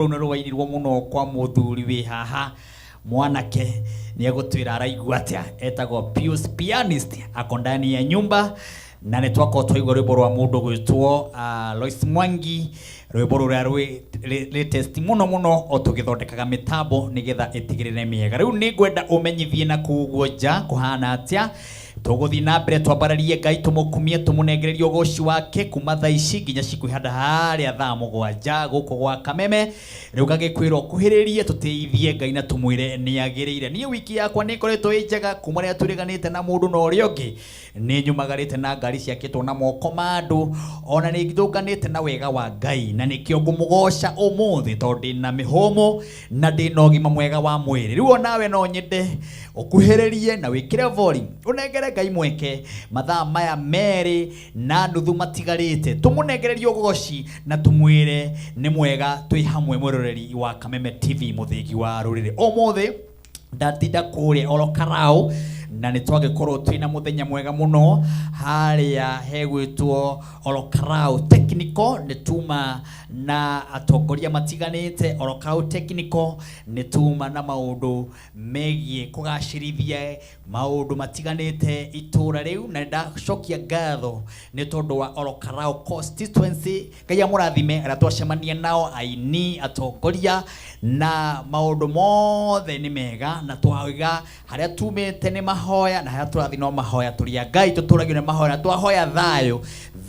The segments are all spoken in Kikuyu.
Rũu nĩ rwainirwo mũno kwa mũthuri wĩ haha mwanake nĩ egũtwĩra araigua atĩa. Etagwo Pius Pianist, ako ndani ya nyumba na nĩ twakorwo twaigua rwĩmbo rwa mũndũ gwĩtwo Lois Mwangi, rwĩmbo rũrĩa rwĩ latest mũno mũno o tũgĩthondekaga mĩtambo nĩgetha ĩtigĩrĩre mĩega. Rĩu nĩ ngwenda ũmenyithie na kũu ũguo nja kũhana atĩa. Tũgũthiĩ na mbere twambararie Ngai, tũmũkumie, tũmũnengererie ũgoci wake kuma thaa ici nginya cikwĩhanda harĩa thaa 7 gũkũ gwa Kameme. Rĩu gagĩkwĩra ũkuhĩrĩrie tũtĩithie Ngai na tũmwĩre nĩ agĩrĩire. Niĩ wiki yakwa nĩ ĩkoretwo ĩ njega kuma rĩrĩa twĩrĩganĩte na mũndũ na ũrĩa ũngĩ. Nĩ nyumagarĩte na ngari ciakĩtwo na moko ma andũ, ona nĩ ndũnganĩte na wega wa Ngai, na nĩkĩo ngũmũgoca ũmũthĩ tondũ ndĩna mĩhũmũ na ndĩna ũgima mwega wa mwĩrĩ. Rĩu onawe no nyende ũkuhĩrĩrie na wĩkĩre volume, ũnengere Ngai mweke mathaa maya 2.5 matigarĩte, tũmũnengererie ũgoci na tũmwĩre nĩ mwega. Twĩ hamwe mwĩroreri wa Kameme TV, mũthĩgi wa rũrĩrĩ. Ũmũthĩ ndatinda kũrĩa oro Karau na nĩ twagĩkorwo twĩna mũthenya mwega mũno harĩa hegwĩtwo oro Karau Technical. Nĩ tuma na atongoria matiganĩte oro Karau Technical, nĩ tuma na maũndũ megiĩ kũgacĩrithia maũndũ matiganĩte itũra rĩu, na ndacokia ngatho nĩ tondũ wa oro Karau constituency. Ngai amũrathime arĩa twacemania nao, aini, atongoria, na maũndũ mothe nĩ mega, na twauga harĩa tumĩte nĩ mahoya na harĩa tũrathiĩ no mahoya. Tũrĩ a Ngai, tũtũragio nĩ mahoya, na twahoya thayũ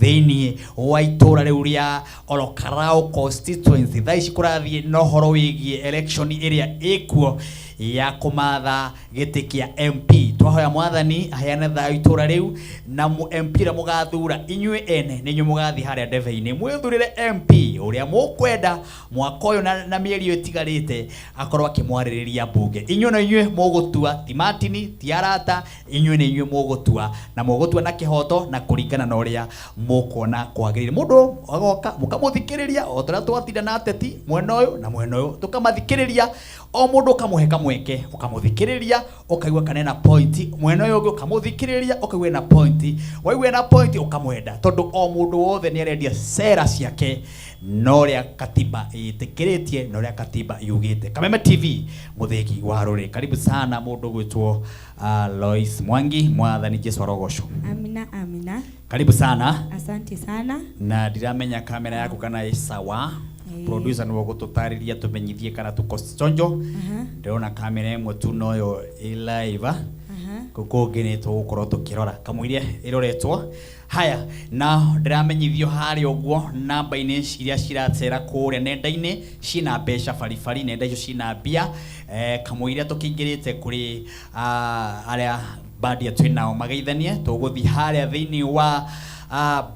thĩinĩ wa itũra rĩu rĩa Ol Kalou constituency. Thaa ici kũrathiĩ na ũhoro wĩgiĩ election ĩrĩa ĩkuo ya kũmatha gĩtĩ kĩa MP. Twahoya Mwathani aheane thayũ itũra rĩu, na MP ũrĩa mũgathura inyuĩ ene nĩ inyuĩ mũgathiĩ harĩa ndebe-inĩ mwĩthurĩre MP ũrĩa mũkwenda mwaka ũyũ na mĩeri ĩyo ĩtigarĩte akorwo akĩmwarĩrĩria mbunge. Inyuĩ no inyuĩ mũgũtua, ti Martin, ti arata, inyuĩ nĩ inyuĩ mũgũtua, na mũgũtua na kĩhoto na kũringana na ũrĩa mũkuona kwagĩrĩire. Mũndũ agoka mũkamũthikĩrĩria o ta ũrĩa twatinda na ateti mwena ũyũ na mwena ũyũ, tũkamathikĩrĩria, o mũndũ ũkamũhe kamweke ũkamũthikĩrĩria, ũkaigua kana ena point, mwena ũyũ ũngĩ ũkamũthikĩrĩria ũkaigua ena point, waigua ena point ũkamwenda, tondũ o mũndũ wothe nĩ arendia sera ciake na ũrĩa katiba ĩtĩkĩrĩtie na ũrĩa katiba yugĩte. Kameme TV, mũthĩgi wa rũrĩrĩ. Karibu sana mũndũ gwĩtwo Lois Mwangi. Mwathani Jesu arogocwo. Amina, amina. Karibu sana. Asante sana. Na ndiramenya kamera yaku kana ĩ sawa. Producer nĩwe ũgũtũtarĩria, tũmenyithie kana tuko chonjo. Ndĩrona kamera ĩmwe tu noyo ĩ live. Kũu kũngĩ nĩ tũgũkorwo tũkĩrora kamũiria ĩroretwo haya, na ndĩramenyithio harĩa ũguo namba-inĩ iria ciracera kũrĩa nenda-inĩ ciĩna mbeca baribari, nenda icio ciĩna mbia kamũiria tũkĩingĩrĩte kũrĩ arĩa bandia twĩ nao mageithanie. Tũgũthiĩ harĩa thĩinĩ wa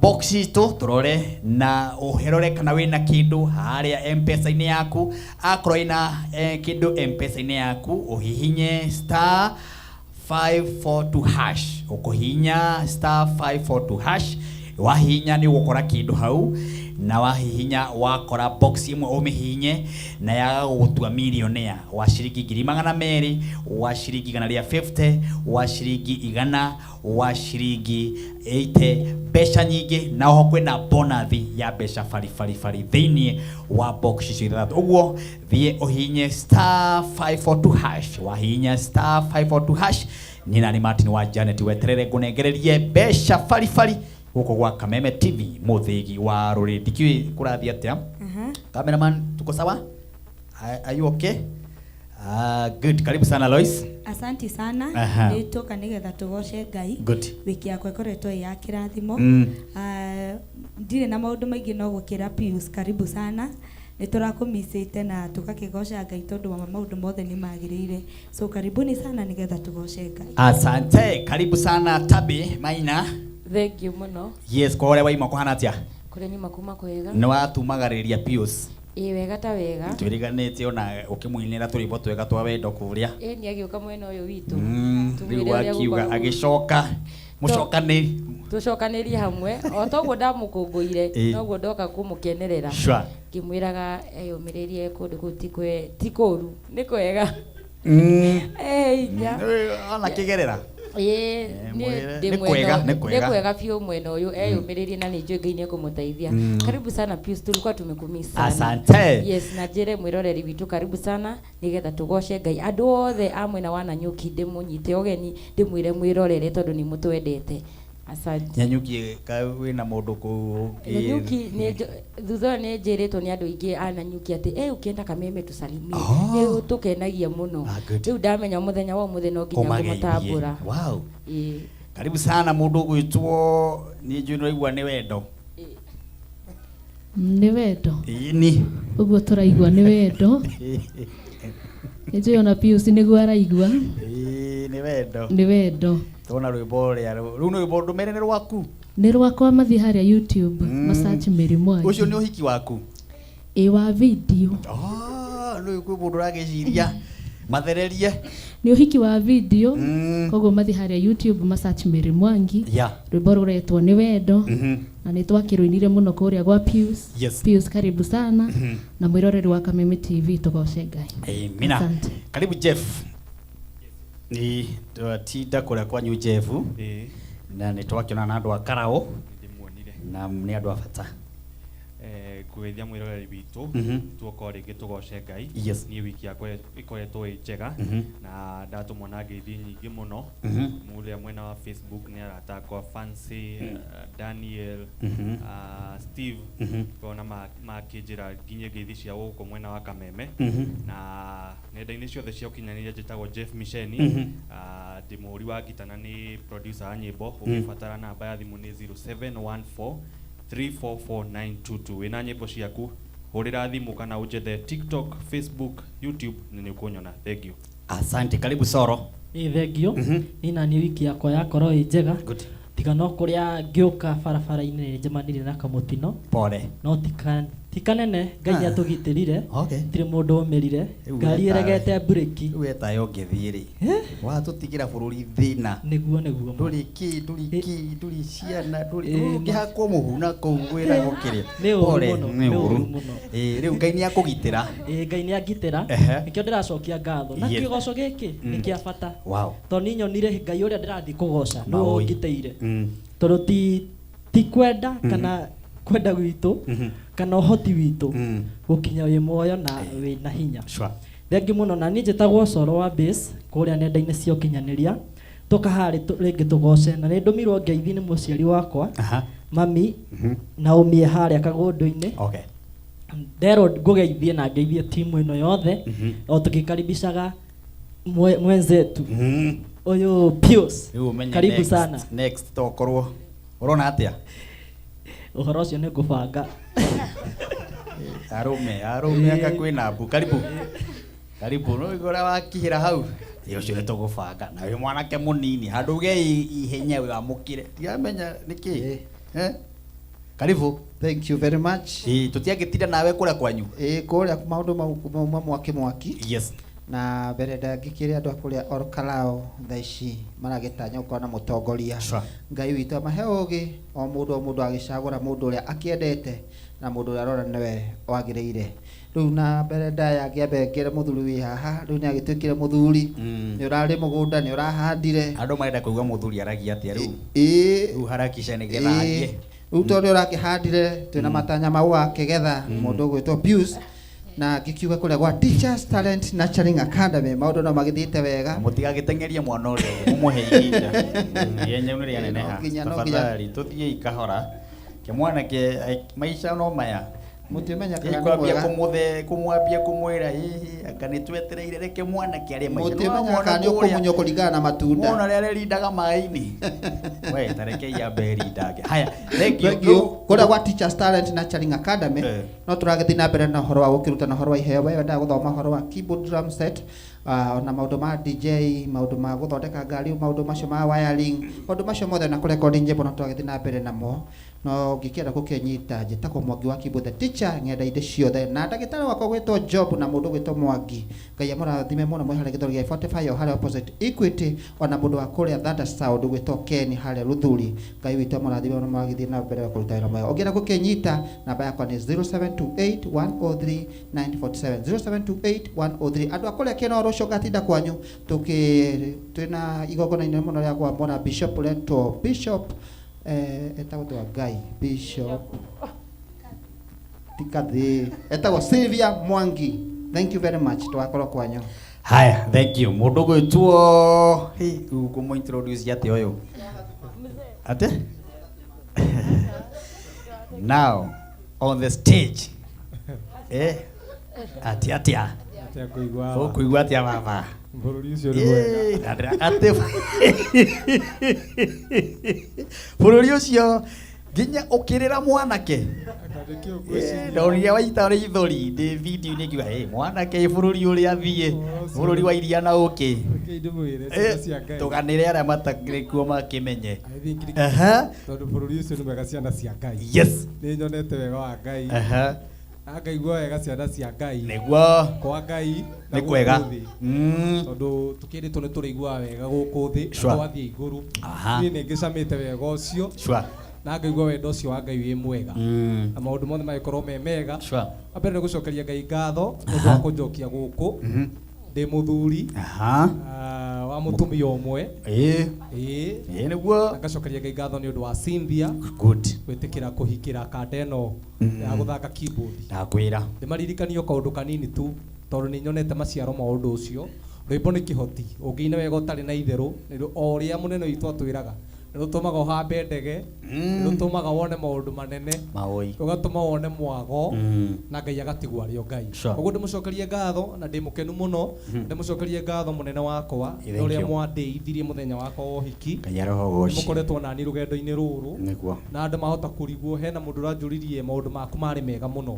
box itũ tũrore na ũherore kana wĩna kĩndũ harĩa M-Pesa-inĩ yaku. Akorwo ĩna kĩndũ M-Pesa-inĩ yaku, ũhihinye *542#. Ũkũhihinya *542#, wahihinya nĩ ũgũkora kĩndũ hau, na wahihinya wakora box ĩmwe ũmĩhihinye na yaga gũgũtua millionaire wa ciringi 200,000, wa ciringi 150, wa ciringi 100, wa ciringi 80, mbeca nyingĩ. Na oho kwĩna bonus ya mbeca baribari bari thĩinĩ wa box icio ithathatũ. Ũguo thiĩ ũhihinye *542#. Wahihinya *542#, niĩ nani Martin wa Janet, weterere ngũnengererie mbeca baribari gũkũ gwa Kameme TV, mũthĩgi wa rũrĩrĩ. Ndikĩũĩ kũrathiĩ atĩa. Cameraman, tuko sawa? Are you okay? Ah, good. Karibu sana, Lois. Asante sana. Nĩ tũka nĩgetha tũgoce Ngai. Wiki yakwa ĩkoretwo ĩ ya kĩrathimo. Ah, ndirĩ na maũndũ maingĩ no gũkĩra Pius, karibu sana, nĩ tũrakũmicĩte na tũgakĩgoca Ngai tondũ wa maũndũ mothe nĩ magĩrĩire, so karibuni sana nĩgetha tũgoce Ngai. Asante. Karibu sana, Tabi Maina. Thank you mũno. Yes, kwa ũrĩa waima kũhana atĩa? Kũrĩa nyuma kuma kwega. Nĩ watumagarĩria Pius? Ĩ, wega ta wega. Twĩriganĩte ona ũkĩmũinĩra tũrwĩmbo twega twa wendo kũrĩa. Ĩ, nĩ agĩũka mwena ũyũ witũ. Rĩu Tũmwĩre ũrĩa wakiuga gũkoragwo. agĩcoka mũcokanĩ. Tũcokanĩrie hamwe o toguo ndamũkũngũire, noguo ndoka kũmũkenerera, ngĩmwĩraga eyũmĩrĩrie kũndũ kũu ti kũru, nĩ kwega. Inya. Ona kĩgerera. Ĩĩ, niĩ mwĩre- ndĩ nĩ mwena kwega, ũyũ- nĩ kwega. nĩ kwega biũ mwena ũyũ eyũmĩrĩrie na nĩ njũĩ Ngai nĩekũmũteithia. Karibu sana Pius, tulikuwa tumekumiss sana. Asante. Yes, na njĩre mwĩroreri witũ karibu sana nĩgetha tũgoce Ngai. Andũ othe a mwena wa Nanyuki ndĩmũnyite ũgeni ndĩmwĩre mwĩrorere tondũ nĩ mũtwendete. Asante. Nanyuki ka wĩna mũndũ kũu ũngĩ- Nanyuki nĩ thutha ũyũ nĩ njĩrĩtwo nĩ andũ aingĩ a Nanyuki atĩ eh ukienda Kameme tusalimie. Oh. Nĩ tũkenagia mũno. Ah, good. Rĩu ndamenya mũthenya wa ũmũthĩ no nginya Ũmageithie. ngũmũtambũra. Wow. Ĩĩ. Karibu sana mũndũ ũgwĩtwo nĩ njũĩ nĩũraigua nĩ wendo. Nĩ wendo. Ĩni. Ũguo tũraigua nĩ wendo. Nĩ njũĩ ona Pius nĩguo araigua. Ĩĩ, nĩ wendo. Nĩ wendo. Tona rwĩmbo rũrĩa rĩu nĩ rwĩmbo ndũmere nĩ rwaku. Nĩ rwakwa mathiĩ harĩa YouTube masearch Mary Mwangi. Ũcio nĩ ũhiki waku. Ĩ wa video. Oh, rĩu kwĩ mũndũ ũragĩciria mathererie. Nĩ ũhiki wa video. Mm. Koguo mathiĩ harĩa YouTube masearch Mary Mwangi. Yeah. Rwĩmbo rũretwo nĩ wendo. Na nĩ twakĩrũinire mũno kũrĩa gwa Pius. Yes. Pius karibu sana. Na mwĩroreri wa Kameme TV tũgoce Ngai. Amina. Asante. Karibu Jeff. Ni twatinda kũrĩa kwanyu Jeff. Ĩĩ, Na nĩ twakĩonana na andũ a Karaũ nĩndĩmuonire. na nĩ andũ a bata. Ngũgeithia mwĩroreri witũ tuoka o rĩngĩ tũgoce Ngai. Yes. Niĩ wiki yakwa ĩkoretwo ĩ njega na ndatũmwo na ngeithi nyingĩ mũno. Mũrĩa mwena wa Facebook nĩ arata akwa Fancy, Daniel, Steve, ngona makĩnjĩra nginyie ngeithi cia gũkũ mwena wa Kameme. Na nenda-inĩ ciothe cia ũkinyanĩria njĩtagwo Jeff Misheni. Ndĩ mũhũri wa ngita na nĩ producer wa nyĩmbo. Ũngĩbatara namba ya thimũ nĩ 0714 344922. Wĩna nyĩmbo ciaku hũrĩra thimũ kana ũnjethe TikTok, Facebook, YouTube na nĩ ũkũnyona. Thank you. Asante, karibu Soro. Ĩ thengio. Niĩ naniĩ wiki yakwa yakorwo ĩ njega. Good. Tiga no kũrĩa ngĩũka barabara-inĩ nĩ njemanirie na kamũtino. Pole. No ti kanene Ngai Ah. nĩ atũgitĩrire. Okay. Tirĩ mũndũ ũmĩrire. Rĩu Ngari wetawe. ĩregete mburĩki. Rĩu wetayo ũngĩthiĩ rĩ. Watũtigĩra bũrũri thĩna. Nĩguo nĩguo. Ndũrĩ kĩ, ndũrĩ kĩ, ndũrĩ ciana, ndũrĩ Ĩ, ũngĩhakwo mũhu na kũu wĩragwo kĩrĩa. Nĩ ũru Pole, mũno, nĩ nĩ ũru. ũru mũno. Ĩ, rĩu Ngai nĩ akũgitĩra. Ĩ Ngai nĩ angitĩra. Ehe. Nĩkĩo ndĩracokia ngatho. Na Yes. kĩgoco gĩkĩ nĩ kĩa bata. Wow. Tondũ niĩ nyonire Ngai ũrĩa ndĩrathiĩ kũgoca nĩwe Maũĩ. ũngitĩire. Tondũ ti kwenda kana kwenda gwitũ kana ũhoti witũ gũkinya wĩ muoyo na wĩ na hinya. Sure. Thengi mũno na niĩ njĩtagwo Coro wa Base kũrĩa nenda-inĩ cia ũkinyanĩria. Tũka harĩ rĩngĩ tũgoce na nĩ ndũmirwo ngeithi nĩ mũciari wakwa. Aha. Mami Naomi e harĩa kagũndũ-inĩ. Okay. Nderwo ngũgeithie na ngeithie timu ĩno yothe o tũgĩkaribicaga mwenzetu ũyũ Pius. Rĩu ũmenye Karibu next, sana. Next tokorwo ũrona atĩa? Ũhoro ũcio nĩ ngũbanga. Arũme, arũme anga kwĩna mbu. Karibu. Karibu, no ũrĩa wakihĩra hau. Ĩ ũcio nĩ tũgũbanga. Na wĩ mwanake mũnini, handũ uge ihenya wamũkĩre. Ndiramenya nĩkĩ. Eh? Karibu. Thank you very much. Ĩ tũtiangĩtinda nawe kũrĩa kwanyu. Ĩ kũrĩa maũndũ mau mauma mwaki mwaki. Yes. Na mbere ndangĩkĩrĩ andũ a kũrĩa Olkalou thaa ici maragĩtanya gũkorwo na mũtongoria. Sure. Ngai witũ amahe ũgĩ o mũndũ o mũndũ agĩcagũra mũndũ ũrĩa akĩendete na mũndũ ũrĩa arona nĩwe wagĩrĩire. Rĩu na mbere ndaya ngĩambe ngĩre mũthuri wĩ haha, rĩu nĩ agĩtuĩkire mũthuri. Nĩ ũrarĩ mũgũnda, nĩ ũrahandire. Andũ marenda kũigua mũthuri aragia atĩa rĩu. Ĩ. Rĩu harakisha nĩgetha arie. Rĩu tondũ ũrakĩhandire twĩna matanya mau wakĩgetha mũndũ ũgwĩtwo Pius na ngĩkiuga kũrĩa gwa Teachers Talent Nurturing Academy maũndũ no magĩthiĩte wega. Mũtigagĩteng'erie mwana ũrĩa mũmũhe ihinda. Ihenya nĩ rĩaneneha. No nginya, no nginya. Tafadhali tũthiĩi kahora. Kĩmwanake maica no maya. Mũtimenya kana nĩ Kwambia mwega. kũmũthe kũmwambia kũmwĩra hihi anga nĩ twetereire reke mwanake arĩe maica. Mũtimenya kana nĩ ũkũmunywo kũringana na matunda. Mwana ũrĩa arerindaga maĩ-inĩ. We tarekei ambe erindange. Haya, thank you. Thank you. Kũrĩa gwa Teachers Talent Nurturing Academy no tũragĩthiĩ na mbere na ũhoro wa gũkĩrutana ũhoro wa iheo. We wendaga gũthoma ũhoro wa keyboard drum set, ona maũndũ ma DJ, maũndũ ma gũthondeka ngari, maũndũ macio ma wiring, maũndũ macio mothe na kũrekondi nyĩmbo no tũragĩthiĩ na mbere namo. No ũngĩkĩenda gũkĩnyita, njĩtagwo Mwangi wa Kimbo the teacher ng'enda-inĩ ciothe, na ndagĩtarĩ wakwa gwĩtwo Job na mũndũ gwĩtwo Mwangi. Ngai amũrathime mũno mwĩ harĩa gĩthũri gĩa 45 o harĩa opposite Equity, ona mũndũ wa kũrĩa Thunder Sound gwĩtwo Ken harĩa Ruthuri. Ngai witũ amũrathime mũno magĩthiĩ na mbere kũruta wĩra mwega. Ũngĩenda gũkĩnyita, namba yakwa nĩ 0728 103 947, 0728 103. Andũ a kũrĩa Kĩnoro, ũcio ngatinda kwanyu tũkĩ twĩna igongona inene mũno rĩa kwamũra bishop ũretwo bishop etagwo wa Ngai bishop tikathi etagwo Sylvia Mwangi. Thank you very much, twakorwo kwanyu. Haya, thank you. Mũndũ gwĩtwo hey, ũkũmũ introduce atĩa ũyũ ate now on the stage atia atia? Atia kũigua? Ũkũigua atia baba? Bũrũri ũcio nĩ mwega. Atĩ bũrũri ũcio nginya ũkĩrĩra mwanake. Anga nĩkĩo ngwĩciria. Ndonire waita rĩithori ndĩ video-inĩ ngiuga, "Hey, mwanake bũrũri ũrĩa athiĩ bũrũri wa iria na ũkĩ." Rekei ndĩmwĩre ciana cia Ngai. Tũganĩre arĩa matarĩ kuo makĩmenye. I think nĩ- Tondũ bũrũri ũcio nĩ mwega, ciana cia Ngai. Nĩ nyonete wega wa Ngai. Na ngaigua wega, ciana cia Ngai. Nĩguo. Kwa Ngai na Nĩ kwega. gũkũ thĩ. Tondũ tũkĩrĩtwo nĩ tũrĩiguaga wega gũkũ thĩ na twathiĩ igũrũ. Niĩ nĩ ngĩcamĩte wega ũcio. Na ngaigua wendo ũcio wa Ngai wĩ mwega. Na maũndũ mothe magĩkorwo me mega. Wa mbere nĩ gũcokeria Ngai ngatho nĩ ũndũ wa kũnjokia gũkũ. Ndĩ mũthuri. Wa mũtumia ũmwe. Ĩĩ. Ĩĩ nĩguo. Na ngacokeria Ngai ngatho nĩ ũndũ wa Cynthia. Good. Gwĩtĩkĩra kũhikĩra kanda ĩno ya gũthaka keyboard. Ndakwĩra. Ndĩmaririkanie o kaũndũ kanini tu tondũ nĩ nyonete maciaro ma ũndũ ũcio. Rwĩmbo nĩ kĩhoti, ũngĩina wega ũtarĩ na itherũ, o ũrĩa mũnene witũ atwĩraga, nĩ rũtũmaga ũhambe ndege, nĩ rũtũmaga wone maũndũ manene, Maũi. rũgatũma wone mwago, na Ngai agatigwo arĩ o Ngai. Koguo ndĩmũcokerie ngatho na ndĩ mũkenu mũno, ndĩmũcokerie ngatho mũnene wakwa Thank nĩ ũrĩa you. mwandĩithirie mũthenya wakwa wa ũhiki. Ngai arogoci. Mũkoretwo nani rũgendo-inĩ rũrũ. Nĩguo. Na andũ mahota kũrigwo, hena mũndũ ũranjũririe maũndũ maku marĩ mega mũno.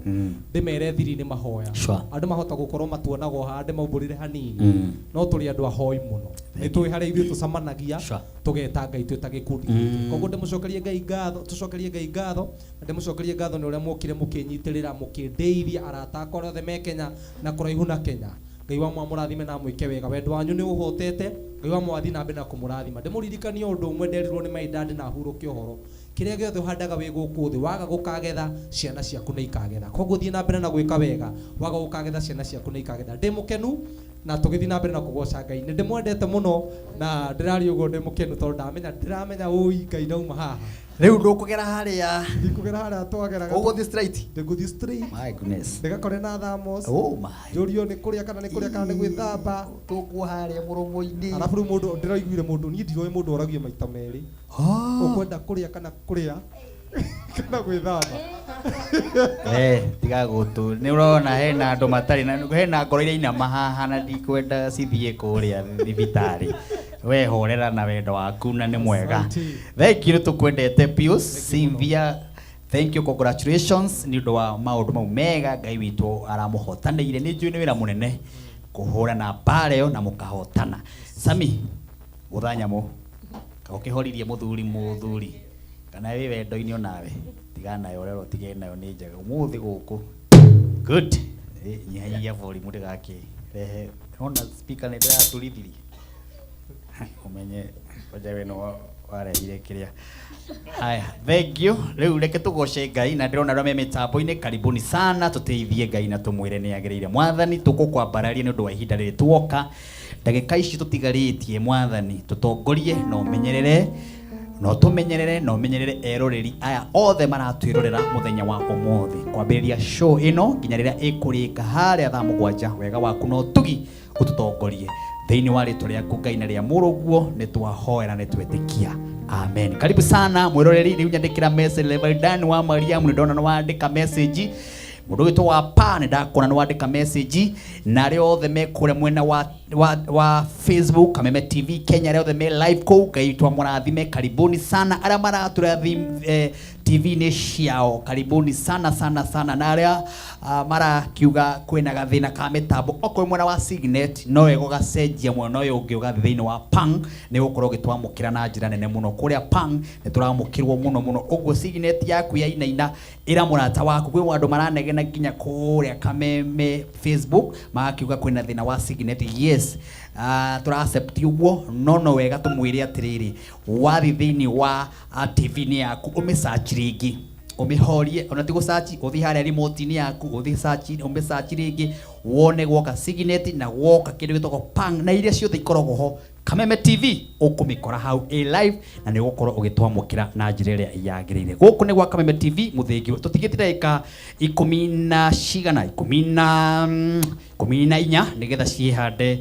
Ndĩmere thiri nĩ mahoya. Andũ mahota gũkorwo matuonagwo haha ndĩmaumbũrĩre hanini. No tũrĩ andũ ahoi mũno. Nĩ tũĩ harĩa ithuĩ tũcemanagia, tũgeta Ngai twĩ ta gĩkundi gitũ. Koguo ndĩmũcokerie Ngai ngatho, tũcokerie Ngai ngatho, na ndĩmũcokerie ngatho nĩ ũrĩa mwokire mũkĩnyitĩrĩra, mũkĩndĩithia arata akwa arĩa othe me Kenya na kũraihu na Kenya. Ngai wa mwamũrathime na amwĩke wega. Wendo wanyu nĩ ũhotete. Ngai wa mwathiĩ na mbere na kũmũrathima. Ndĩmũririkanie ũndũ ũmwe nderirwo nĩ my dad na hurũke ũhoro. Kĩrĩa gĩothe ũhandaga wĩ gũkũ thĩ, waga gũkagetha, ciana ciaku nĩ ikagetha. Koguo thiĩ na mbere na gwĩka wega, waga gũkagetha, ciana ciaku nĩ ikagetha. Ndĩ mũkenu na tũgĩthiĩ na mbere na kũgoca Ngai. Nĩ ndĩmwendete mũno na ndĩraria ũguo ndĩ mũkenu tondũ ndamenya, ndĩramenya ũi Ngai ndauma haha. Rĩu ndũkũgera harĩa. Ndikũgera harĩa twageraga. Ũgũthiĩ straight? Ndĩgũthiĩ straight. My goodness. Ndĩgakore na thamos. Oh my. Njũrio nĩ kũrĩa kana nĩ kũrĩa kana nĩ gwĩthamba. Tũkuo harĩa mũromo-inĩ. Arabu rĩu mũndũ ndĩraiguire mũndũ, niĩ ndiroĩ mũndũ oragio maita merĩ. Ũkwenda kũrĩa kana kũrĩa kana gwĩthamba. Tiga gũtũ. Nĩ ũrona hena andũ matarĩ na hena ngoro iria inama haha na ndikwenda cithiĩ kũrĩa thibitarĩ. We horera na wendo waku na nĩ mwega. Thank you, nĩtũkwendete Pius, Cynthia. Thank you, congratulations nĩ ũndũ wa maũndũ mau mega Ngai witũ aramũhotanĩire. Nĩ njũĩ nĩ wĩra mũnene kũhũrana mbara ĩyo na mũkahotana. Sami, gũtha nyamũ. Ũkĩhoririe mũthuri kana wĩ wendo-inĩ onawe, tiga nayo ũrerwo tige nayo nĩ njega. Ũmũthĩ gũkũ. Good. Nyihanyihia volume ndĩgakĩrehe. Ona speaker nĩ ndĩraturithirie. Ũmenye ngoja we no warehire kĩrĩa. Haya, thank you. Rĩu reke tũgoce Ngai na ndĩrona arĩa me mĩtambo-inĩ, karibuni sana, tũteithie Ngai na tũmwĩre nĩ agĩrĩire. Mwathani, tũgũkwambararia nĩ ũndũ wa ihinda rĩrĩ tuoka. Ndagĩka ici tũtigarĩtie, Mwathani, tũtongorie na ũmenyerere, na ũtũmenyerere na ũmenyerere eroreri aya othe maratwĩrorera mũthenya wa ũmũthĩ. Kwambĩrĩria show ĩno nginya rĩrĩa ĩkũrĩka harĩa thaa mũgwanja, wega waku na ũtugi ũtũtongorie. Thĩinĩ wa rĩtwa rĩaku Ngai na rĩa mũrũguo nĩ twahoera nĩ twetĩkia. Amen. Karibu sana mwĩroreri, rĩu nyandĩkĩra message Reverend Dan wa Mariamu, nĩ ndona nĩ wandĩka message. Mũndũ witũ wa pa nĩ ndakuona nĩ wandĩka message, na arĩa othe me kũrĩa mwena wa Facebook Kameme TV Kenya, arĩa othe me live kũu, Ngai witũ amũrathime. Karibuni sana arĩa maratũrĩa TV-inĩ ciao. Karibuni sana sana sana. Na arĩa marakiuga kwĩna gathĩna ka mĩtambo, okorwo mwena wa Signet no wega ũgacenjia mwena ũyũ ũngĩ ũgathiĩ thĩinĩ wa Pang, nĩ ũgũkorwo ũgĩtwamũkĩra na njĩra nene mũno. Kũrĩa Pang nĩ tũramũkĩrwo mũno mũno. Ũguo Signet yaku ya inaina ĩra mũrata waku, kwĩ andũ maranegena nginya kũrĩa Kameme Facebook magakiuga kwĩna thĩna wa Signet. Yes, tũra accept ũguo, no no wega tũmwĩre atĩrĩrĩ, wathiĩ thĩinĩ wa TV-inĩ yaku ũmĩsearch rĩngĩ, ũmĩhorie, ona ti gũsearch, ũthiĩ harĩa remote-inĩ yaku, ũthiĩ search, ũmĩsearch rĩngĩ, wone gwoka Signet na gwoka kĩndũ gĩtagwo Pang na iria ciothe ikoragwo ho Kameme TV ũkũmĩkora hau ĩ live na nĩ ũgũkorwo ũgĩtwamũkĩra na njĩra ĩrĩa yagĩrĩire. Gũkũ nĩ gwa Kameme TV mũthĩngi, tũtigĩte ndagĩka ikũmi na cigana, 14 nĩgetha ciĩhande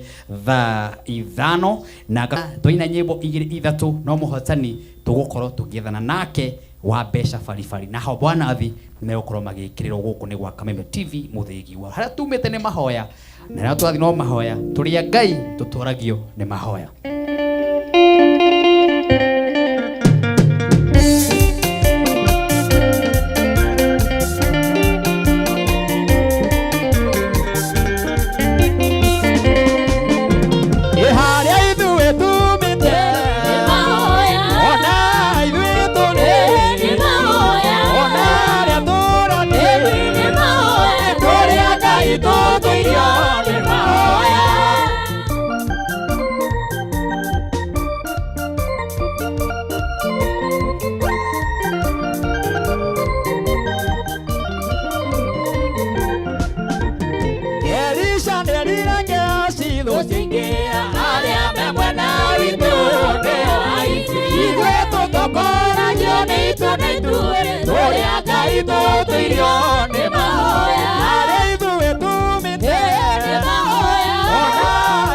thaa 5, na twaina nyĩmbo 2 3 no mũhotani tũgũkorwo tũgĩethana nake wa mbeca baribari, na ho bwanathi megũkorwo magĩkĩrĩrwo. Gũkũ nĩ gwa Kameme TV mũthĩgi wa harĩa tumĩte nĩ mahoya, na rĩrĩa tũrathiĩ no mahoya, tũrĩ a Ngai tũtwaragio nĩ mahoya. Harĩa ithuĩ tumĩte, ona ithuĩ tũrĩ, ona harĩa tũrathiĩ, tũrĩ a Ngai tũtũirio nĩ mahoya. Elisha nĩerire Gehazi cingĩra arĩa me mwena witũ nĩo aici, ithuĩ tũtongoragio nĩ itu na ithuĩ tũrĩ a Ngai tũtũirio nĩ mahoya. Harĩa ithuĩ tumĩte ona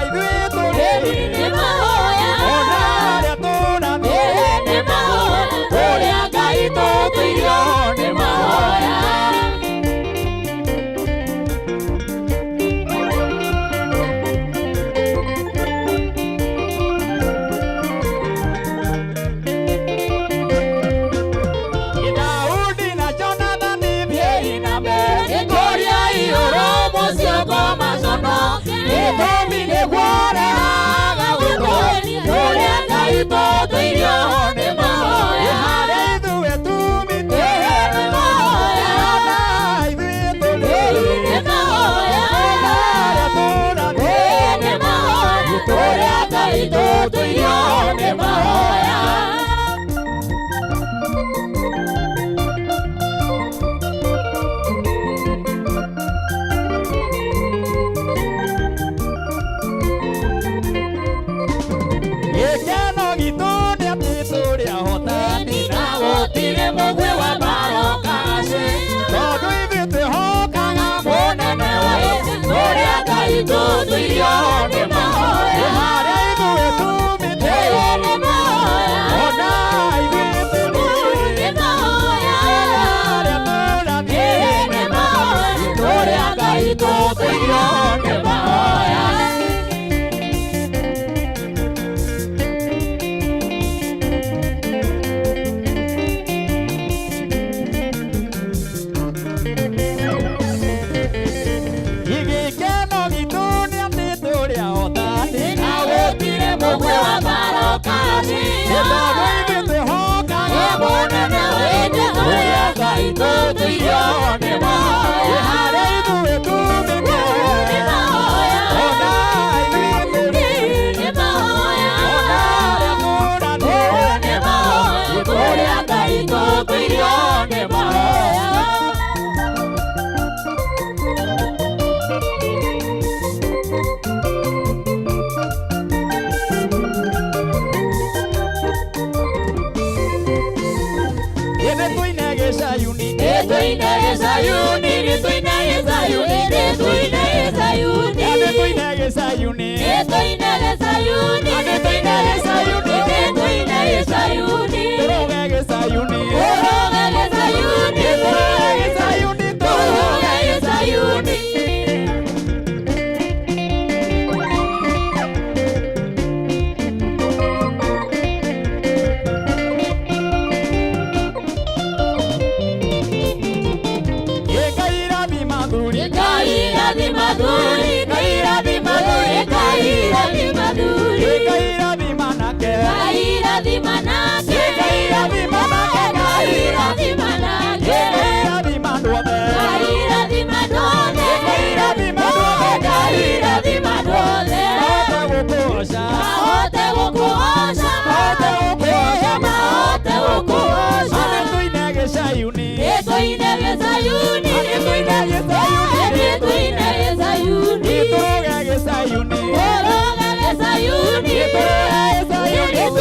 ithuĩ tũrĩ, ona harĩa tũrathiĩ, tũrĩ a Ngai tũtũirio nĩ mahoya. Daudi na Jonathani thiĩi na mbere, nĩkũria igũrũ mũcioko maconoke, gĩtũmi nĩguo ũrehaga gũtũũria, tũrĩ a Ngai tũtũirio nĩ mahoya. Harĩa ithuĩ tumĩte, ona ithuĩ tũrĩ, ona harĩa tũrathiĩ, tũrĩ a Ngai tũtũirio nĩ mahoya. Gĩkeno gitũ nĩ atĩ tũrĩ ahotani, na gũtirĩ mũgwĩ wa marokaci, tondũ ithuĩ twĩhokaga mũnene wa ita, tũrĩ a Ngai tũtũirio nĩ mahoya. Harĩa ithuĩ tumĩte, ona ithuĩ tũrĩ, ona harĩa tũrathiĩ, tũrĩ a Ngai tũtũirio nĩ mahoya. Gĩkeno gitũ nĩ atĩ tũrĩ ahotani, na gũtirĩ mũgwĩ wa marokaci, tondũ ithuĩ twĩhokaga mũnene wa ita, tũrĩ a Ngai tũtũirio nĩ mahoya. Harĩa ithuĩ tumĩte, ona ithuĩ tũrĩ, ona harĩa tũrathiĩ, tũrĩ a Ngai tũtũirio nĩ mahoya. Nĩtũine gĩcayuni, nĩtũine gĩcayuni, nĩtũine gĩcayuni, nĩtũine gĩcayuni, nĩtũine gĩcayuni, nĩtũine gĩcayuni, nĩtũine gĩcayuni, nĩtũine gĩcayuni, tũrũge gĩcayuni, tũrũge gĩcayuni, tũrũge gĩcayuni, tũrũge gĩcayuni. Nĩtũine gĩcayuni. Nĩtũine gĩcayuni. Tũrũge gĩcayuni. Tũrũge gĩcayuni. Tũrũge gĩcayuni.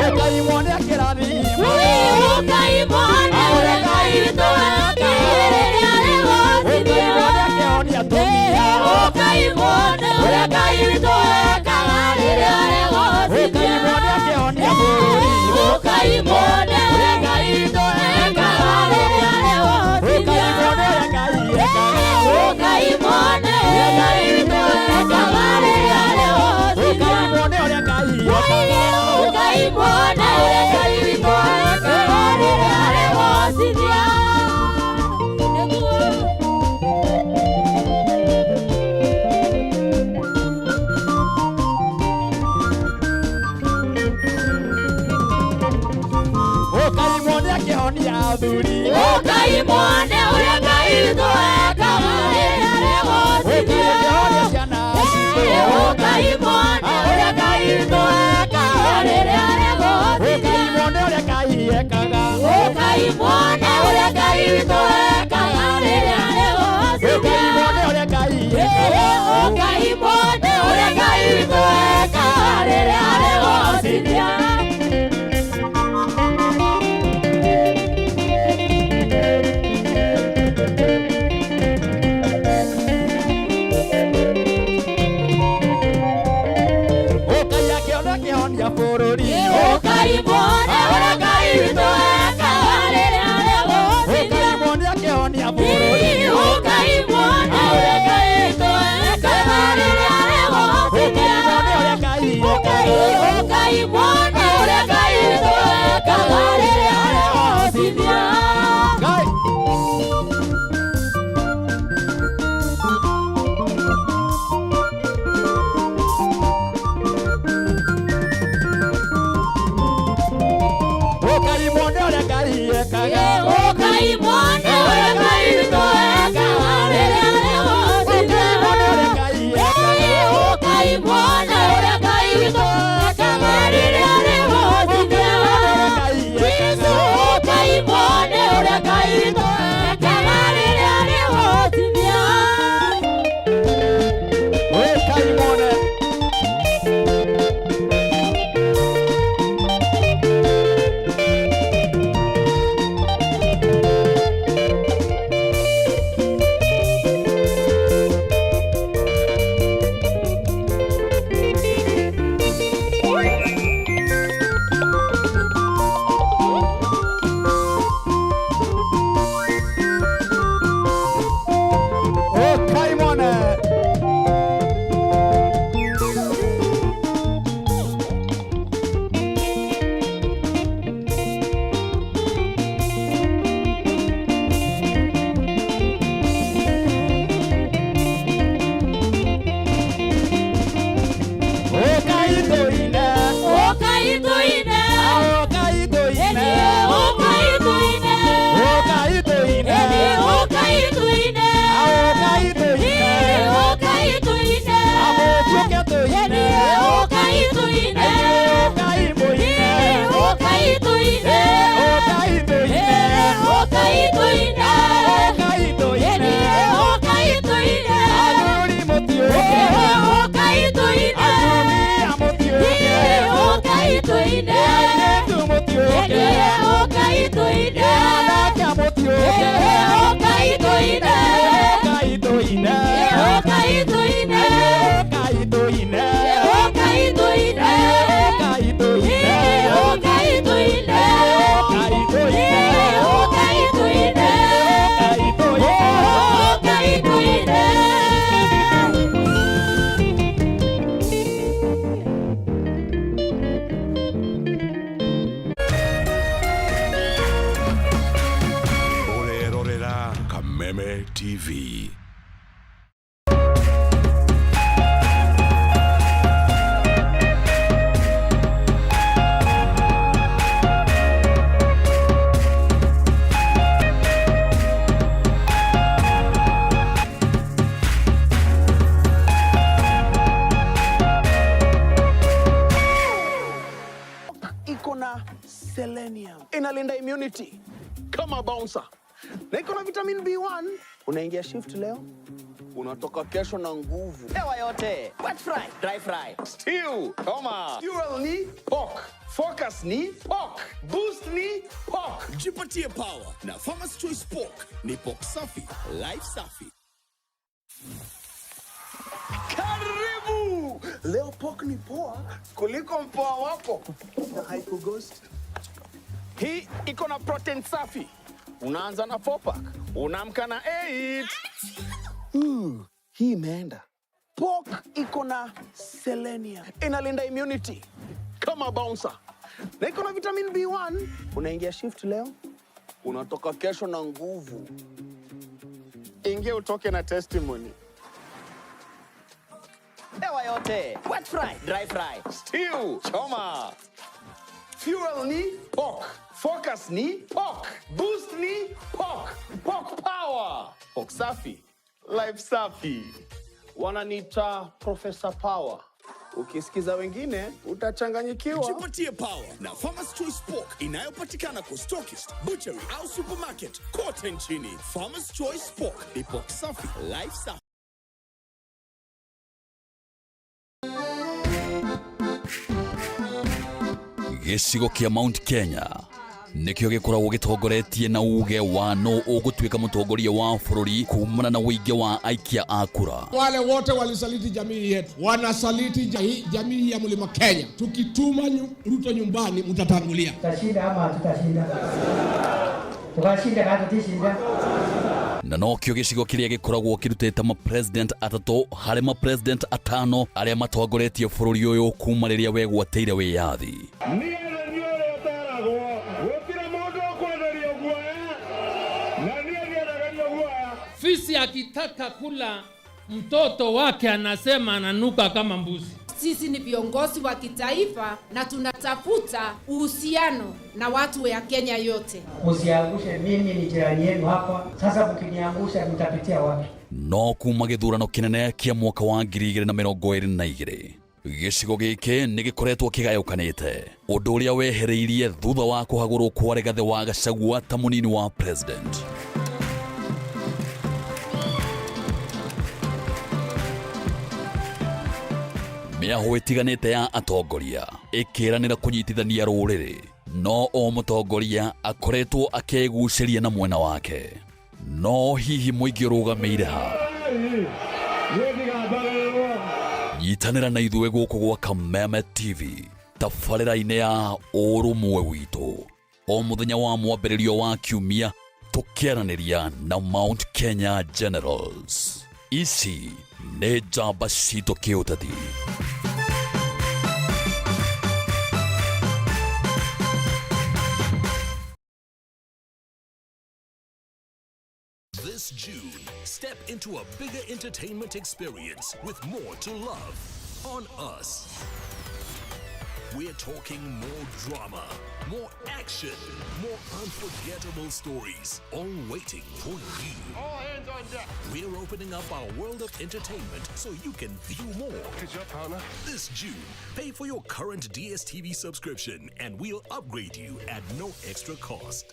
Ũkai muone akĩrathima. muone ũrĩa Ngai witũ ekaga rĩrĩa arĩgocithia. Nĩguo. Ũkai muone akĩhonia athuri. Ũkai muone ũrĩa Ngai witũ ekaga rĩrĩa arĩgocithia. Ũkai akĩhonia ciana citũ. Ũkai muone ũrĩa Ngai witũ ekaga rĩrĩa arĩgocithia. Ũkai muone ũrĩa Ngai ekaga. Ũkai muone ũrĩa Ngai witũ ekaga rĩrĩa arĩgocithia. Ũkai muone ũrĩa Ngai ekaga. Ũkai muone ũrĩa Ngai witũ ekaga rĩrĩa arĩgocithia. Ũkai akĩona akĩhonia bũrũri. Ũkai muone ũrĩa Ngai witũ ekaga rĩrĩa arĩgocithia. Ũkai muone akĩhonia bũrũri. Ũkai muone ũrĩa Ngai witũ ekaga rĩrĩa arĩgocithia. Ũkai muone ũrĩa Ngai ekaga. Ũkai muone ũrĩa Ngai witũ ekaga rĩrĩa arĩgocithia. Ngai. Ũkai muone ũrĩa Ngai ekaga. Ũkai muone ũrĩa Ngai witũ ekaga rĩrĩa arĩgocithia. Ũkai muone ũrĩa Ngai ekaga. Ũkai muone ũrĩa Ngai witũ ekaga rĩrĩa arĩgocithia. Jesũ, ũkai muone ũrĩa Ngai witũ ekaga rĩrĩa arĩgocithia. Ũkai muone. Ũkai muone. Ũkai tũine. Ũkai tũine. Ũkai tũine. Ũkai tũine. Ũkai tũine. Ũkai tũine. Ũkai tũine. Ũkai tũine. Amũtiũke tũine. Ũkai tũine. Ũkai mũine. Ũkai tũine. Ũkai tũine. Ũkai tũine. Ũkai tũine. Ũkai tũine. Athuri mũtiũke. Ũkai tũine. Atumia mũtiũke. Ũkai tũine. Airĩtu mũtiũke. Ũkai tũine. Anake mũtiũke. Ũkai tũine. Ũkai tũine. Ũkai tũine. Ũkai tũine. Ũkai tũine. Ũkai tũine. Ũkai tũine. Ũkai tũine. Ũkai tũine. Ũkai tũine. Ũkai tũine. Ũrerorera Kameme TV. Iko na selenium, inalinda immunity kama bouncer, na iko na vitamin B1. Unaingia shift leo, unatoka kesho na nguvu. Hewa yote. Wet fry, dry fry. Stew, koma. Fuel ni pork, focus ni pork, boost ni pork. Jipatie power na Farmer's Choice Pork. Ni pork safi, life safi. Karibu! Leo pork ni poa kuliko mpoa wako na haikughost. Hii iko na protein safi. Unaanza na 4 pack, unaamka na 8. Hii imeenda. Pork iko na selenium, inalinda immunity kama bouncer, Na iko na vitamin B1. Unaingia shift leo, unatoka kesho na nguvu. Ingia utoke na testimony. Hewa yote. Wet fry, dry fry. Stew, choma. Fuel ni pork. Focus ni pork. Boost ni pork. Pork power. Pork safi. Life safi. Wananiita Professor Power. Ukisikiza wengine utachanganyikiwa. Jipatie power na Farmers Choice Pork inayopatikana kwa stockist, butchery au supermarket kote nchini. Farmers Choice Pork ni pork safi, life safi. Gĩcigo kĩa Mount Kenya nĩkĩo gĩkoragwo gĩtongoretie na uge wa no ũgũtuĩka mũtongoria wa bũrũri kumana na ũingĩ wa aikia a kura. Wale wote walisaliti jamii yetu, wanasaliti jamii ya Mlima Kenya. Tukituma Ruto nyumbani, mtatangulia. Tutashinda ama hatutashinda? Tukashinda kana tutishinda? Na nokĩo gĩcigo kĩrĩa gĩkoragwo kĩrutĩte ma-president atatũ harĩ ma-president atano arĩa matongoretie bũrũri ũyũ kuma rĩrĩa wegwatĩire wĩyathi. Fisi akitaka kula mtoto wake anasema ananuka kama mbuzi. Sisi ni viongozi wa kitaifa na tunatafuta uhusiano na watu ya Kenya yote. Msiangushe, mimi ni jirani yenu hapa. Sasa mkiniangusha mtapitia wapi? No kuma gĩthurano kĩnene kĩa mwaka wa 2022 gĩcigo gĩkĩ nĩ gĩkoretwo kĩgayũkanĩte, ũndũ ũrĩa wehereirie thutha wa kũhagũrwo kwa Rigathĩ wa Gachagua ta mũnini wa president. Mĩahũ ĩtiganĩte ya atongoria ĩkĩranĩra kũnyitithania rũrĩrĩ, no o mũtongoria akoretwo akĩgucĩria na mwena wake. No hihi mũingĩ ũrũgamĩire ha? Nyitanĩra na ithuĩ gũkũ gwa Kameme TV tabarĩra-inĩ ya ũrũmwe witũ o mũthenya wa mwambĩrĩrio wa kiumia, tũkĩaranĩria na Mount Kenya Generals. Ici nĩ njamba citũ kĩũteti. This June, step into a bigger entertainment experience with more to love on us. We're talking more drama, more action, more unforgettable stories, all waiting for you. All hands on deck. We're opening up our world of entertainment so you can view more. Good job, partner. This June, pay for your current DSTV subscription and we'll upgrade you at no extra cost.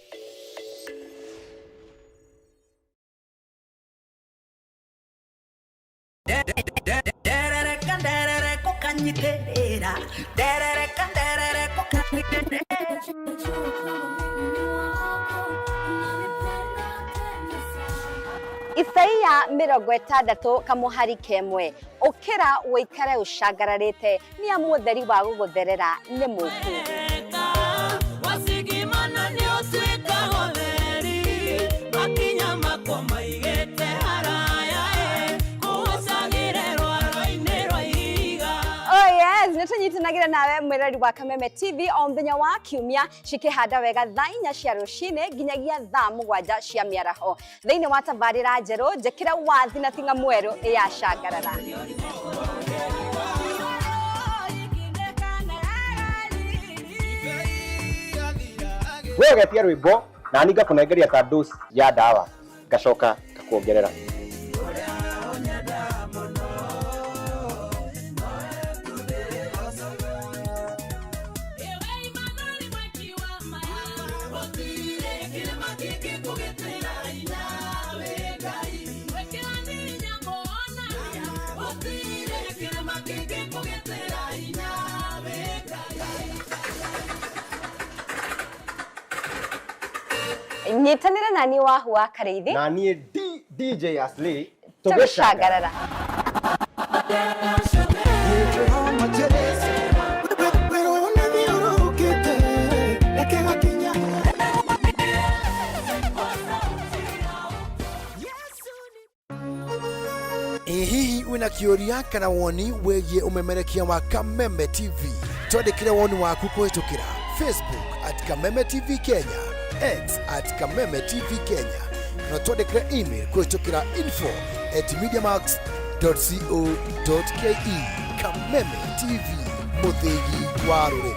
Isaia 60 kamuhari kemwe ukira wikare ucangararite ni amu utheri wa gugutherera ni muku. Nĩtũnyitanagĩra nawe mwĩrori wa Kameme TV o mũthenya wa kiumia cikĩhanda wega thaa 4 cia rũcinĩ nginyagia thaa 7 cia mĩaraho thĩinĩ wa tabarĩra njerũ njĩkĩra wathi na tinga mwerũ ya cangarara. We ũgetia rwĩmbo na niĩ ngakũnengeria ta dose ya ndawa ngacoka ngakuongerera. Nyitanĩra na niĩ Wahu wa Karĩithi na niĩ DJ Aslay tũgĩcangarara. Ĩ hihi wĩna kĩũria kana woni wĩgiĩ ũmemerekia wa Kameme TV? Twandĩkĩre woni waku kũhĩtũkĩra Facebook at Kameme TV Kenya, X at Kameme TV Kenya, na twandĩkĩre email kũhĩtũkĩra info at mediamax.co.ke. Kameme TV, mũthĩgi wa rũrĩrĩ.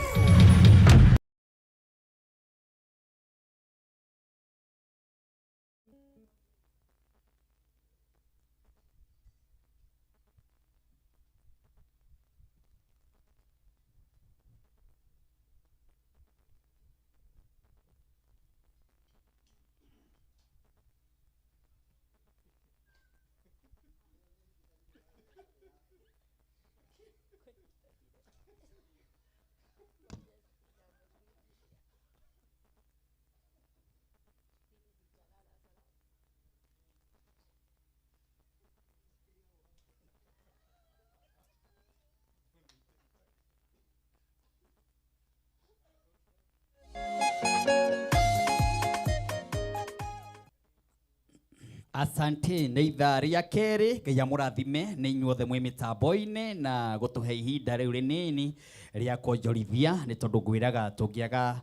Asante nä ithaa rĩa kerĩ. Ngai amũrathime nĩ inyuothe mwĩ mĩtambo-inĩ na gũtũhe ihinda rĩu rĩnini rĩa kuonjorithia, nĩ tondũ ngwĩraga tũngĩaga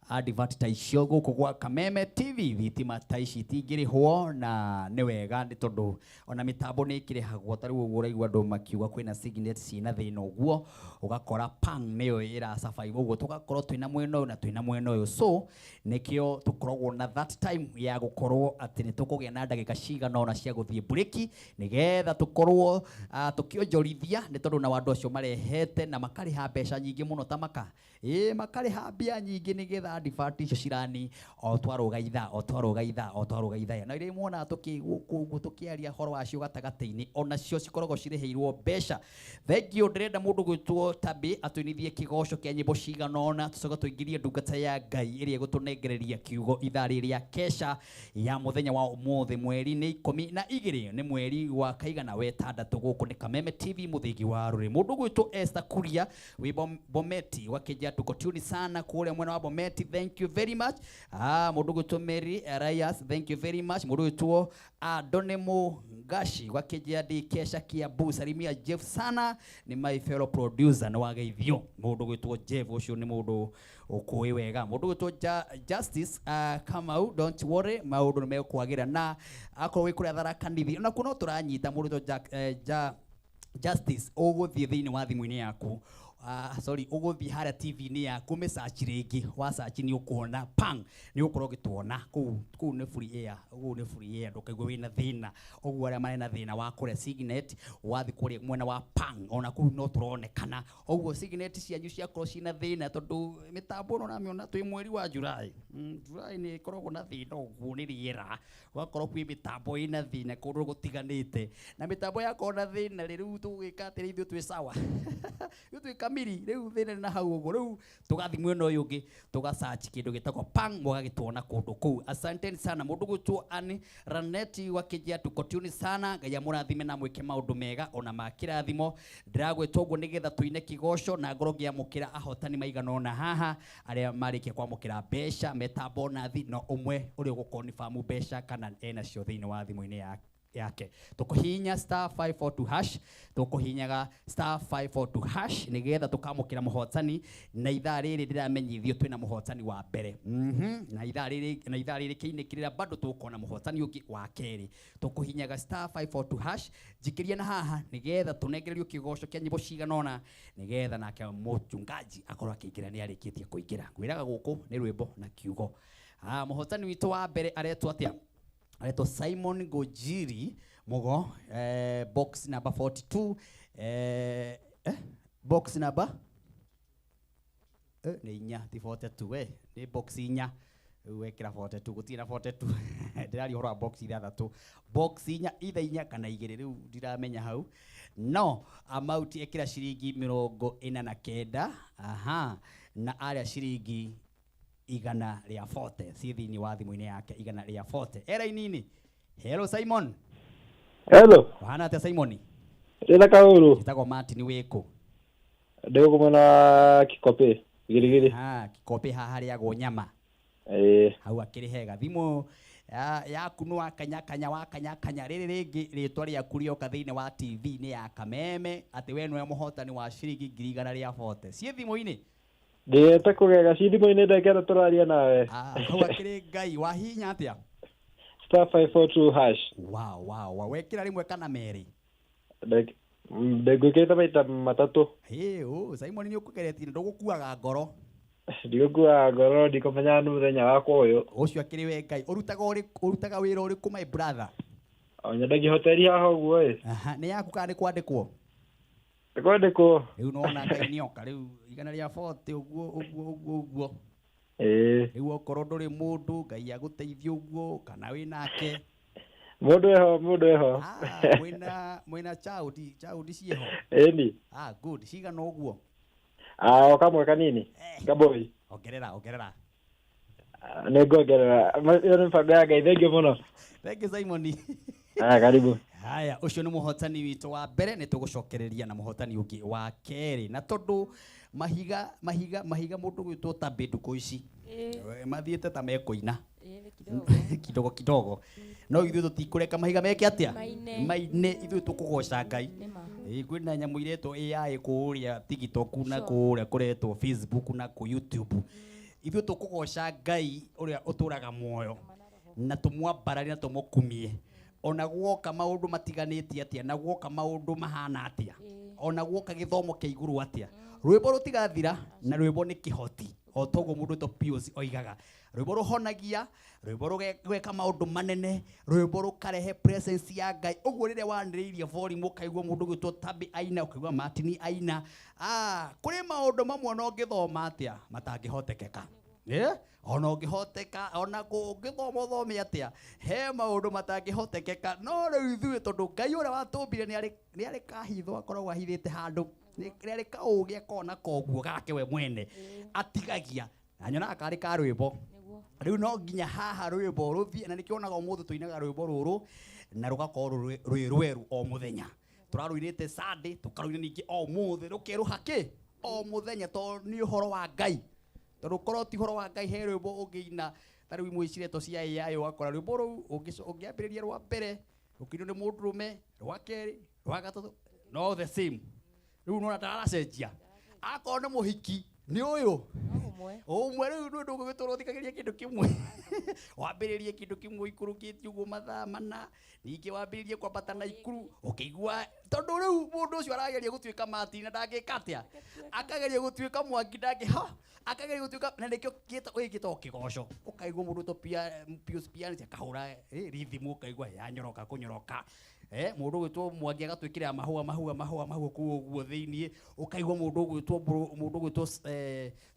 advert ta icio gũkũ gwa Kameme TV, thitima ta ici itingĩrĩhwo, na nĩ wega nĩ tondũ ona mĩtambo nĩ ĩkĩrĩhagwo. Ta rĩu ũguo ũraigua andũ makiuga kwĩna signet ciĩna thĩna, ũguo ũgakora pang nĩyo ĩra survive, ũguo tũgakorwo twĩna mwena ũyũ na twĩna mwena ũyũ. So nĩkĩo tũkoragwo na that time ya gũkorwo atĩ nĩ tũkũgĩa na ndagĩka cigana ũna cia gũthiĩ break, nĩgetha tũkorwo tũkĩonjorithia, nĩ tondũ na andũ acio marehete na makarĩha mbeca nyingĩ mũno, ta maka ĩ makarĩha mbia nyingĩ nĩgetha advert icio cirani o twarũga ithaa, o twarũga ithaa, o twarũga ithaa. Na iria muonaga tũkĩgũkũ tũkĩaria horo wacio gatagatĩ-inĩ, onacio cikoragwo cirĩhĩirwo mbeca. Thank you. Ndĩrenda mũndũ gwĩtwo Tabi atũinithie kĩgoco kĩa nyĩmbo cigana ũna, tũcoke tũingĩrie ndungata ya Ngai ĩrĩa ĩgũtũnengereria kiugo ithaa rĩrĩa kesha ya mũthenya wa ũmũthĩ. Mweri nĩ 12, nĩ mweri wa kaigana wetandatũ. Gũkũ nĩ Kameme TV, mũthĩgi wa rũrĩ. Mũndũ gwĩtwo Esther Kuria wĩ Bometi wakĩnja, tuko tuni sana kũrĩa mwena wa Bometi, thank you very much. Mũndũ gwĩtwo Mary Arias, thank you very much. Mũndũ gwĩtwo Adonemo Ngashi wakĩnja ndĩ kesha Kiambu, salimia Jeff sana, nĩ my fellow producer, nĩ wageithio mũndũ gwĩtwo Jeff, ũcio nĩ mũndũ ũkũĩ wega. Mũndũ gwĩtwo Justice Kamau, don't worry, maũndũ nĩ mekwagĩra, na akorwo wĩ kũrĩa Tharaka Nithi ona kuo no tũranyita. Mũndũ gwĩtwo Justice, ũgũthiĩ thĩinĩ wa thimũ-inĩ yaku, sorry, ũgũthiĩ harĩa TV-inĩ yaku, mĩsearch rĩngĩ, wa search nĩ ũkuona pang, nĩ ũgũkorwo ũgĩtuona kũu. Kũu nĩ free air, ũguo nĩ free air, ndũkaigua wĩna thĩna ũguo. Arĩa marĩ na thĩna wa kũrĩa Signet, wathiĩ kũrĩa mwena wa pang, ona kũu no tũronekana ũguo. Signet cianyu ciakorwo ciĩna thĩna, tondũ mĩtambo ĩno ũramĩona twĩ mweri wa July. July nĩ ĩkoragwo na thĩna, ũguo nĩ rĩera, ũgakorwo kwĩ mĩtambo ĩna thĩna kũndũ gũtiganĩte, na mĩtambo yakorwo na thĩna rĩ, rĩu tũgwĩka atĩrĩ? Ithuĩ twĩ sawa, ithuĩ twĩ kamiri, rĩu thĩna nĩ na hau ũguo. Rĩu tũgathiĩ mwena ũyũ ũngĩ, tũgasearch kĩndũ gĩtagwo pang, mũgagĩtuona kũndũ kũu. Asanteni sana. Mũndũ gwĩtwo Ani Raneti wakĩnjia, tuko tuni sana. Ngai amũrathime na mwĩke maũndũ mega ona ma kĩrathimo. Ndĩragwĩta ũguo nĩgetha tũine kĩgoco na ngorwo ngĩamũkĩra ahotani maigana ũna haha, arĩa marĩkia kwamũkĩra mbeca meta bonathi, no ũmwe ũrĩa ũgũkorwo nĩ famu mbeca kana enacio thĩinĩ wa thimũ-inĩ yake. Tũkũhihinya star 542 hash, tũkũhihinyaga star 542 hash nĩgetha tũkamũkĩra mũhotani. Na ithaa rĩrĩ ndĩramenyithio twĩna mũhotani wa mbere. Na ithaa rĩrĩ, na ithaa rĩrĩ kĩinĩkĩrĩra, bado tũkona mũhotani ũngĩ wa kerĩ. Tũkũhihinyaga star 542 hash, njikĩria na haha nĩgetha tũnengererio kĩgoco kĩa nyĩmbo cigana ũna, nĩgetha nake mũchungaji akorwo akĩingĩra. Nĩ arĩkĩtie kũingĩra. Ngwĩraga gũkũ nĩ rwĩmbo na kiugo. Mũhotani witũ wa mbere aretwo atĩa? Aretwo Simon Gojiri Mugo, box number 42, box number nĩ inya, ti 42, nĩ box inya. Rĩu wekĩra 42, gũtirĩ na 42, ndĩraria ũhoro wa box ithathatũ, box inya, itha inya kana igĩrĩ, rĩu ndiramenya hau. No amount ĩkĩra ciringi 49, aha, na arĩa ciringi 140 ciĩ thĩinĩ wa thimũ-inĩ yake, 140 era inini. Hello Simon. Hello. Wahana atĩa, Simon? Ndĩna kaũru. Njĩtagwo Martin, wĩkũ? Ndĩ gũkũ mwena wa Kikopĩ, Gĩrigiri. Ah, Kikopĩ, haha harĩagwo nyama. Ĩĩ. Hau akĩrĩ hega. Thimũ yaku nĩ wakanyakanya, wakanyakanya rĩrĩ rĩngĩ, rĩtwa rĩaku rĩoka thĩinĩ wa TV nĩ ya Kameme atĩ we nĩwe mũhotani wa ciringi 140,000 ciĩ thimũ-inĩ. Ndĩrete kũgega ci thimũ-inĩ ndagĩka ĩno tũraria nawe. Hau akĩrĩ Ngai wahihinya atĩa? Star 542 hash. Wow, wow, wow. Wekĩra rĩmwe kana merĩ? Ndĩngwĩkĩrĩte maita matatũ. Hĩ, ũ, Simon nĩ ũkũgeretie na ndũgũkuaga ngoro. Ndigũkuaga ngoro ndikũmenyaga nĩ mũthenya wakwa ũyũ. Ũcio akĩrĩ we Ngai. Ũrutaga ũrĩkũ, ũrutaga wĩra ũrĩkũ my brother? O nyendagia hoteli haha ũguo ĩ. Aha, nĩ yaku kana nĩ kwandĩkwo? Nĩ kwandĩkwo. Rĩu nona Ngai nĩoka rĩu igana rĩa 40 ũguo ũguo ũguo ũguo. Ĩĩ. Rĩu okorwo ndũrĩ mũndũ Ngai agũteithie ũguo kana wĩ nake. Mũndũ eho, mũndũ eho. Ah, mwĩna mwĩna child, child ciĩho? Ĩni. Ah, good. Cigana ũguo? Ah, o kamwe kanini. Kaboi. Ongerera, ongerera. Nĩ nguongerera. Ĩyo nĩ mĩbango ya Ngai, thengiũ mũno. Thank you Simon. Ah, karibu. Haya, ũcio nĩ mũhotani witũ wa mbere, nĩ tũgũcokereria na mũhotani ũngĩ wa kerĩ. Na tondũ mahiga, mahiga, mahiga mũndũ gwĩtwo Tabĩ ndukũ ici. Mathiĩte ta mekũina. Kidogo kidogo. No ithuĩ tũtikũreka mahiga meke atĩa? Maine. Maine, ithuĩ tũkũgoca Ngai. Nĩma. Ĩĩ, kwĩna nyamũ iretwo AI kũrĩa TikTok na kũrĩa kũretwo Facebook na kũ YouTube. Ithuĩ tũkũgoca Ngai ũrĩa ũtũraga muoyo na tũmwambararie na tũmũkumie. Ona guoka maũndũ matiganĩte atĩa, na guoka maũndũ mahana atĩa, ona guoka gĩthomo kĩa igũrũ atĩa, rwĩmbo rũtigathira na rwĩmbo nĩ kĩhoti. O toguo mũndũ wĩtwo Pius oigaga, rwĩmbo rũhonagia, rwĩmbo rũgeka maũndũ manene, rwĩmbo rũkarehe presence ya Ngai. Ũguo rĩrĩa wanĩrĩirie volume ũkaigua mũndũ ũgwĩtwo Tabĩ aina, ũkaigua Martin aina. Kũrĩ maũndũ mamwe ona ũngĩthoma atĩa matangĩhotekeka. Ona ũngĩhoteka, ona ũngĩthoma ũthome atĩa, he maũndũ matangĩhotekeka. No rĩu ithuĩ tondũ Ngai ũrĩa watũmbire nĩ arĩ kahitho akoragwo ahithĩte handũ, nĩ arĩ kaũgĩ akona koguo gake we mwene atigagia, na nyonaga karĩ ka rwĩmbo. Rĩu no nginya haha rwĩmbo rũthiĩ, na nĩkĩo wonaga ũmũthĩ tũinaga rwĩmbo rũrũ na rũgakorwo rwĩ rwerũ o mũthenya. Tũrarũinĩte Sunday, tũkarũina ningĩ o ũmũthĩ, rũkerũha kĩ? O mũthenya, tondũ nĩ ũhoro wa Ngai. Tondũ korwo ti ũhoro wa Ngai, he rwĩmbo ũngĩina, ta rĩu imwe ciretwo cia AI, ũgakora rwĩmbo rũu ũngĩambĩrĩria rwa mbere, rũkĩinwo nĩ mũndũrũme, rwa kerĩ, rwa gatatũ, no the same. Rĩu nĩwona ndaracenjia. Akorwo nĩ mũhiki, nĩ ũyũ. Ũmwe rĩu nĩ ũndũ ũgũgĩtũra ũthikagĩrĩria kĩndũ kĩmwe. Wambĩrĩrie kĩndũ kĩmwe ũikũrũkĩtie ũguo mathaa mana, ningĩ wambĩrĩrie kwambata na ikuru, ũkĩigua, tondũ rĩu mũndũ ũcio arageria gũtuĩka Martin na ndangĩka atĩa? Akageria gũtuĩka Mwangi ndangĩha, akageria gũtuĩka, na nĩkĩo gĩtagwo kĩgoco. Ũkaigua mũndũ wĩtwo Pius Pianist akahũra, rhythm, ũkaigua yanyoroka kũnyoroka. Mũndũ ũgwĩtwo Mwangi agatwĩkĩrĩra mahũa, mahũa, mahũa, mahũa kũu ũguo thĩiniĩ. Ũkaigua mũndũ ũgwĩtwo Mbũrũ, mũndũ ũgwĩtwo,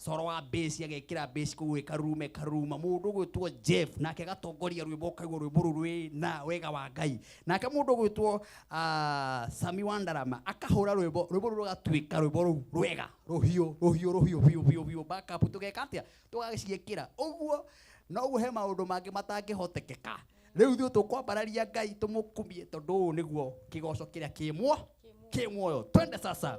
Coro wa bass agekĩra bass kũu ĩkaruruma, ĩkaruruma. Mũndũ ũgwĩtwo Jeff nake agatongoria rwĩmbo, ũkaigua rwĩmbo rũu rwĩna wega wa Ngai. Nake mũndũ ũgwĩtwo, Sami Wandarama akahũra rwĩmbo, rwĩmbo rũu rũgatuĩka rwĩmbo rũu rwega, rũhiũ, rũhiũ, rũhiũ, biũ, biũ, biũ. Backup tũgeka atĩa? Tũgaciĩkĩra. Ũguo noguo he maũndũ mangĩ matangĩhotekeka. Rĩu ithuĩ tũkwambararia Ngai tũmũkumie, tondũ ũyũ nĩguo kĩgoco kĩrĩa kĩ muoyo. Twende sasa.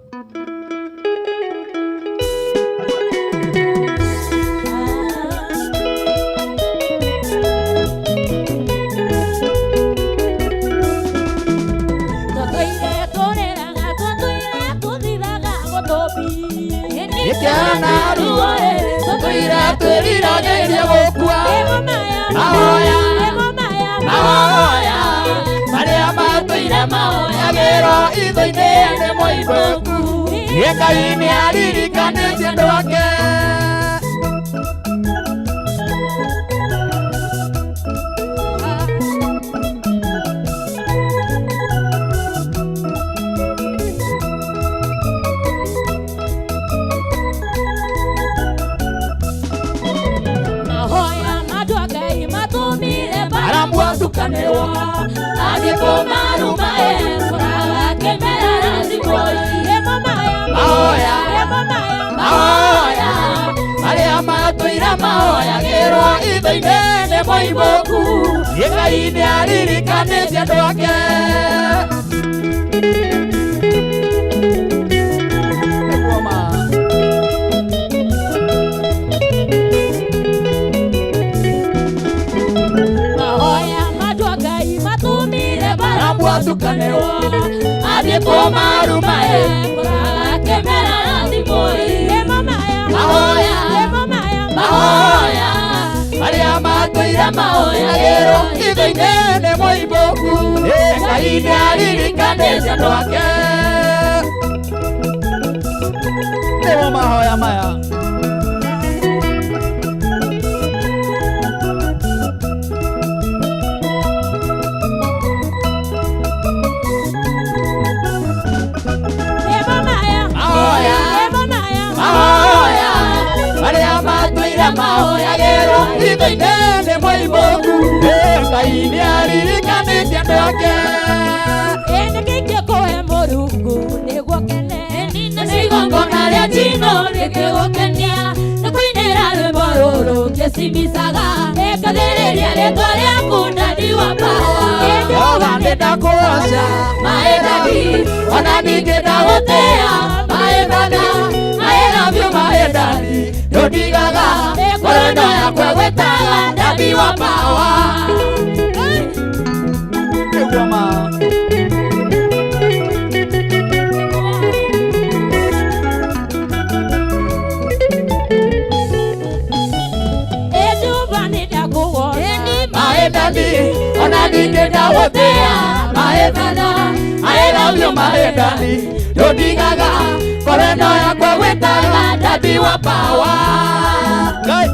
Tũtũire tũrĩraga, tũtũire tũthiraga gũtũmbi. Gĩkĩara ruo, tũtũire twĩriragĩria gũkua. Mahoya, mahoya, marĩa matũire mahoyagĩrwo itho-inĩ nĩ mũimbũku. Ngai nĩ aririkanĩtie andũ ake. Mahoya mandũ a Ngai matũmire Aramwatukanĩrwo. Angĩkũmaruma ekũraga kĩmera thimũ. Mahoya, mahoya, marĩa matũire mahoyagĩrwo itho-inĩ nĩ mũimbũku. Ngai nĩ aririkanĩtie andũ ake. Mahoya mandũ a Ngai matũmire Aramwatukanĩrwo. Angĩkũmaruma ekũraga kĩmera thimũ. Mahoya, matũire mahoyagĩrwo itho-inĩ nĩ mũimbũku Ngai nĩaririkanĩte andũ ake Nĩmo mahoya maya. Mahoya mahoya marĩa matũire mahoyagĩrwo itho-inĩ nĩ mũimbũku Ngai nĩaririkanĩte andũ ake Nĩkĩkũhe Mũrungu nĩguo kene igongona rĩa njino rĩkĩgũkenia nĩ kũinĩra rwĩmbo rũrũ ngĩcimicaga ngathĩrĩria rĩtwa rĩaku ndadi wa pawa Jehova nĩndakũgoca my daddy ona ningĩ ndagũtĩĩa my brother I love you my daddy ndũndigaga ngoro ĩno yakwa ĩgwĩtaga daddy wa pawa Nĩguo ma. Jehova nĩndakũgoca My daddy ona ningĩ ndagũtĩĩa my brother I love you my daddy ndũndigaga ngoro ĩno yakwa ĩgwĩtaga daddy wa pawa Ngai.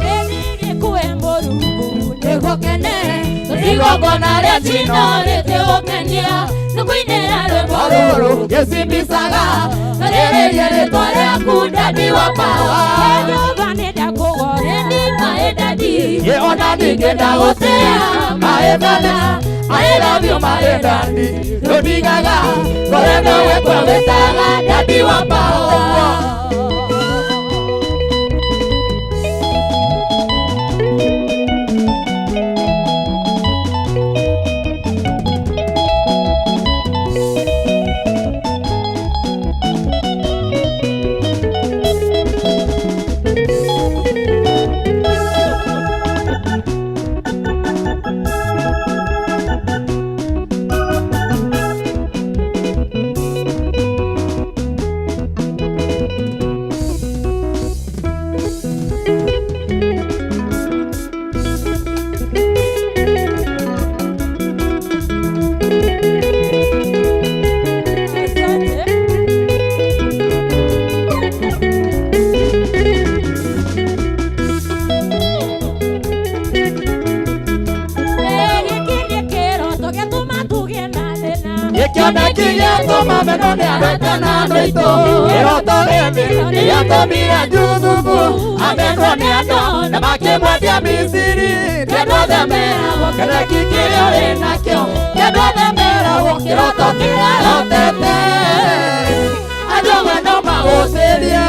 Nĩgĩkũhe Mũrungu nĩguo kene igongona rĩa njino rĩkĩgũkenia nĩ kũinĩra rwĩmbo rũrũ ngĩcimbicaga ngathĩrĩria rĩtwa rĩaku daddy wa pawa Jehova nĩndakũgoca my daddy Ye ona ningĩ ndagũtĩĩa my brother I love you my daddy ndũndigaga ngoro ĩno yakwa ĩgwĩtaga daddy wa pawa Gĩkĩ nĩ kĩroto gĩatũma tũgĩe na thĩna Gĩkĩoneki gĩatũma menwo nĩ andũ aitũ na andũ aitũ Kĩroto gĩthĩ nĩgĩatũmire Juthubu amenwo nĩ andũ na makĩmwendia Misiri Ti andũ othe meragwo kĩreki kĩrĩa ũrĩ nakĩo Ti andũ othe meragwo kĩroto kĩrĩa ũrotete Andũ amwe no magũcĩrie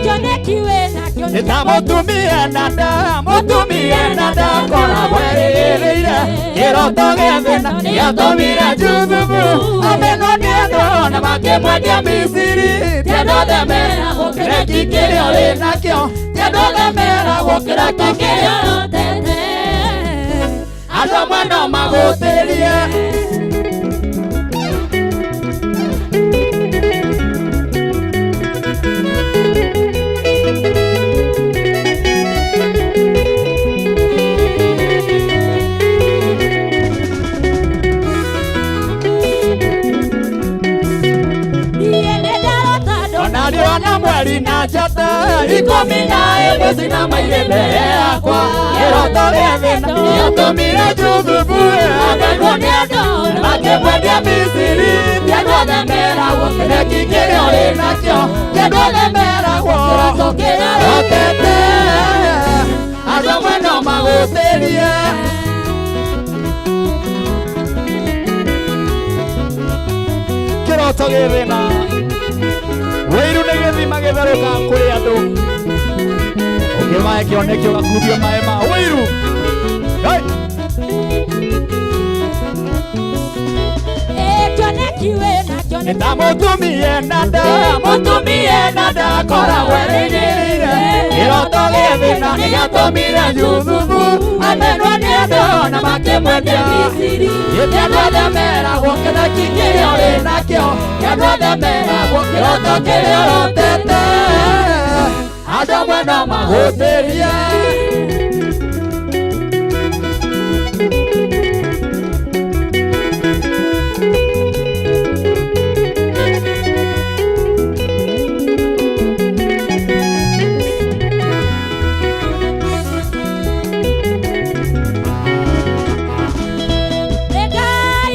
Kĩoneki wĩ nakĩo Nĩ ta mũtumia na nda mũtumia na nda koragwo erĩgĩrĩire kĩroto gĩa thĩna gĩatũmire Juthubu amenwo nĩ andũ na makĩmwendia Misiri Ti andũ othe meragwo kĩreki kĩrĩa ũrĩ nakĩo Ti andũ othe meragwo kĩroto kĩrĩa ũrotete andũ amwe no magũtĩrie Niĩ nĩndarota Ona riũa na mweri na njata 11 cinamaire mbere yakwa Kĩroto gĩa thĩna gĩatũmire Juthubu amenwo nĩ andũ na makĩmwendia Misiri Ti andũ othe meragwo kĩreki kĩrĩa ũrĩ nakĩo Ti andũ othe meragwo kĩroto kĩrĩa ũrotete Andũ amwe no magũtĩrie Kĩroto gĩ thĩna. Wĩiru nĩ gĩthima gĩtherũkaga kũrĩ andũ. Ũngĩmahe kĩoneki ũgakundio maĩ ma wĩiru. Nĩ ta mũtumie na nda mũtumie na ndakoragwo erĩgĩrĩire kĩroto gĩa thĩna nĩgĩatũmire Juthubu amenwo nĩ andũ na makĩmwendia Misiri. Gĩtĩ andũ othe meragwo kĩnaki kĩrĩa ũrĩ nakĩo, kĩ andũ othe meragwo kĩroto kĩrĩa ũrotete, andũ amwe no mahũthĩrie. Ngai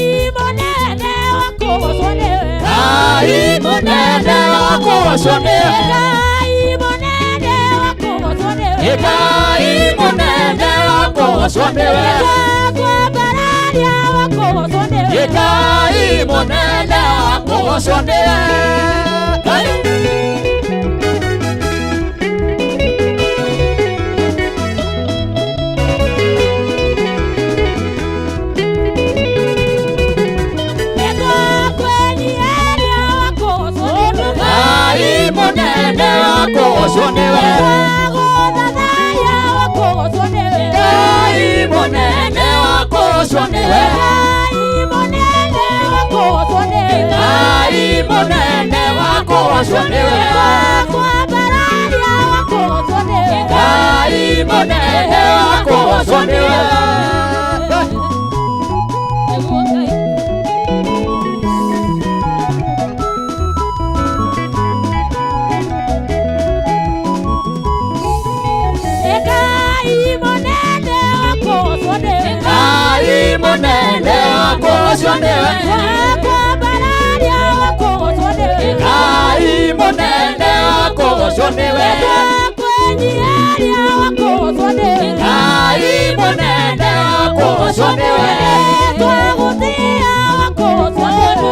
mũnene wa kũgocwo nĩwe. Ngai mũnene wa kũgocwo nĩwe. Ngai mũnene wa kũgocwo nĩwe. Ngai. Ngai mũnene wa kũgocwo nĩwe. Ngai mũnene wa kũgocwo nĩwe. Ngai mũnene wa kũgocwo nĩwe. Ngai mũnene wa kũgocwo nĩwe. Ngai mũnene wa kũgocwo nĩwe. Ngai mũnene wa kũgocwo nĩwe. Ngai mũnene wa kũgocwo nĩwe.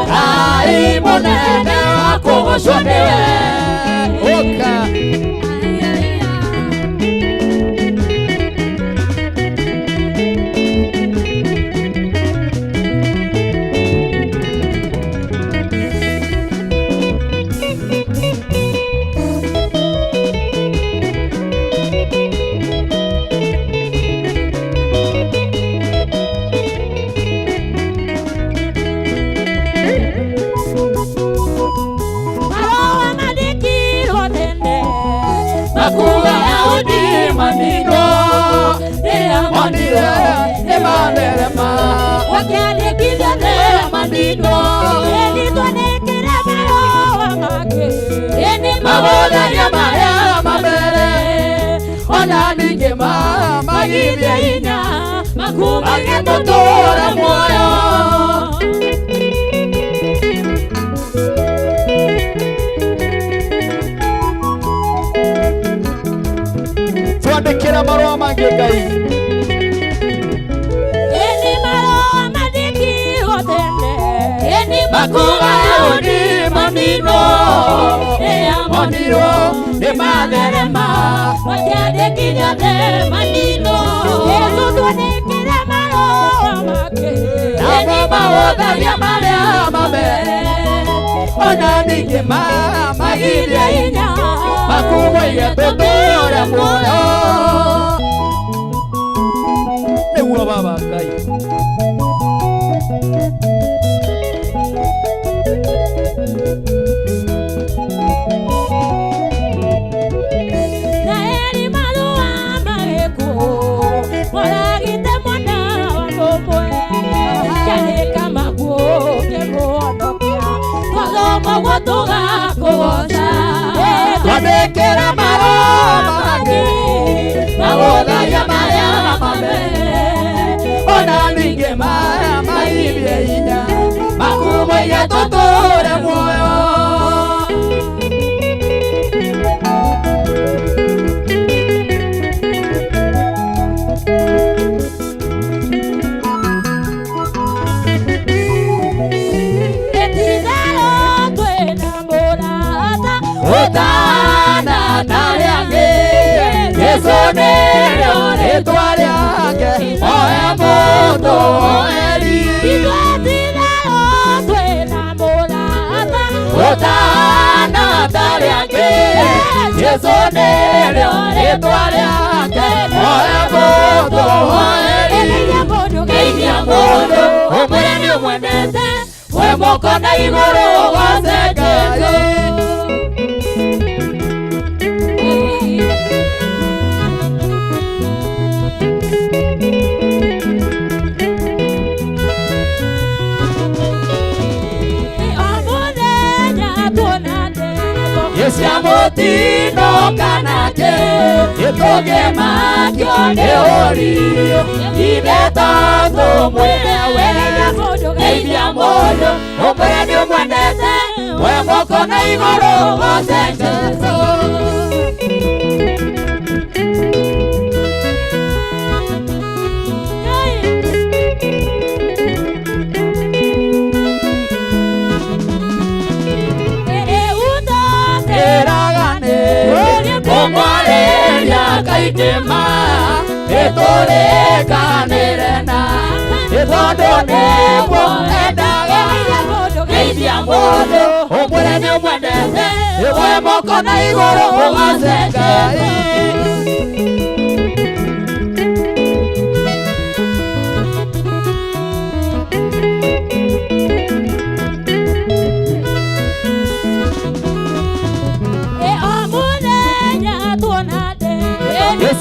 Ngai mũnene wa kũgocwo nĩwe. Ũka. Magothania marĩa mamere ona ningĩ magithie hinya magĩtũtũũra muoyo. Twandĩkĩra marũa mangĩ Ngai. Makuga Daudi manino moniro nĩ matherema Makĩandĩkithio thĩ manino. Jesũ twandĩkĩre marũa make. Namo mawotharia marĩa mamere ona ningĩ magithie hinya makumoige tũtũũre muoyo. Nĩguo Baba Ngai. Twandĩkĩra marũa mangĩ mawotharia marĩa mamere ona ningĩ magithie hinya makumoige tũtũũre muoyo. Jesu nĩrĩo rĩtwa rĩake oe mũndũ oeri. Ithuĩ ti-itherũ twĩna mũrata Jesu nĩrĩo rĩtwa rĩake Hoya mũndũ hoeri Geithia mũndũ ũmwĩre nĩ ũmwendete We moko na igũrũ ũgoce Jesũ. Cia mũtino kana kĩ tũngĩmakio nĩ ũriũ ithe tondũ mwĩre we geithia mũndũ ũmwĩre nĩ ũmwendete we moko na igũrũ ũgoce Jesũ. Kũmwarĩria kaingĩ ma nĩtũrĩkanĩre na tondũ nĩguo endaga geithia mũndũ ũmwĩre nĩ ũmwendete we moko na igũrũ ũgoce Ngai.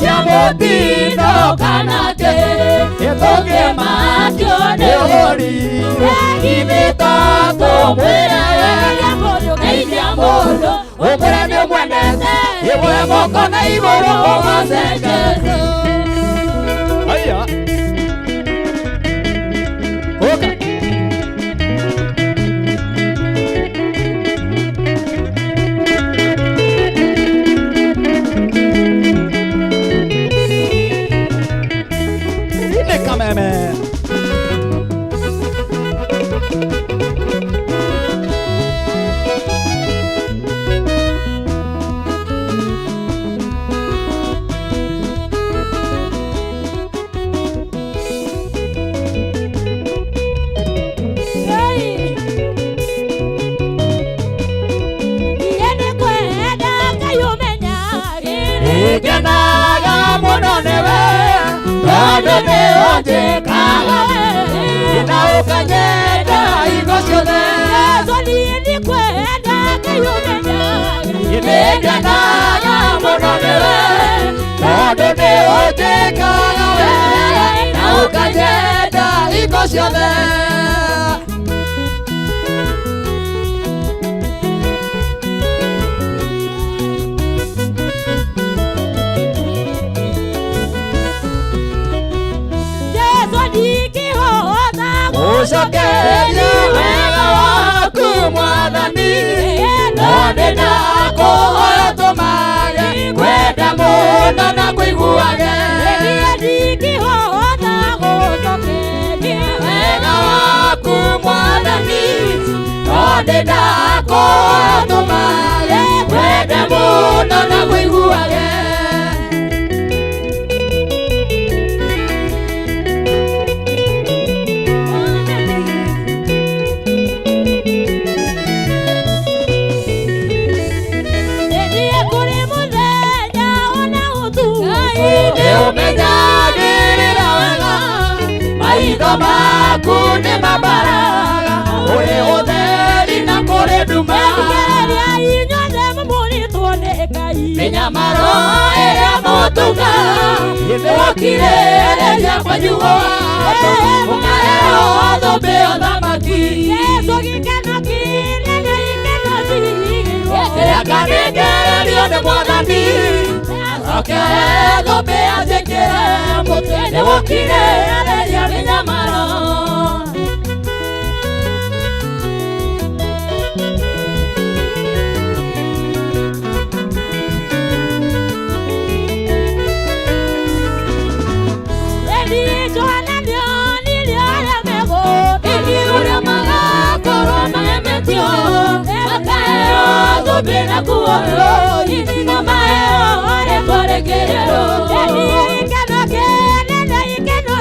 Cia mũtino kana kĩ tũngĩmakio nĩ ũriũ ithe tondũ mwĩre we geithia mũndũ ũmwĩre nĩ ũmwendete we moko na igũrũ ũgoce Jesũ. Haya. Oka. Kameme. Ngenaga mũno nĩwe tondũ nĩ ũnjĩkaga na ũkanyenda hingo ciothe. Nĩngenaga mũno nĩwe tondũ nĩ ũnjĩkaga na ũkanyenda hingo ciothe. Ũcokerie wega waku Mwathani no nĩndakũhoya tũmage kwenda mũno na kũiguage wega waku Mwathani no nĩndakũhoya tũmage kwenda mũno na kũiguage. Nĩũmenyagĩrĩra wega maitho maku nĩ mabaraga kũrĩ ũtheri na kũrĩ nduma mĩnyamaro ĩrĩa mũtuga nĩwokirĩrĩria kwanyu mũkaheo thũmbĩ ya ũthamaki kĩrĩa kanengererio nĩ Mwathani acoke thũmbĩ anjĩkĩre mũtwe nĩgũkirĩrĩria mĩnyamaro.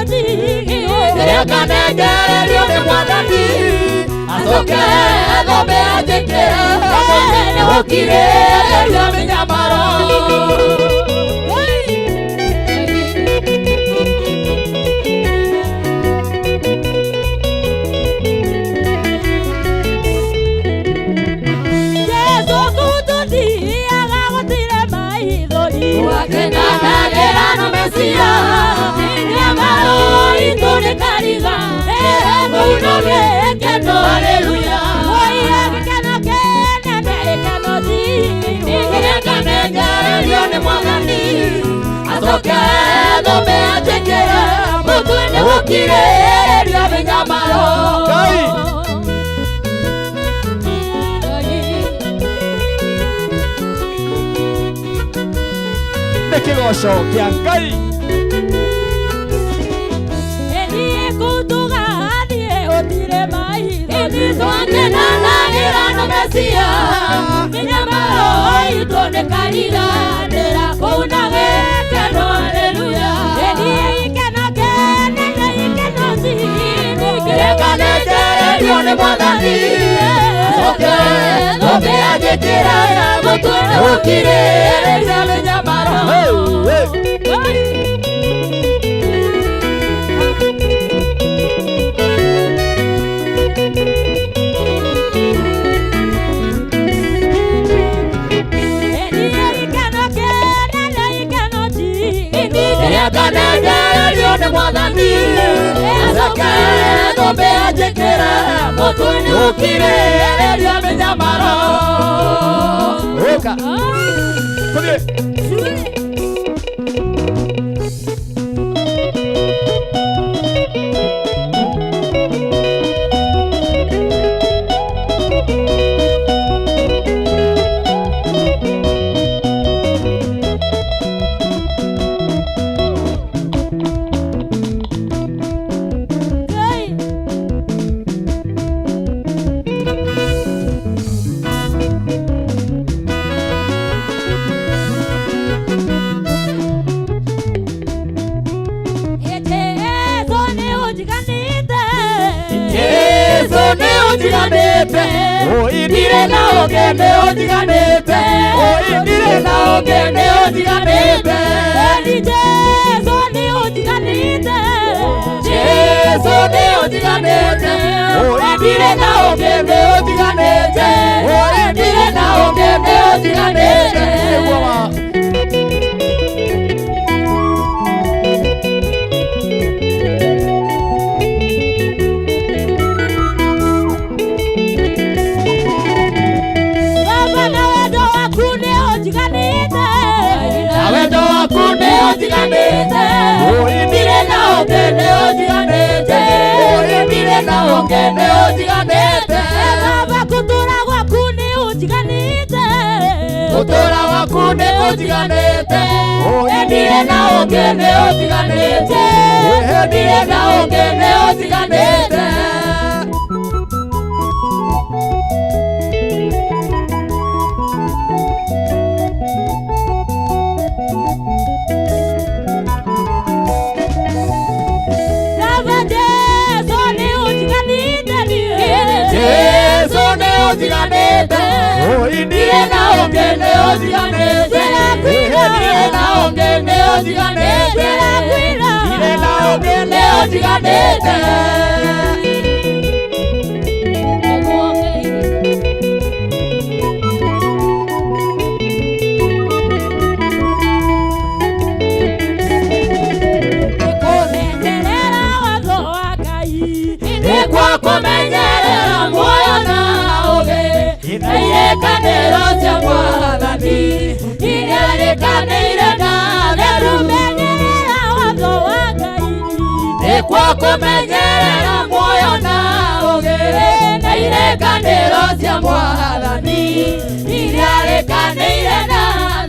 Kĩrĩa kanengererio nĩ Mwathani Acoke thome anjĩkĩre nĩ gũkirĩrĩria mĩnyamaro. Jesu kũtũthiaga gũtirĩ maithori Twakenanagĩra na Mesia mĩnyamaro itũ nĩ kariga kũu no gĩkeno Haleluya. Oiye gĩkeno kĩnene gĩkeno Nĩngenyererio nĩ Mwathani acoke thome anjĩkĩre mũtwe nĩ gũkirĩrĩria mĩnyamaro. Nĩ kĩgoco kĩa Ngai. Ĩthiĩ kũtũgathiĩ gũtirĩ maithori Twakenanagĩra na Mesia mĩnyamaro itũ nĩ kariganĩra kũu na gĩkeno haleluya Ĩthiĩ gĩkeno kĩnene gĩkeno Nĩngenyererio nĩ Mwathani acoke thome anjĩkĩre mũtwe nĩ gũkirĩrĩria mĩnyamaro. Nĩngenyererio nĩ Mwathani acoke thome anjĩkĩre mũtwe nĩ gũkirĩrĩria mĩnyamaro. Ũka. Tũthiĩ. Jesu nĩ ũnjiganĩte ndirĩ na ũngĩ nĩ ũnjiganĩte ndirĩ na ũngĩ nĩ ũnjiganĩte Jesu nĩ ũnjiganĩte Jesu nĩ ũnjiganĩte ndirĩ na ũngĩ nĩ ũnjiganĩte ndirĩ na ũngĩ nĩ ũnjiganĩte. Baba na wendo waku nĩ ũnjiganĩte Na wendo waku nĩ ũnjiganĩte ndirĩ na ũngĩ nĩ ũnjiganĩte ndirĩ na ũngĩ nĩ ũnjiganĩte. Baba gũtũra gwaku nĩ ũnjiganĩte Gũtũra gwaku nĩ kũnjiganĩte ndirĩ na ũngĩ nĩ ũnjiganĩte ndirĩ na ũngĩ nĩ ũnjiganĩte. Baba Jesu nĩ ũnjiganĩte niĩ Jesu nĩ ũnjiganĩte ndirĩ na ũngĩ nĩ ũnjiganĩte ndirĩ na ũngĩ nĩ ũnjiganĩte ndirĩ na ũngĩ nĩ ũnjiganĩte. Kũmenyerera watho wa Ngai Nĩkuo kũmenyerera muoyo na ũũgĩ na irĩkanĩro cia Mwathani iria rĩkanĩire na theru. Kũmenyerera watho wa Ngai Nĩkuo kũmenyerera muoyo na ũũgĩ na irĩkanĩro cia Mwathani iria rĩkanĩire na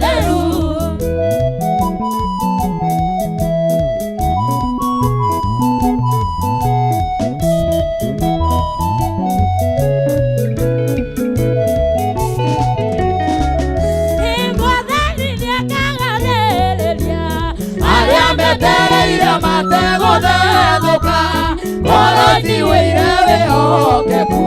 theru. Mwathani nĩakagathĩrĩria Arĩa metereire mategũthethũka ngoro ciũire wĩhokeku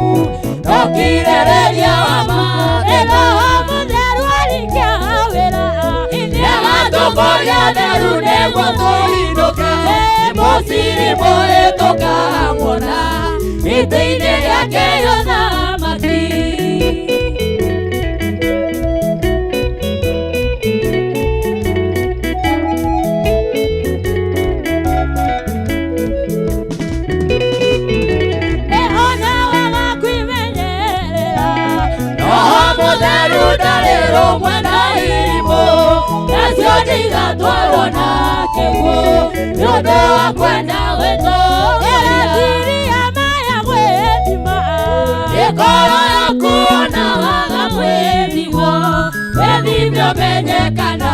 kũrĩa theru nĩguo tũinũke mũciri mũrĩ tũkamuona gĩtĩ-inĩ gĩake gĩa ũthamaki. Nĩhona waga kwĩmenyerera Roho Mũtheru ndarĩ rũmwe na irimũ nacio ndigatwarwo na kĩguũ nĩ ũndũ wa kwenda gwĩtũũgĩria maya gwĩthima ĩkorwo yaku ona waga gwĩthimwo wĩthime ũmenye kana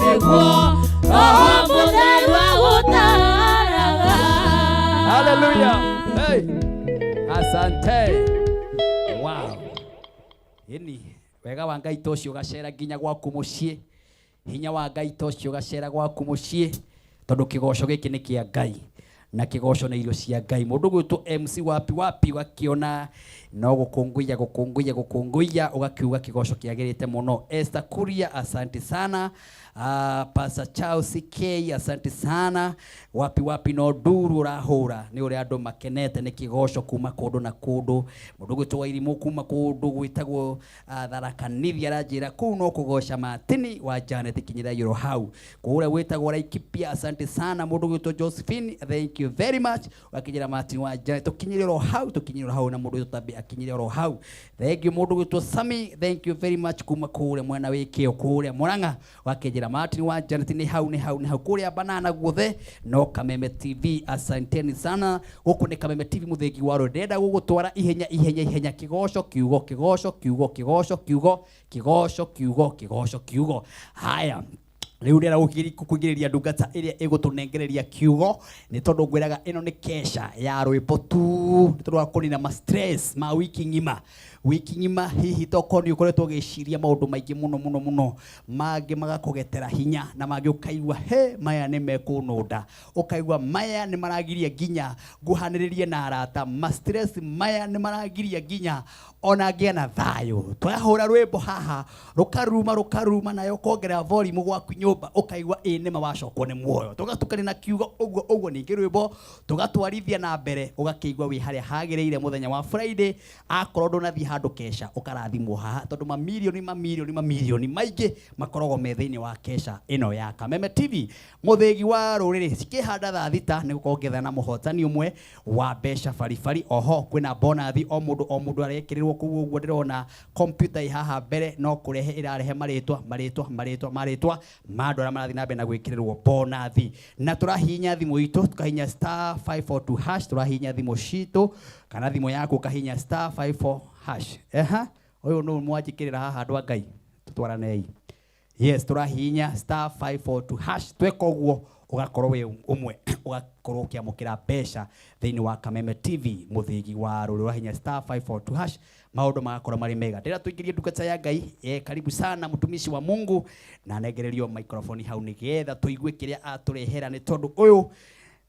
nĩguo Roho Mũtheru agũtaaraga. Hallelujah. Hey. Asante. Wow. Ĩni wega wa Ngai ta ũcio ũgacera nginya gwaku mũciĩ, hinya wa Ngai ta ũcio ũgacera gwaku mũciĩ, tondũ kĩgoco gĩkĩ nĩ kĩa Ngai na kĩgoco nĩ irio cia Ngai. Mũndũ ũgwĩtwo MC wapi wapi ũgakiona no gũkũngũiya gũkũngũiya gũkũngũiya, ũgakiuga kĩgoco kĩagĩrĩte mũno. Esther Kuria, asante sana. Pastor Charles CK, asante sana. Wapi wapi no nduru ũrahũra nĩ ũrĩa andũ makenete nĩ kĩgoco kuma kũndũ na kũndũ. Mũndũ ũgwĩtwo Wairimũ kuma kũndũ gwĩtagwo Tharaka Nithi aranjĩra kũu no kũgoca Martini wa Janet kinyĩra yũrũ hau. Kũrĩa gwĩtagwo Laikipia, asante sana. Mũndũ ũgwĩtwo Josephine, thank you very much. Ũgakinyĩra Martini wa Janet, tũkinyĩre oro hau, tũkinyĩre oro hau na mũndũ ũgwĩtwo Tabi akinyĩre oro hau. Thank you mũndũ ũgwĩtwo Sami, thank you very much kuma kũrĩa mwena wĩ kĩo kũrĩa Murang'a, ũgakĩnjĩra Martin wa Janet nĩ hau nĩ hau nĩ hau kũrĩa banana guothe no Kameme TV, asanteni sana. Gũkũ nĩ Kameme TV mũthĩgi wa rũrĩrĩ, ndĩrenda gũgũtwara ihenya ihenya ihenya, kĩgoco kiugo kĩgoco kiugo kĩgoco kiugo kĩgoco kiugo kĩgoco kiugo. Haya, rĩu ndĩrenda gũkũingĩrĩria ndungata ĩrĩa ĩgũtũnengereria kiugo, nĩ tondũ ngwĩraga ĩno nĩ kesha ya rwĩmbo tu, nĩ tondũ wa kũnina ma stress ma wiki ng'ima. Wiki ng'ima hihi tokorwo nĩ ũkoretwo ũgĩciria maũndũ maingĩ mũno mũno mũno, mangĩ magakũgetera hinya na mangĩ ũkaigua he maya nĩ mekũnũnda, ũkaigua maya nĩ maragiria nginya nguhanĩrĩrie na arata, ma stress maya nĩ maragiria nginya ona ngĩe na thayũ. Twahũra rwĩmbo haha rũkaruma rũkaruma, nayo ũkongerera volume gwaku nyũmba, ũkaigua ĩ nĩma wacokwo nĩ muoyo. Tũgatukania na kiugo ũguo ũguo, ningĩ rwĩmbo tũgatwarithia na mbere, ũgakĩigua wĩ harĩa hagĩrĩire mũthenya wa Friday. Akorwo ndũnathiĩ handũ kesha, ũkarathimwo haha, tondũ mamirioni mamirioni mamirioni maingĩ makoragwo me thĩinĩ wa kesha ĩno ya Kameme TV. Mũthĩgi wa rũrĩrĩ cikĩhanda thaa thita nĩ gũkorwo ngĩetha na mũhotani ũmwe wa mbeca baribari. Oho kwĩna bonathi o mũndũ o mũndũ arekĩrĩrwo kũu ũguo ndĩrona computer ĩ haha mbere no kũrehe ĩrarehe marĩtwa marĩtwa marĩtwa marĩtwa ma andũ arĩa marathiĩ na mbere na gwĩkĩrĩrwo bonathi. Na tũrahihinya thimũ itũ, tũkahihinya star 542 hash, tũrahihinya thimũ citũ kana thimũ yaku ũkahihinya star 54 hash. Eha, ũyũ nũ mwanjĩkĩrĩra haha andũ a Ngai, tũtwaranei. Yes, tũrahihinya star 542 hash. Tweka ũguo ũgakorwo wĩ ũmwe, ũgakorwo ũkĩamũkĩra mbeca thĩinĩ wa Kameme TV mũthĩgi wa rũrĩrĩ. Ũrahihinya star 542 hash, maũndũ magakorwo marĩ mega. Ndĩra tũingĩrie ndungata ya Ngai. Karibu sana mtumishi wa Mungu, na nengererio microphone hau nĩgetha tũigue kĩrĩa atũrehera, nĩ tondũ ũyũ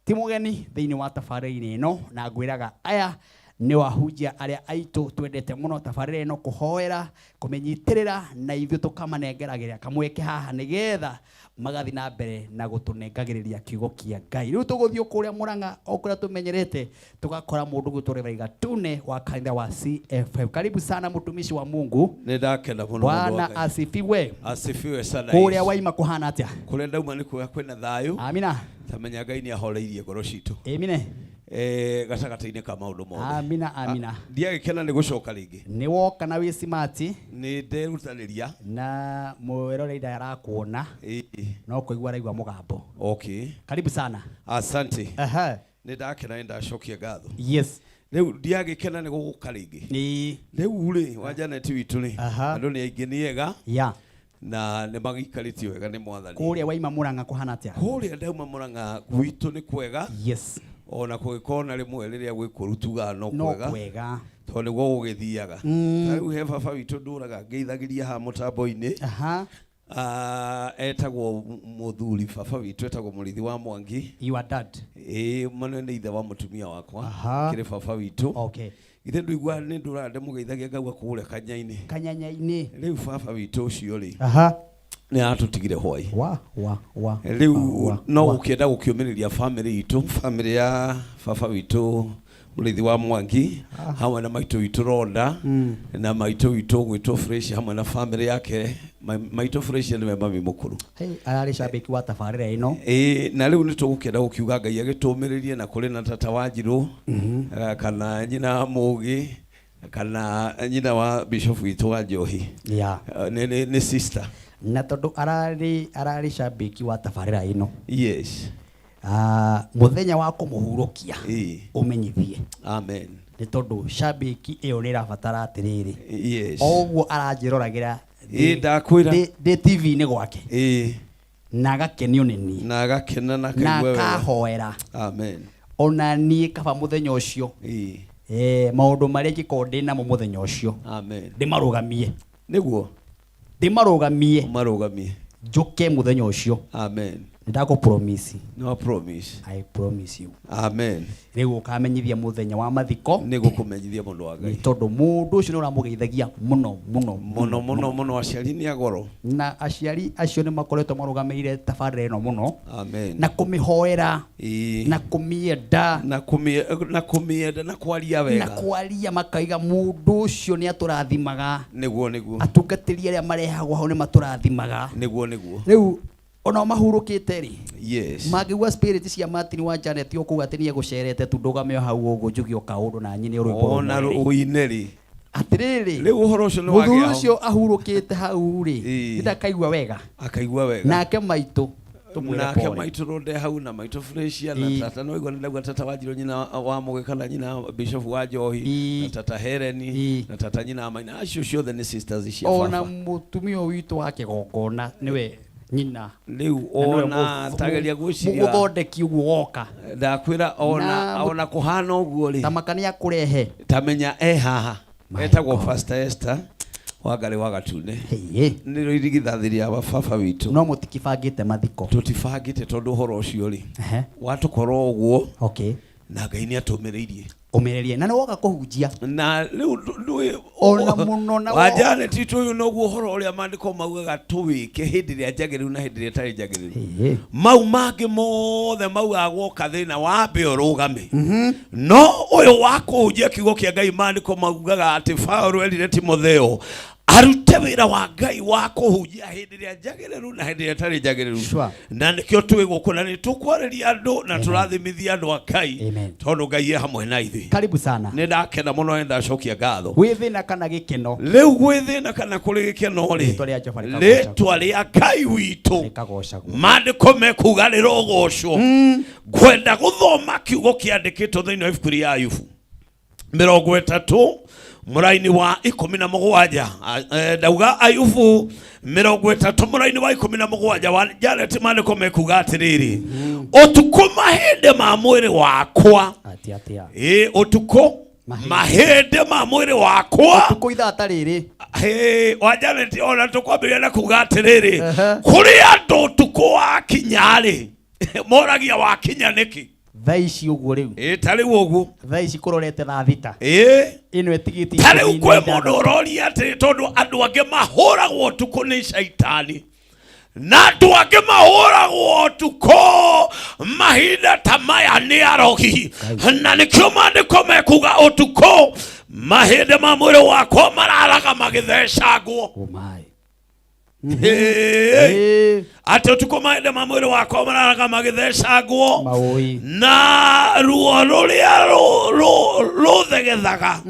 ti mũgeni thĩinĩ wa tabarĩra-inĩ ĩno, na ngwĩraga aya nĩ wahunjia arĩa aitũ twendete mũno tabarĩra ĩno, kũhoera, kũmĩnyitĩrĩra, na ithuĩ tũkamanengeragĩra kamweke haha nĩgetha magathiĩ na mbere na gũtũnengagĩrĩria kiugo kĩa Ngai. Rĩu tũgũthiĩ kũrĩa Murang'a o kũrĩa tũmenyerete, tũgakora mũndũ gwĩtwo Reverend Gatune wa kanitha wa CFM. Karibu sana mtumishi wa Mungu. Nĩ ndakena mũno mũndũ wa Bwana Ngai. asifiwe. Asifiwe sana Kũrĩa Yesu. waima kũhana atĩa? Kũrĩa ndauma nĩ kwega, kwĩna thayũ. Amina. Tamenya Ngai nĩ ahoreirie ngoro citũ. Amina. Gatagatĩ-inĩ ka maũndũ mothe. Amina, amina. Ndiagĩkena nĩ gũcoka rĩngĩ. Nĩ woka na wĩ smart. Nĩ nderutanĩria. Na mwĩroreri arakuona. No kũigua araigua mũgambo. Okay. Karibu sana. Asante. Aha. Nĩ ndakena, nĩ ndacokia ngatho. Yes. Rĩu ndiagĩkena nĩ gũgũka rĩngĩ. Rĩu rĩ wa Janet witũ rĩ, andũ nĩ aingĩ, nĩ ega. Yeah. Na nĩ magĩikarĩtio wega nĩ Mwathani. Kũrĩa waima Murang'a kũhana atĩa? Kũrĩa ndauma Murang'a gwitũ nĩ kwega. Yes. Ona kũngĩkorwo na rĩmwe rĩrĩa gwĩ kũru tugaga no No kwega. kwega. Tondũ nĩguo gũgĩthiaga. Ta rĩu he baba witũ ndũraga ngeithagĩria haha mũtambo-inĩ. Etagwo mũthuri baba witũ etagwo Mũrĩithi wa Mwangi. Your dad. Ĩĩ, mwana nĩ ithe wa mũtumia wakwa. Aha. Kĩrĩ baba witũ. Okay. Ithe ndũigua nĩ ndũraga ndĩmũgeithagia ngauga kũrĩa kanya-inĩ. Kanyanya-inĩ. Rĩu baba witũ ũcio rĩ. Aha. Nĩ aratũtigire hwai. Wa wa wa. Rĩu no gũkĩenda gũkĩũmĩrĩria famĩlĩ itũ, famĩlĩ ya baba witũ Mũrĩithi wa Mwangi hamwe na maitũ witũ Ronda na maitũ witũ gwĩtwo Fresh hamwe na famĩlĩ yake. Maitũ Fresh nĩwe mami mũkũrũ. Hey, ararĩ cambĩki wa tabarĩra ĩno. Ĩĩ, na rĩu nĩ tũgũkĩenda gũkiuga Ngai agĩtũmĩrĩrie na kũrĩ na tata Wanjirũ, kana nyina Mũgĩ, kana nyina wa bishop witũ wa Njohi. Nĩ sister. Na tondũ ararĩ cambĩki wa tabarĩra ĩno. Yes. Mũthenya wa kũmũhurũkia ũmenyithie. Amen. Nĩ tondũ cambĩki ĩyo nĩ ĩrabatara atĩrĩrĩ. Yes. O ũguo aranjĩroragĩra Ĩĩ, ndakwĩra. ndĩ TV-inĩ gwake. Ĩĩ. Na agakenio nĩ niĩ. Na agakena na Na akaigua wega. akahoera. Amen. Ona niĩ kaba mũthenya ũcio. Ĩĩ. Maũndũ marĩa ingĩkorwo ndĩ namo mũthenya ũcio. Amen. Ndĩmarũgamie. Nĩguo. Ndĩmarũgamie. Ũmarũgamie. Njũke mũthenya ũcio. Amen. Nĩndakũ promise. No promise. I promise you. Amen. Rĩu ũkamenyithia mũthenya wa mathiko. Nĩgũkũmenyithia mũndũ wa Ngai. Nĩ tondũ mũndũ ũcio nĩ ũramũgeithagia mũno mũno mũno mũno mũno. Aciari nĩ agoro. Na aciari acio nĩ makoretwo marũgamĩrĩire tabarĩra ĩno mũno. Amen. Na kũmĩhoera. Ĩĩ. Na kũmĩenda. Na kũmĩenda na kwaria wega. Na kwaria makaiga mũndũ ũcio nĩ atũrathimaga. Nĩguo nĩguo. Atungatĩri arĩa marehagwo hau nĩ matũrathimaga. Nĩguo nĩguo. Rĩu ona mahurũkĩte rĩ. Yes. Mangĩigua spirit cia Martin wa Janet ũkũuga atĩ nĩ egũcerete tu ndũgame o hau ũguo njuge o kaũndũ na nyine rwĩmbo Ona rũmwe rĩ. ũine rĩ. Atĩrĩrĩ. Rĩu ũhoro ũcio nĩ Mũthuri wagĩa ho. ũcio ahurũkĩte hau rĩ, nĩndakaigua wega. Akaigua wega. Nake maitũ tũmwĩre Nake pole. maitũ ronde hau na maitũ Fresia na tata no igua ndauga tata Wanjirũ nyina wa Mũgĩ kana nyina Bishop wa Njohi na tata Hereni na tata nyina wa Maina, acio ciothe nĩ sisters cia Ona baba. mũtumia witũ wa kĩgongona nĩwe nyina. Rĩu Na nĩwe ona tageria gwĩciria. Mũgũthondeki ũguo woka. Ndakwĩra ona kũhana ũguo rĩ. Ta maka nĩ akũrehe. Tamenya e haha. Etagwo Pastor Esther wa Ngarĩ wa Gatune. Nĩrĩo irigithathi rĩa baba witũ. No mũtikibangĩte mathiko. Tũtibangĩte tondũ ũhoro ũcio rĩ. Watũkorwo ũguo. Okay. Na Ngai nĩ atũmĩrĩirie. Ũmĩrĩrie. Na nĩ woka kũhunjia. Na rĩu ndũĩ Ona mũno na wa Janet witũ ũyũ noguo ũhoro ũrĩa maandĩko maugaga tũwĩke hĩndĩ ĩrĩa njagĩrĩru na hĩndĩ ĩrĩa ĩtarĩ njagĩrĩru. Mau mangĩ mothe maugaga gwoka thĩna wambe ũrũgame. No ũyũ wa kũhunjia kiugo kĩa Ngai maandĩko maugaga atĩ Paũlũ erire Timotheo arute wĩra wa Ngai wa kũhunjia hĩndĩ ĩrĩa njagĩrĩru na hĩndĩ ĩrĩa ĩtarĩ njagĩrĩru. Na nĩkĩo twĩ gũkũ na nĩ tũkwarĩria andũ na tũrathimithia andũ a Ngai tondũ Ngai e hamwe na ithuĩ. Karibu sana. Nĩ ndakena mũno nĩ ndacokia ngatho. Gwĩ thĩna kana gĩkeno. Rĩu gwĩ thĩna kana kũrĩ gĩkeno rĩ, Rĩtwa rĩa Jehova rĩkagocagwo. rĩtwa rĩa Ngai witũ Rĩkagocagwo. maandĩko mekuga rĩrogocwo. Ngwenda gũthoma kiugo kĩandĩkĩtwo thĩinĩ wa ibuku rĩa Ayubu 30 mũraini wa 17. Ndauga Ayubu 30 mũraini wa 17 wa Janet maandĩko mekuga atĩrĩrĩ, ũtukũ mahĩndĩ ma mwĩrĩ wakwa. Atia, atia. Ĩ, ũtukũ mahĩndĩ ma mwĩrĩ wakwa. Ũtukũ ithaa ta rĩrĩ. Hĩ, wa Janet ona tũkwambĩrĩria na kuga atĩrĩrĩ, kũrĩ andũ ũtukũ wakinya rĩ, moragia wakinya nĩkĩ? Thaa ici ũguo rĩu. Ĩ, ta rĩu ũguo. Thaa ici kũrorete thaa thita. Ĩ. Ĩno ĩtigĩtie Ta rĩu ikũmi kwĩ na mũndũ ithathatũ. ũroria atĩrĩ, tondũ andũ angĩ mahũragwo ũtukũ nĩ caitani. Na andũ angĩ mahũragwo ũtukũ mahinda ta maya nĩ arogi. Na nĩkĩo maandĩko mekuga ũtukũ mahĩndĩ ma mwĩrĩ wakwa mararaga magĩthecangwo. Hĩ. Atĩ ũtukũ mahĩndĩ ma mwĩrĩ wakwa mararaga magĩthecangwo. Na ruo rũrĩa rũthegethaga.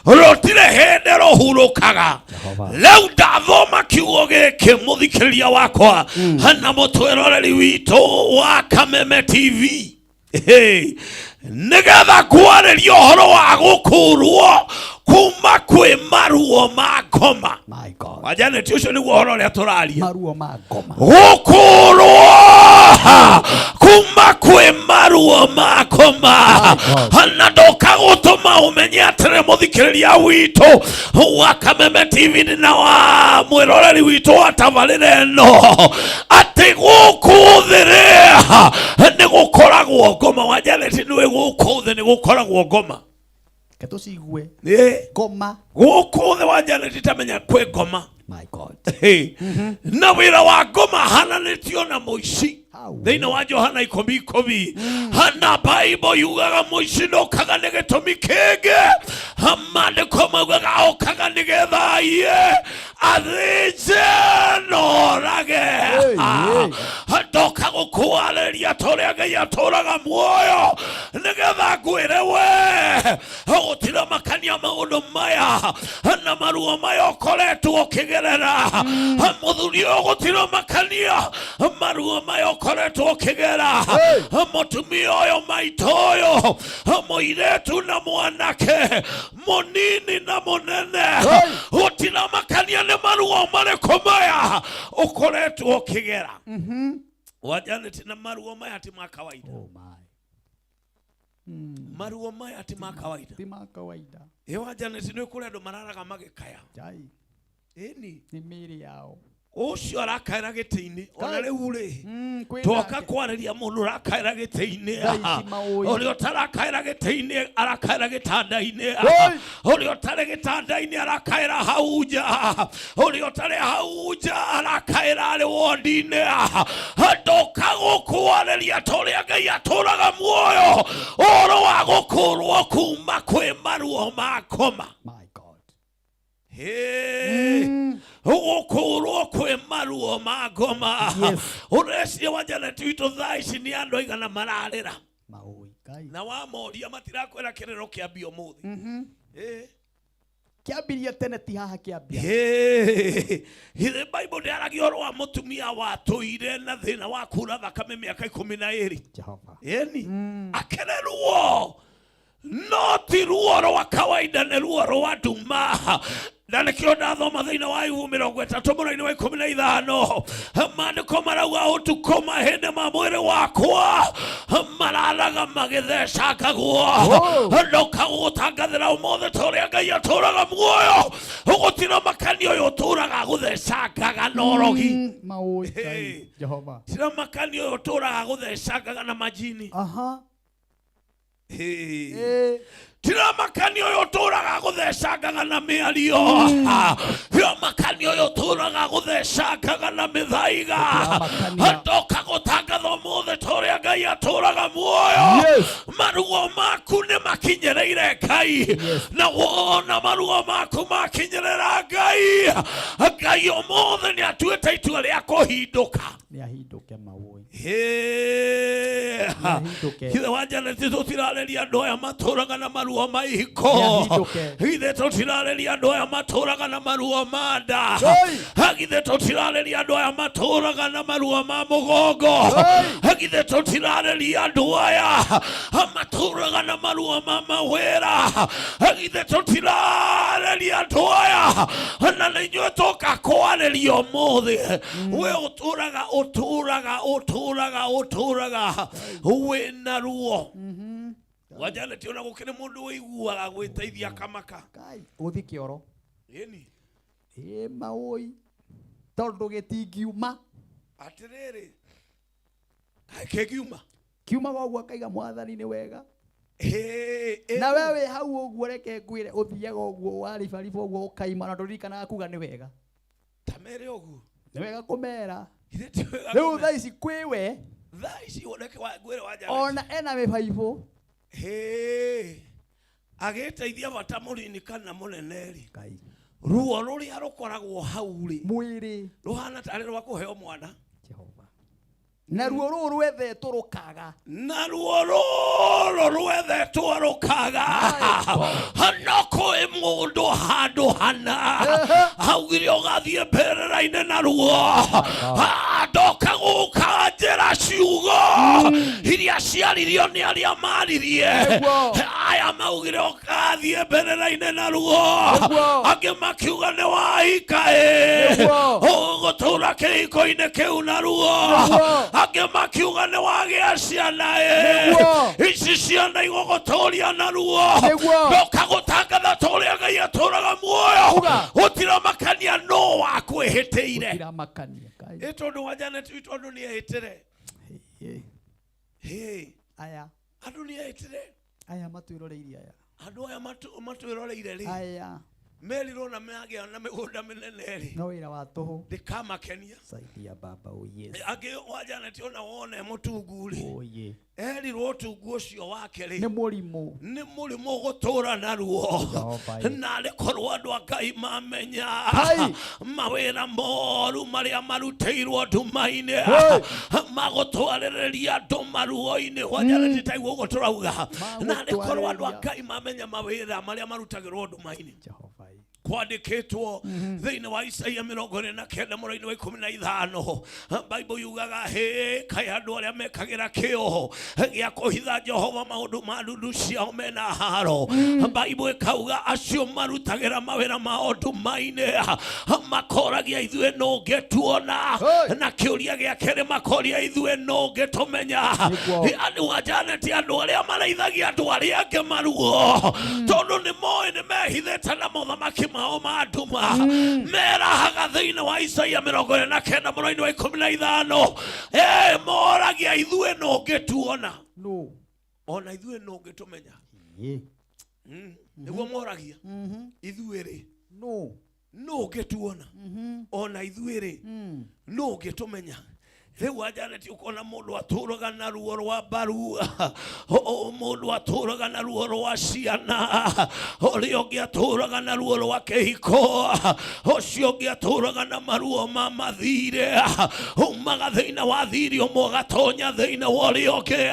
Rũtirĩ hĩndĩ rũhurũkaga. Rĩu ndathoma kiugo gĩkĩ mũthikĩrĩria wakwa na mũtwĩroreri witũ wa Kameme TV. Hĩ. Nĩgetha kwarĩria ũhoro wa gũkũrwo kuma kwĩ maruo ma ngoma. Wa Janet ũcio nĩguo ũhoro ũrĩa tũraria. Maruo ma ngoma. Gũkũrwo kuma kwĩ maruo ma ngoma. Na ndoka gũtũma ũmenye atĩrĩ mũthikĩrĩria witũ wa Kameme TV na wa mwĩroreri witũ wa tabarĩra ĩno atĩ gũkũ thĩ rĩ nĩ gũkoragwo ngoma. Wa Janet nĩwe gũkũ thĩ nĩ gũkoragwo ngoma. Reke tũcigue. Ĩ. Ngoma. Gũkũ thĩ wa Janet tamenya kwĩ ngoma. My God. Hey. Na wĩra wa ngoma hananĩtio na mũici thĩinĩ wa Johana 10:10. Hana Bible yugaga mũici ndokaga nĩ gĩtũmi kĩngĩ, maandĩko maugaga okaga nĩgetha aiye, athĩnje na orage. Ndoka gũkwarĩria ta ũrĩa Ngai atũraga muoyo, nĩgetha ngwĩre we gũtira makania maũndũ maya na maruo maya ũkoretwo ũkĩgerera. Mũthuri ũyũ, gũtira makania maruo maya ũkoretwo ũkĩgera. Mũtumia ũyũ, maitũ ũyũ, mũirĩtu na mwanake, mũnini na mũnene, gũtira makania nĩ maruo marĩkũ maya ũkoretwo ũkĩgera. Wajanĩti, na maruo maya ti ma kawaida. Oh my. Maruo maya ti ma kawaida. Ti ma kawaida. Ĩ wajanĩti, nĩ kũrĩ andũ mararaga magĩkaya. Jai. Ĩni. Nĩ mĩĩrĩ yao. Ũcio arakaĩra gĩtĩ-inĩ ona rĩu rĩ, kwĩ twoka nake. Kwarĩria mũndũ ũrakaĩra gĩtĩ-inĩ. Thaa ici maũĩ. Ũrĩa ũtarakaĩra gĩtĩ-inĩ arakaĩra gĩtanda-inĩ. Oi! Ũrĩa ũtarĩ gĩtanda-inĩ arakaĩra hau nja. Ũrĩa ũtarĩ hau nja arakaĩra arĩ wondi-inĩ. Ndoka gũkwarĩria ta ũrĩa Ngai atũraga muoyo, ũhoro wa gũkũrwo kuma kwĩ maruo ma ngoma. My God. Gũkũrwo kwĩ maruo ma ngoma. Yes. Ũreciria wa Janet witũ, thaa ici nĩ andũ aigana mararĩra? Maũĩ. Ngai. Na wamoria matirakwĩra kĩrĩro kĩambia ũmũthĩ. Kĩambirie tene, ti haha kĩambia. Githĩ Bible ndĩaragia ũhoro wa mũtumia watũire na thĩna wa kura thakame mĩaka 12? Jehova. Ĩni akĩrĩ ruo, no ti ruo rwa kawaida, nĩ ruo rwa nduma. Na nĩkĩo ndathoma thĩinĩ wa Ayubu 30 mũraini wa 15, maandĩko marauga ũtukũ mahĩndĩ ma mwĩrĩ wakwa mararaga magĩthecangagwo. Ndoka gũgũtangathĩra ũmũthĩ ta ũrĩa Ngai atũraga muoyo, gũtirĩ makani ũyũ ũtũraga gũthecangaga na ũrogi. Maũĩ. Ngai. Jehova. Tira makani ũyũ ũtũraga gũthecangaga na majini. Aha. Tira makani ũyũ ũtũraga gũthecangaga na mĩario. Tira makani ũyũ ũtũraga gũthecangaga na mĩthaiga. Ndoka gũtangatha ũmũthĩ ta ũrĩa Ngai atũraga muoyo, maruo maku nĩ makinyĩrĩire Ngai. Na wona maruo maku makinyĩrĩra Ngai, Ngai ũmũthĩ nĩ atuĩte itua rĩa kũhindũka. Nĩ ahindũke, maũĩ. Nĩahindũke. Ithe wa Janet, tũtirarĩria andũ aya matũraga na maruo ma ihiko. Nĩahindũke. Ithe tũtirarĩria andũ aya matũraga na maruo ma nda. Githe tũtirarĩria andũ aya matũraga na maruo ma mũgongo. Githe tũtirarĩria andũ aya matũraga na maruo ma mawĩra. Githe tũtirarĩria andũ aya? Na nĩ inyuĩ tũka kwarĩria ũmũthĩ. We ũtũraga ũtũraga ũtũraga ũtũraga wĩna ruo wa Janet, ona gũkĩrĩ mũndũ ũiguaga gwĩteithia kamaka. Ngai. Ũthi kĩoro. Ĩni. Ĩ maũĩ. Tondũ gĩtingiuma. Atĩrĩrĩ, kaĩ kĩngiuma? Kiumaga ũguo akaiga Mwathani nĩ wega. Ĩ, Na we wĩ hau ũguo, reke ngwĩre, ũthiaga ũguo waribariba ũguo ũkaima na ndũririkanaga kuga nĩ wega. Ta mere ũguo. Nĩ wega kũmera. Githĩ ti wega Rĩu kũmera? thaa ici kwĩ we. Thaa ici reke ngwĩre wa Janet. Ona ena mĩbaibũ. Hĩ, agĩteithia bata mũnini kana mũnene rĩ, ruo rũrĩa rũkoragwo hau rĩ, mwĩrĩ rũhana tarĩ rwa kũheo mwana. Na ruo rũu rwethetwo rũkaga. Na ruo rũrũ rwethetwo rũkaga, no kwĩ mũndũ handũ hana augire ũgathiĩ mbĩrĩra-inĩ na ruo. Ndoka gũka njĩra ciugo iria ciaririo nĩ arĩa maririe. Aya maugire ũgathiĩ mbĩrĩra-inĩ na ruo, angĩ makiuga nĩ wahika ĩ, ũgũtũra kĩhiko-inĩ kĩu na ruo, angĩ makiuga nĩ wagĩa ciana ĩ, ici ciana igũgũtũria na ruo. Ndoka gũtangatha ta ũrĩa Ngai atũraga muoyo, gũtira makania no wakwĩhĩtĩire. Gũtiramakania. Ngai. Ĩ tondũ wa Janet witũ, andũ nĩ ehĩtĩre. Hĩ. Aya. Andũ nĩ ehĩtĩre. Aya matwĩroreirie aya. Andũ aya matwĩroreire rĩ, Aya. Merirwo na magĩa na mĩgũnda mĩnene rĩ, No wĩra wa tũhũ. Ndĩkamakenia. Saidia baba, oh yes. Angĩ wa Janet ona wone mũtungu rĩ, Oh yeah. Erirwo ũtungu ũcio wake rĩ Nĩ mũrimũ. Nĩ mũrimũ gũtũra naruo. Jehova, ĩ. Na arĩ korwo andũ a Ngai mamenya Hai. Mawĩra moru marĩa marutĩirwo nduma-inĩ Hey. Magũtwarĩrĩria andũ maruo-inĩ gwa Janet taiguo ũguo tũrauga, na arĩ korwo andũ a Ngai mamenya mawĩra marĩa marutagĩrwo nduma-inĩ. Jehova, ĩ. Kwandĩkĩtwo thĩinĩ wa Isaia 49 mũraini wa 15, Bible yugaga hĩ kaĩ andũ arĩa mekagĩra kĩo gĩa kũhitha Jehova maũndũ ma ndundu ciao mena haro. Bible ĩkauga acio marutagĩra mawĩra mao nduma-inĩ makoragia ithuĩ nũngĩtuona, na kĩũria gĩa kerĩ makoria ithuĩ nũngĩtũmenya. Andũ a Janet, andũ arĩa mareithagia andũ arĩa angĩ maruo tondũ nĩ moĩ nĩ mehithĩte na mothamaki mao ma nduma, merahaga thĩinĩ wa Isaia 49 mũraini wa 15, moragia ithuĩ nũngĩtuona, No. Ona ithuĩ nũngĩtũmenya. Ĩ. Nĩguo moragia ithuĩ rĩ No. Nũngĩtuona, ona ithuĩ rĩ nũngĩtũmenya. Rĩu wa Janet ũkona mũndũ atũraga na ruo rwa mbaru, mũndũ atũraga na ruo rwa ciana, ũrĩa ũngĩ atũraga na ruo rwa kĩhiko, ũcio ũngĩ atũraga na maruo ma mathirĩ, umaga thĩinĩ wa thirĩ ũmwe ũgatonya thĩinĩ wa ũrĩa ũngĩ.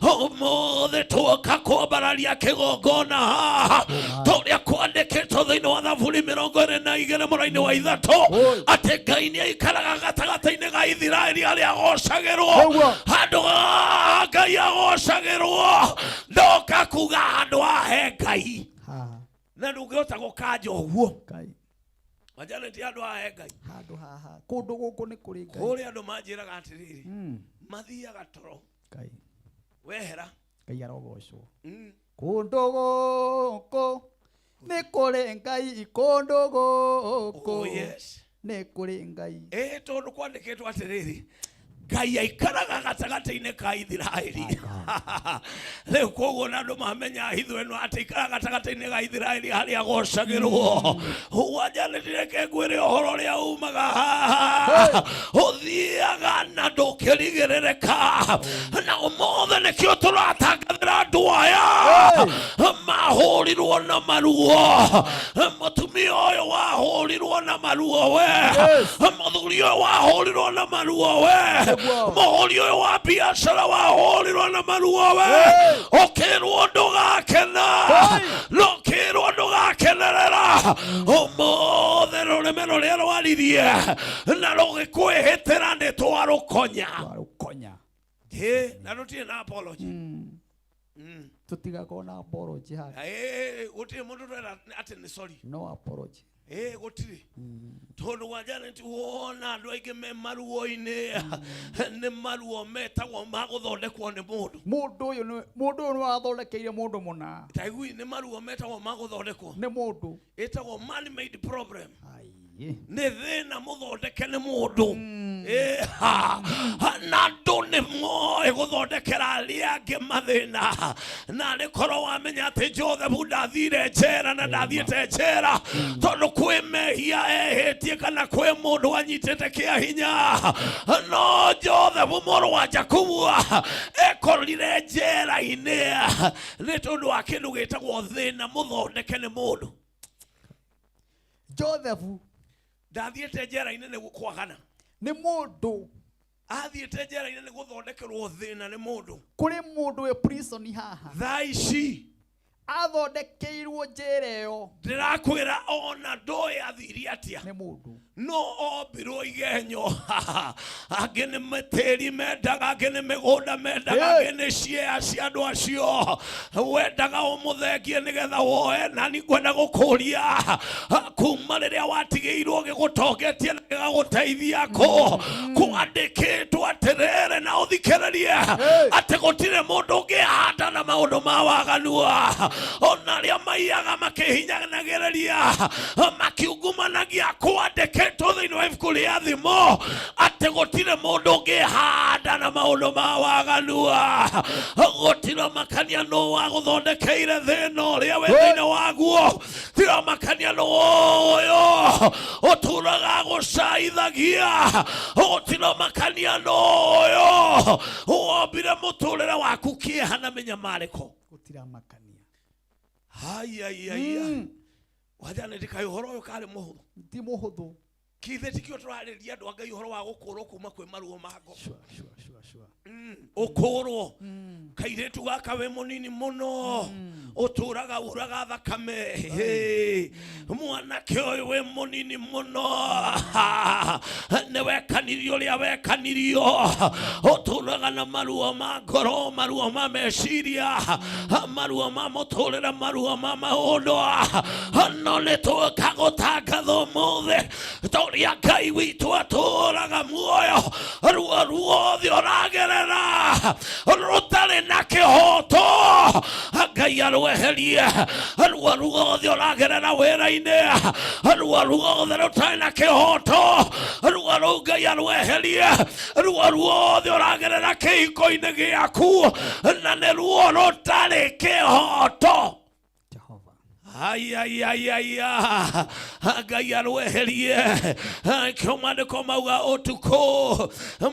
Ũmũthĩ tuoka kwambararia kĩgongona tũrĩa kwandĩkĩtwo thĩinĩ wa Thaburi 22 mũraini wa 3 atĩ Ngai nĩ aikaraga gatagatĩ-inĩ ga Ithiraeli arĩa agocagĩrwo. Handũ ha Ngai agocagĩrwo, ndoka kuga handũ hahe Ngai Haha. Na ndũngĩhota gũkanja ũguo. Ngai. Wajanet, handũ hahe Ngai. Handũ haha. Kũndũ gũkũ nĩ kũrĩ Ngai. Kũrĩ andũ manjĩraga atĩrĩrĩ, mathiaga toro Ngai. Wehera. Ngai arogocwo. Kũndũ gũkũ nĩ kũrĩ Ngai, kũndũ gũkũ Oh, yes. Nĩ kũrĩ Ngai. Ĩ tondũ kwandĩkĩtwo atĩrĩrĩ, Ngai aikaraga gatagatĩ-inĩ ka Ithiraeli. Rĩu koguo na andũ mamenya hitho ĩno atĩ ikaraga gatagatĩ-inĩ ga Ithiraeli harĩa agocagĩrwo. Wajanĩtire ngwĩre ũhoro ũrĩa umaga haha ũthiaga na ndũkĩrigĩrĩrĩka, na ũmũthĩ nĩkĩo tũratangathĩra andũ aya mahũrirwo na maruo. Mũtumia ũyũ wahũrirwo na maruo, we mũthuri ũyũ wahũrirwo na maruo, we mũhũri ũyũ wa biacara wahũrirwo na maruo, we ũkĩrwo ndũgakena na ũkĩrwo ndũgakenerera, ũmũthĩ rũrĩmĩ rũrĩa rwaririe na rũgĩkwĩhĩtĩra nĩ twarũkonya. Twarũkonya. Ĩ, na rũtirĩ na apology. Tũtigakorwo na apology haha. Ĩ, gũtirĩ mũndũ twera atĩ nĩ sorry. No apology. Ĩ, gũtirĩ, tondũ wa Janet wona andũ aingĩ me maruo-inĩ nĩ maruo metagwo ma gũthondekwo nĩ mũndũ. Mũndũ ũyũ nĩ mũndũ ũyũ nĩ wathondekeire mũndũ mũna. Taigui nĩ maruo metagwo ma gũthondekwo nĩ mũndũ. Ĩtagwo man made problem, nĩ thĩna mũthondeke nĩ mũndũ. Ĩ, ha, ha, na andũ nĩ moĩ gũthondekera arĩa angĩ mathĩna, na arĩ korwo wamenya atĩ Joseph ndathire njera na ndathiĩte njera tondũ kwĩ mehia ehĩtie kana kwĩ mũndũ anyitĩte kĩa hinya, no Joseph mũrũ wa Jakubu ekorire njera-inĩ nĩ tondũ wa kĩndũ gĩtagwo thĩna mũthondeke nĩ mũndũ. Joseph Ndathiĩte njera-inĩ nĩ kwagana nĩ mũndũ. Athiĩte njera-inĩ nĩ gũthondekerwo thĩna nĩ mũndũ. Kũrĩ mũndũ wĩ prison haha thaa ici athondekeirwo njera ĩyo. Ndĩrakwĩra ona ndoĩ athire atĩa nĩ mũndũ, no ombirwo igenyo. Angĩ nĩ mĩtĩri mendaga, angĩ nĩ mĩgũnda mendaga, angĩ nĩ ciea cia andũ acio wendaga ũmũthengie nĩgetha woe. Na nĩ ngwenda gũkũria, kuma rĩrĩa watigĩirwo gĩgũtongetie na gĩgagũteithia kũ, kwandĩkĩtwo atĩrĩrĩ, na ũthikĩrĩrie, atĩ gũtirĩ mũndũ ũngĩhanda na maũndũ ma waganua, ona arĩa maiyaga makĩhinyanagĩrĩria makiungumanagia. Kwandĩkĩtwo thĩinĩ wa ibuku rĩa Thimo atĩ gũtirĩ mũndũ ũngĩhanda na maũndũ ma waganua. Gũtiramakania nũ wagũthondekeire thĩna ũrĩa wĩ thĩinĩ waguo, tiramakania nũ. No ũyũ ũtũraga gũcaithagia gũtiramakania no ũyũ wombire mũtũrĩre waku kĩeha na mĩnyamarĩko. Gũtiramakania. Haiaiaia wajanĩti kaĩ ũhoro ũyũ karĩ mũhũthũ? Ti mũhũthũ. Kithe tikio tũrarĩria andũ a Ngai ũhoro wa gũkũrwo kuma kwĩ maruo ma ngoro. Sure, sure, sure, sure. Ũkũrwo kairĩtu gaka wĩ mũnini mũno ũtũraga uraga thakame. Hey, mwanake ũyũ wĩ mũnini mũno nĩ wekanirio ũrĩa wekanirio ũtũraga na maruo ma ngoro, maruo ma meciria, maruo ma mũtũrĩre, maruo ma maũndũ. No nĩ tũka gũtangatha ũmũthĩ tũrĩa Ngai witũ atũraga muoyo, ruo ruothe ũragerera rũtarĩ na kĩhoto Ngai arweherie. Ruo ruothe ũragerera wĩra-inĩ, ruo ruothe rũtarĩ na kĩhoto, ruo rũu Ngai arweherie. Ruo ruothe ũragerera kĩhiko-inĩ gĩaku na nĩ ruo rũtarĩ kĩhoto, aiaiaiaia Ngai arweherie. Kĩo maandĩko mauga ũtukũ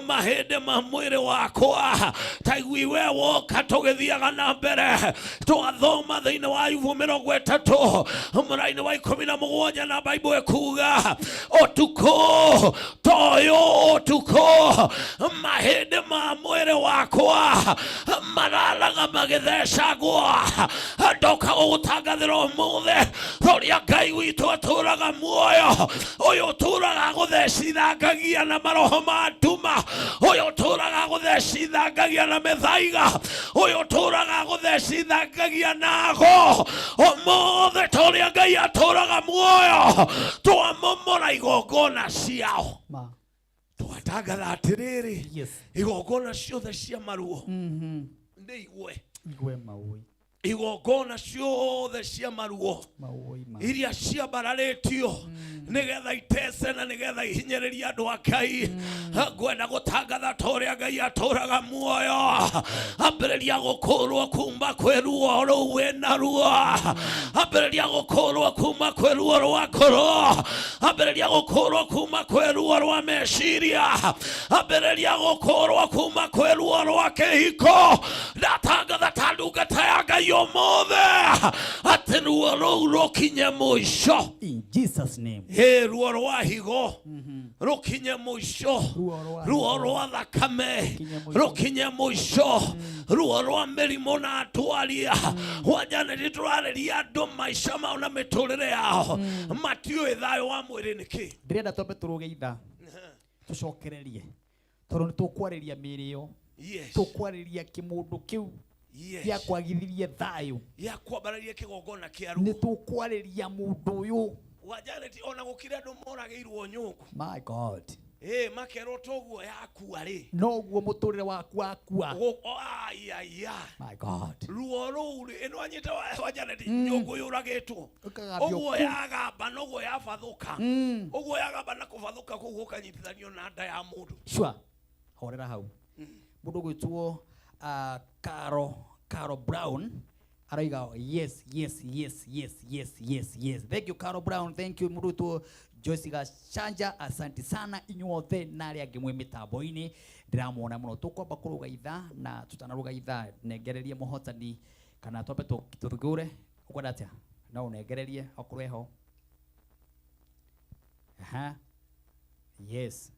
mahĩndĩ ma mwĩrĩ wakwa taigui we woka. Tũgĩthiaga na mbere twathoma thĩinĩ wa Ayubu 30 mũraini wa 17 na Baibũ ĩkuga ũtukũ toyũ ũtukũ mahĩndĩ ma mwĩrĩ wakwa mararaga magĩthecagwo. Ndoka gũgũtangathĩra ũmũthĩ ũrĩa Ngai witũ atũraga muoyo, ũyũ ũtũraga gũthecithangagia na maroho ma nduma, ũyũ ũtũraga gũthecithangagia na mĩthaiga, ũyũ ũtũraga gũthecithangagia na ago. Ũmũthĩ ta ũrĩa Ngai atũraga muoyo twamomora igongona ciao, twatangatha atĩrĩrĩ, igongona ciothe cia maruo nĩ igwe. Igwe maũi. Igongona ciothe cia maruo maũi ma iria ciambararĩtio nĩgetha itece na nĩgetha ihinyĩrĩrie andũ a Ngai, ngwenda gũtangatha ta ũrĩa Ngai atũraga muoyo, ambĩrĩria gũkũrwo kuma kwĩ ruo rũu wĩna ruo, ambĩrĩria gũkũrwo kuma kwĩ ruo rwa ngoro, ambĩrĩria gũkũrwo kuma kwĩ ruo rwa meciria, ambĩrĩria gũkũrwo kuma kwĩ ruo rwa kĩhiko. Ndatangatha ta ndungata ya Ngai ũmũthĩ atĩ ruo rũu rũkinye mũico. In Jesus name. Ĩ ruo rwa higo rũkinye mũico, ruo rwa thakame rũkinye mũico, ruo rwa mĩrimũ na atwaria wanjanĩri. Tũrarĩria andũ maica mao na mĩtũrĩre yao matiũĩ thayũ wa mwĩrĩ nĩ kĩ. Ndĩrenda twambe tũrũge ithaa tũcokererie tondũ nĩ tũkwarĩria mĩrĩ ĩyo, tũkwarĩria kĩmũndũ kĩu gĩa kwagithirie thayũ, gĩa kwambararia kĩgongona kĩa nĩ ruo. Tũkwarĩria mũndũ ũyũ. Wanjanĩti ona gũkĩrĩ andũ moragĩirwo nyũngũ. My God. Ĩ makerwo toguo yakua rĩ, noguo mũtũrĩre waku wakua. Aiaia. My God. Ruo rũu rĩ ĩno anyita wanjanĩti nyũngũ yũragĩtwo Ũkagambio ũguo kũ. Yagamba noguo yabathũka, ũguo yagamba na kũbathũka kũu gũkanyitithanio na nda ya mũndũ. Sure, horera hau. Mũndũ gwĩtwo Caro Brown arauga yes, yes, yes, yes, yes, yes, yes. Thank you, Caro Brown, thank you. Mũndũ gwĩtwo Joyce Gachanja, asante sana inyuothe na arĩa angĩ mwĩ mĩtambo-inĩ ndĩramuona mũno. Tũkwamba kũrũga ithaa na tũtanarũga ithaa nengererie mũhotani kana twambe tũthugure ũkwenda atĩa no ũnengererie okorwo eho. Aha. Yes,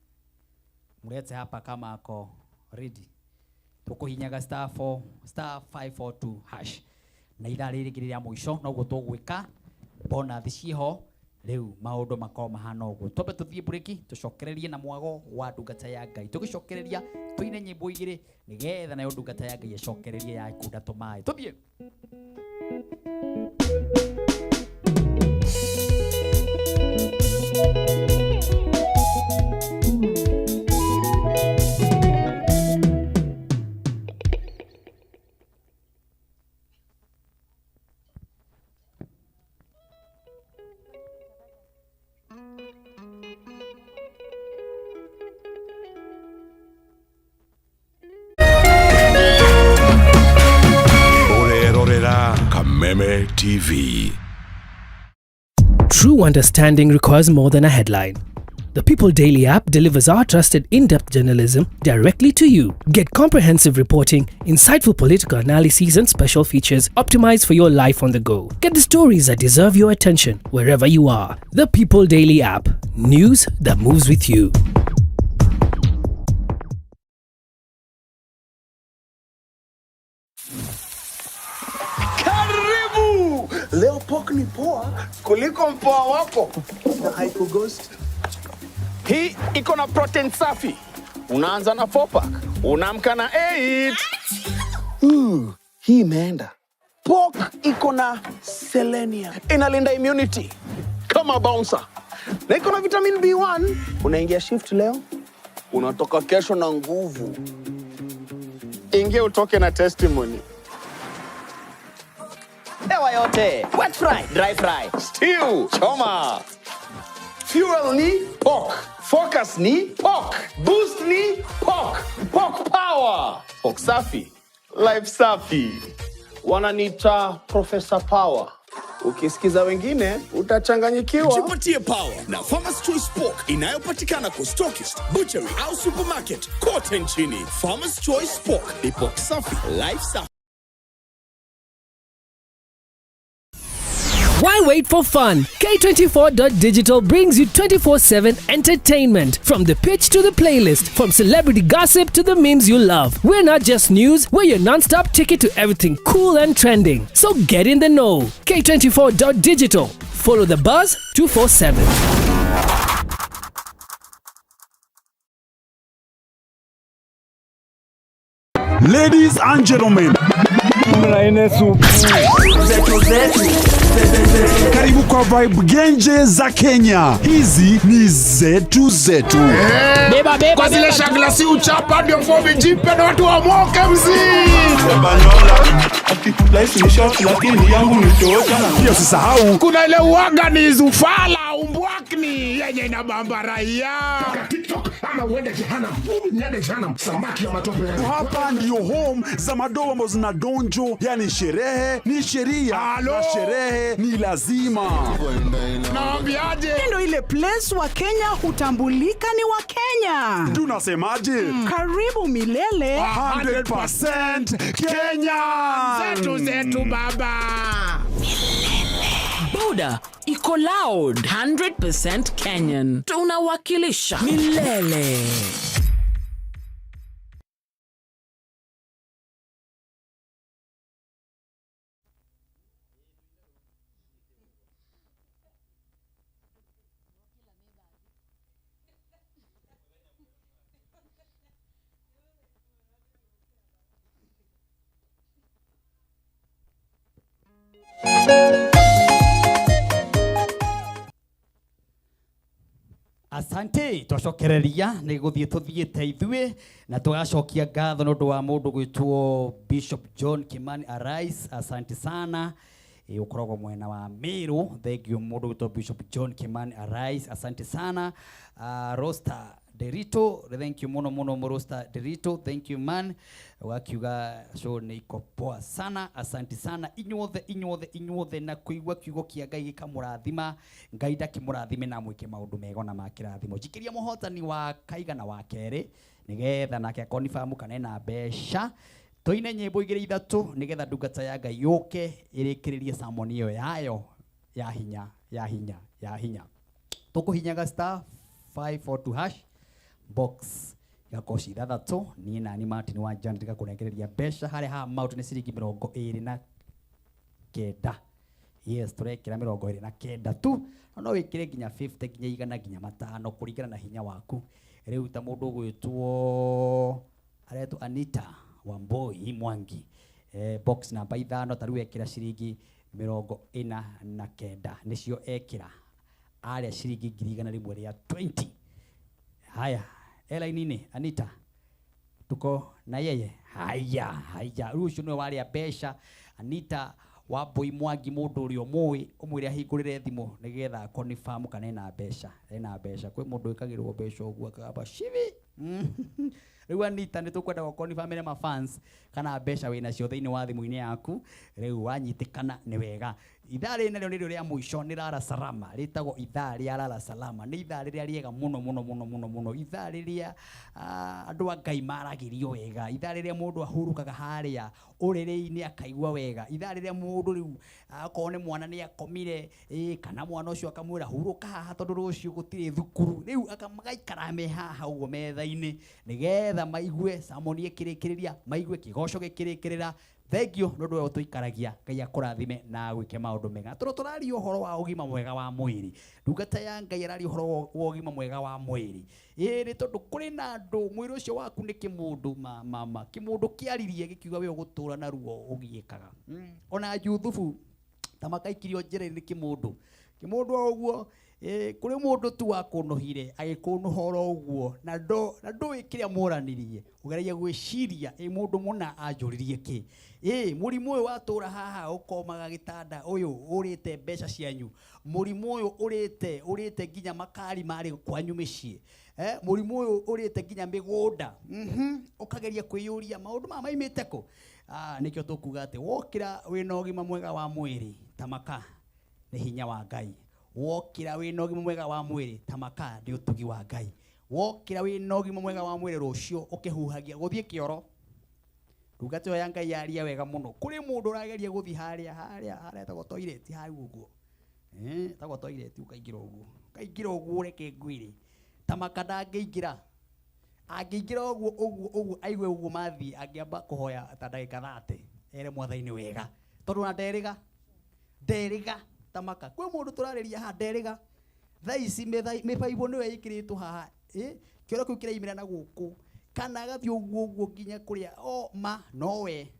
mlete hapa kama ako ready. Tukuhinyaga star 4 star 542 hash na ithaa rĩrĩ rĩngĩ rĩa mũico noguo tũgwĩka bonathi ciho rĩu maũndũ makorwo mahana ũguo. Twambe tũthiĩ breki tũcokererie na mwago wa ndungata ya Ngai, tũgĩcokereria tũine nyĩmbo igĩrĩ nĩgetha nayo ndungata ya Ngai ĩcokererie ya kunda tũmaĩ tũthiĩ. Ũrerorera Kameme TV. True understanding requires more than a headline. The People Daily app delivers our trusted in depth journalism directly to you. Get comprehensive reporting, insightful political analyses, and special features optimized for your life on the go. Get the stories that deserve your attention wherever you are. The People Daily app. News that moves with you. Karibu! Leo pork ni poa kuliko mpoa wako na haikughost. Hii iko na protein safi. Unaanza na 4 pack, unaamka na 8. Hii imeenda. Pork iko na selenium, inalinda immunity kama bouncer, na iko na vitamin B1. Unaingia shift leo, unatoka kesho na nguvu. Ingia utoke na testimony. Hewa yote. Wet fry, dry fry. Stew, choma. Fuel ni pork. Focus ni pork. Boost ni pork. Pork power. Pork safi. Life safi. Wananiita Professor Power. Ukisikiza wengine utachanganyikiwa. Jipatie power na Farmers Choice Pork inayopatikana kwa stockist, butchery au supermarket kote nchini. Farmers Choice Pork ni pork safi, life safi. Why wait for fun? K24.digital brings you 24/7 entertainment. From the pitch to the playlist, from celebrity gossip to the memes you love. We're not just news, we're your non-stop ticket to everything cool and trending. So get in the know. K24.digital. Follow the buzz 247. Ladies and gentlemen, karibu kwa vibe genje za Kenya. Hizi ni zetu zetu. Beba, beba, kwa zile shagla si uchapa ndio fomi jipe na watu wamoke mzee. Pia usisahau kuna ile uaga ni zufala umbwakni yenye inabamba raia. TikTok ama uende jehanamu. Niende jehanamu, samaki ya matope. Hapa ndio home za madoa ambazo zina donjo, yani sherehe ni sheria na sherehe ni lazima. Naambiaje? Ndio ile place wa Kenya hutambulika ni wa Kenya. Tunasemaje? Karibu milele. 100% Kenya. Zetu zetu baba. Boda iko loud 100% Kenyan. Tunawakilisha milele. Asante, twacokereria nä gå thiä tå thiä te ithuä na tågacokia ngatho nä å ndå wa må ndå gwätwo Bishop John Kimani Arais. Asante sana, ũkoragwo mwena wa Meru. Thank you mũndũ gwĩtwo Bishop John Kimani Arais, asante sana. Rosta Derito, thank you muno muno Rosta Derito, thank you man. Wakiuga show nĩ iko poa sana, asante sana inyuothe inyuothe inyuothe na kuigua kiugo kia Ngai gĩkamũrathima. Ngai ndakĩmũrathime na mwĩke maũndũ mega na makĩrathimo. Njikĩria mũhotani wa kaigana wa kerĩ nĩgetha nake akonifirm kana ena mbeca. Tũine nyĩmbo igĩrĩ ithatũ nĩgetha ndungata ya Ngai yũke ĩrĩkĩrĩrie sermon ĩyo yayo ya hinya ya hinya ya hinya. Tũkũhinyaga star 542 hash box igakorwo ci ithathatũ. Niĩ nani Martin wa Janet ngakũnengereria mbeca harĩa haha amount nĩ ciringi 29. Yes, tũrekĩra 29 tu, no wĩkĩre nginya 50 nginya 100 nginya 5 kũringana na hinya waku. Rĩu ta mũndũ ũgwĩtwo aretwo Anita Wamboi Mwangi, box namba 5 ta rĩu ekĩra ciringi 49 nĩcio ekĩra, arĩa ciringi 120. Haya, elainini Anita, tuko na yeye. Haya haya, rĩu ũcio nĩwe warĩa mbeca. Anita Wambui Mwangi, mũndũ ũrĩa ũmũĩ ũmwĩre ahingũrĩre thimũ nĩgetha confirm kana ena mbeca. Ena mbeca, kwĩ mũndũ wĩkagĩrwo mbeca ũguo akagamba shivi. Rĩu Anita nĩ tũkwenda gũ confirm ma fans kana mbeca wĩnacio thĩinĩ wa thimũ-inĩ yaku. Rĩu wanyitĩkana nĩ wega. Ithaa rĩrĩ narĩo nĩrĩo rĩa mũico, nĩ rara salama, rĩtagwo ithaa rĩa rara salama. Nĩ ithaa rĩrĩa rĩega mũno mũno mũno mũno mũno, ithaa rĩrĩa andũ a Ngai maragĩrio wega, ithaa rĩrĩa mũndũ ahurũkaga harĩa ũrĩrĩ-inĩ akaigua wega, ithaa rĩrĩa mũndũ rĩu akorwo nĩ mwana nĩ akomire, kana mwana ũcio akamwĩra hurũka haha tondũ rũciũ gũtirĩ thukuru, rĩu magaikara me haha ũguo metha-inĩ nĩgetha maigue sermon ĩkĩrĩkĩrĩria, maigue kĩgoco gĩkĩrĩkĩrĩra. Thank you nĩ ũndũ wa ũtũikaragia. Ngai akũrathime na agwĩke maũndũ mega. Tondũ tũraria ũhoro wa ũgima mwega wa mwĩrĩ, ndungata ya Ngai araria ũhoro wa ũgima mwega wa mwĩrĩ. Nĩ tondũ kũrĩ na andũ mwĩrĩ ũcio waku nĩ kĩmũndũ mama, kĩmũndũ kĩaririe gĩkiuga we ũgũtũra na ruo ũgiĩkaga. Ona Juthubu ta makaikirio njĩra-inĩ nĩ kĩmũndũ. Kĩmũndũ o ũguo, kũrĩ mũndũ tu wakũnũhire agĩkũnũha oro ũguo na ndũĩ kĩrĩa mworanirie, ũgeragia gwĩciria mũndũ mũna anjũririe kĩ, mũrimũ ũyũ watũra haha ũkomaga gĩtanda ũyũ ũrĩte mbeca cianyu, mũrimũ ũyũ ũrĩte nginya makari marĩ kwanyu mĩciĩ, mũrimũ ũyũ ũrĩte nginya mĩgũnda, ũkageria kwĩyũria maũndũ maya maimĩte kũ. Nĩkĩo tũkuga atĩ wokĩra wĩna ũgima mwega wa mwĩrĩ tamaka nĩ hinya wa Ngai, wokĩra wĩna ũgima mwega wa mwĩrĩ tamaka nĩ ũtugi wa Ngai, wokĩra wĩna ũgima mwega wa mwĩrĩ rũciũ ũkĩhuhagia gũthiĩ kĩoro. Ndungata ĩyo ya Ngai yaria wega mũno. Kũrĩ mũndũ ũrageria gũthiĩ harĩa harĩa harĩa etagwo toilet hau ũguo, etagwo toilet ũkaingĩra ũguo, ũkaingĩra ũguo reke ngwĩre tamaka ndangĩingĩra, angĩingĩra ũguo ũguo ũguo aigue ũguo mathiĩ angĩamba kũhoya ta ndagĩka 30 ere mwathani wega, tondũ ona nderĩga nderĩga tamaka. Kwĩ mũndũ tũrarĩria haha nderĩga thaa ici mĩbaibũ nĩyo ĩkĩrĩtwo haha, kĩoro kĩu kĩraimĩra na gũkũ kana agathiĩ ũguo ũguo nginya kũrĩa o ma nowe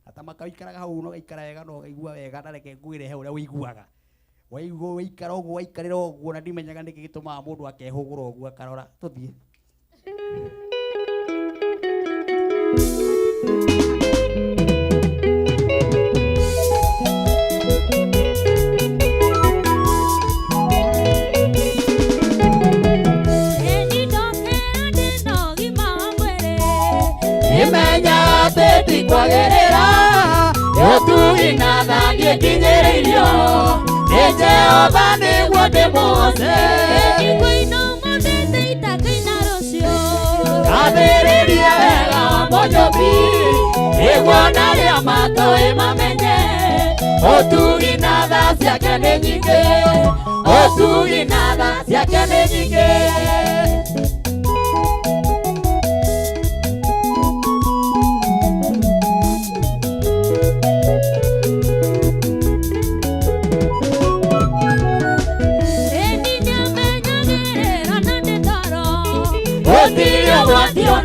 na tamaka ũikaraga hau no gaikara wega no gaigua wega, na reke ngwĩre he ũrĩa ũiguaga waigua waikara ũguo waikarĩra ũguo na ndimenyaga nĩkĩ gĩtũmaga mũndũ akehũgũra ũguo akarora. Tũthiĩ. Nimenya atĩ ndikwagĩrĩra ũtugi na tha niĩkinyĩrĩirio nĩ Jehova nĩguo ndĩmũhoce. Gathĩrĩria wega wa Mũnyũmbi nĩguo na arĩa matoĩ mamenye ũtugi na tha ciake nĩ nyingĩ, ũtugi na tha ciake nĩ nyingĩ.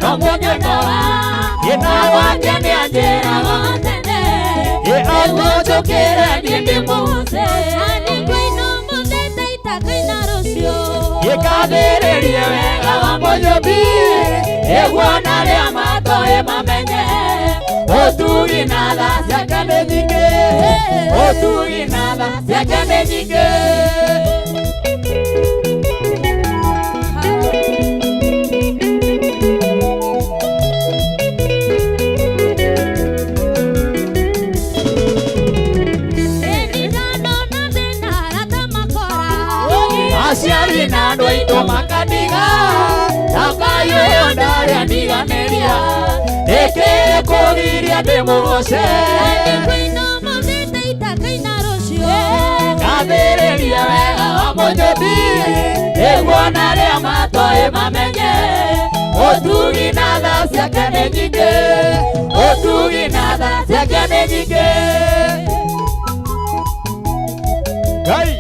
No mũnyonaga ĩna wake nĩanjĩraga tene ĩũguo njũkĩre niĩ ndĩmũhoce. Gĩkathĩrĩrie wega wa Mũnyũmbi nĩguo na arĩa matoĩ mamenye ũtugi na tha ciake nĩ nyingĩ, ũtugi na tha ciake nĩ nyingĩ. Aciari na andũ aitũ makaniga ndakayũyũ ndarĩa ndiganĩria nĩkĩ kũgiria ndĩmũgoce. Gathĩrĩria wega wa Mũnyũmbi nĩguo na arĩa matoĩ mamenye ũtugi na tha ciake nĩ nyingĩ, ũtugi na tha ciake nĩ nyingĩ. Ngai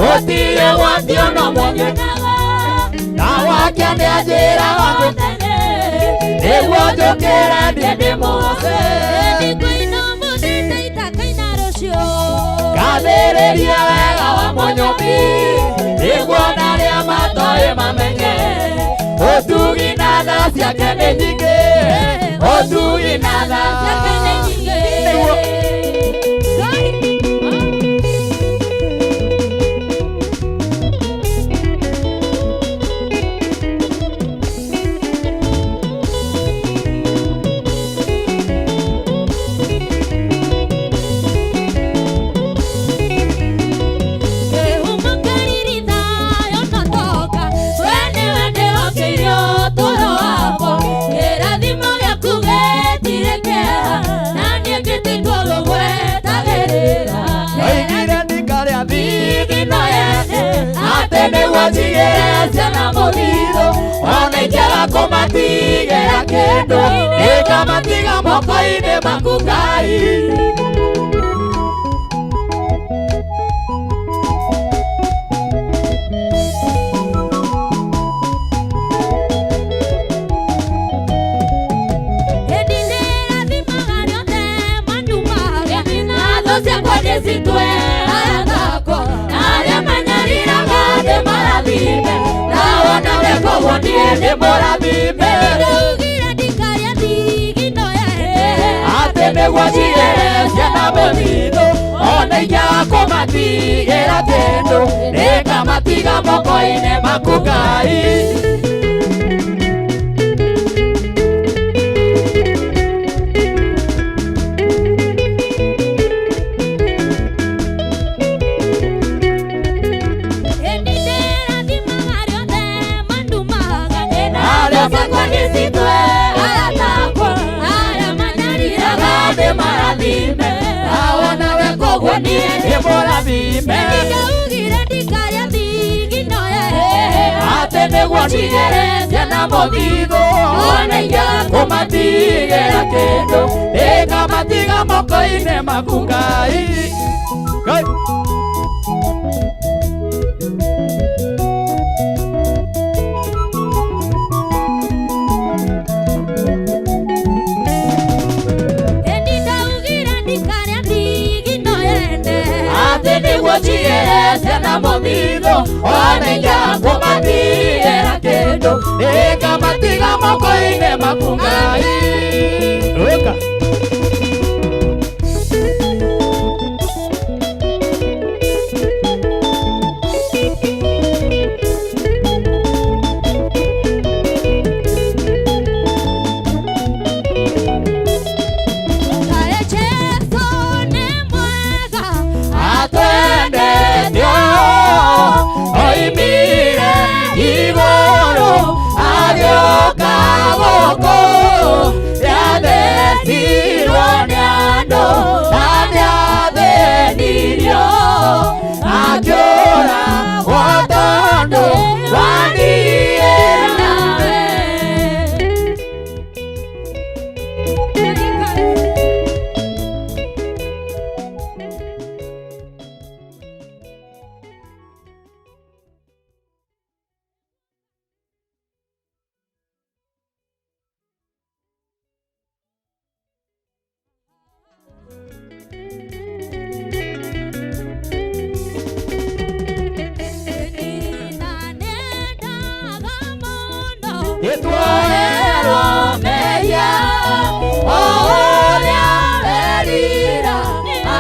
Gũtirĩ ũgwati ona ũmwe nyonaga na wake nĩanjĩraga tene nĩguo njũkĩre niĩ ndĩmũhoce. Gathĩrĩria wega wa Mũnyũmbi nĩguo na arĩa matoĩ mamenye ũtugi na tha ciake nĩ nyingĩ, ũtugi na tha ciake nĩ nyingĩ. nĩguo njigĩre ciana mũthithũ ona ingĩaga kũmatigĩra kĩndũ nĩngamatiga moko-inĩ maku Ngai. Atĩ nĩguo njigĩre ciana mũthithũ ona ingĩaga kũmatigĩra kĩndũ nĩngamatiga moko-inĩ maku Ngai. Atĩ nĩguo njigĩre ciana mũthithũ ona ingĩaga kũmatigĩra kĩndũ nĩngamatiga moko-inĩ maku Ngai. Ngai. Atĩ nĩguo njigĩre ciana mũthithũ ona ingĩaga kũmatigĩra kĩndũ nĩngamatiga moko-inĩ maku Ngai. Weka. Oimire igũrũ agĩũka gũkũ nĩathecirwo nĩ andũ na nĩathĩnirio akĩũragwo tondũ wa niĩ nawe. Nĩtuoherwo mehia o ũrĩa erira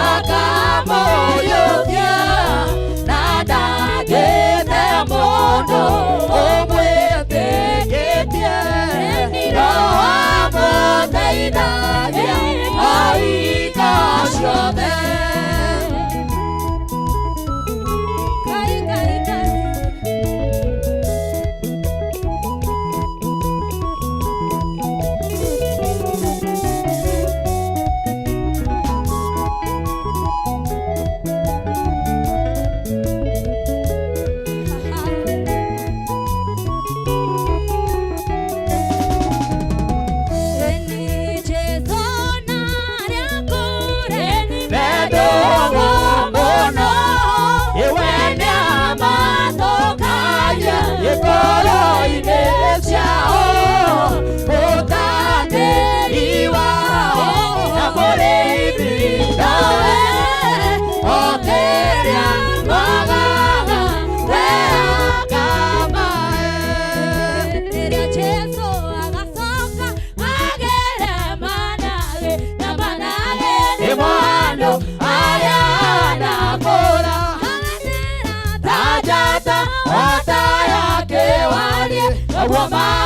akamũiyũkia na ndangĩte mũndũ ũmwĩtĩkĩtie Roho amũteithagia o hingo ciothe.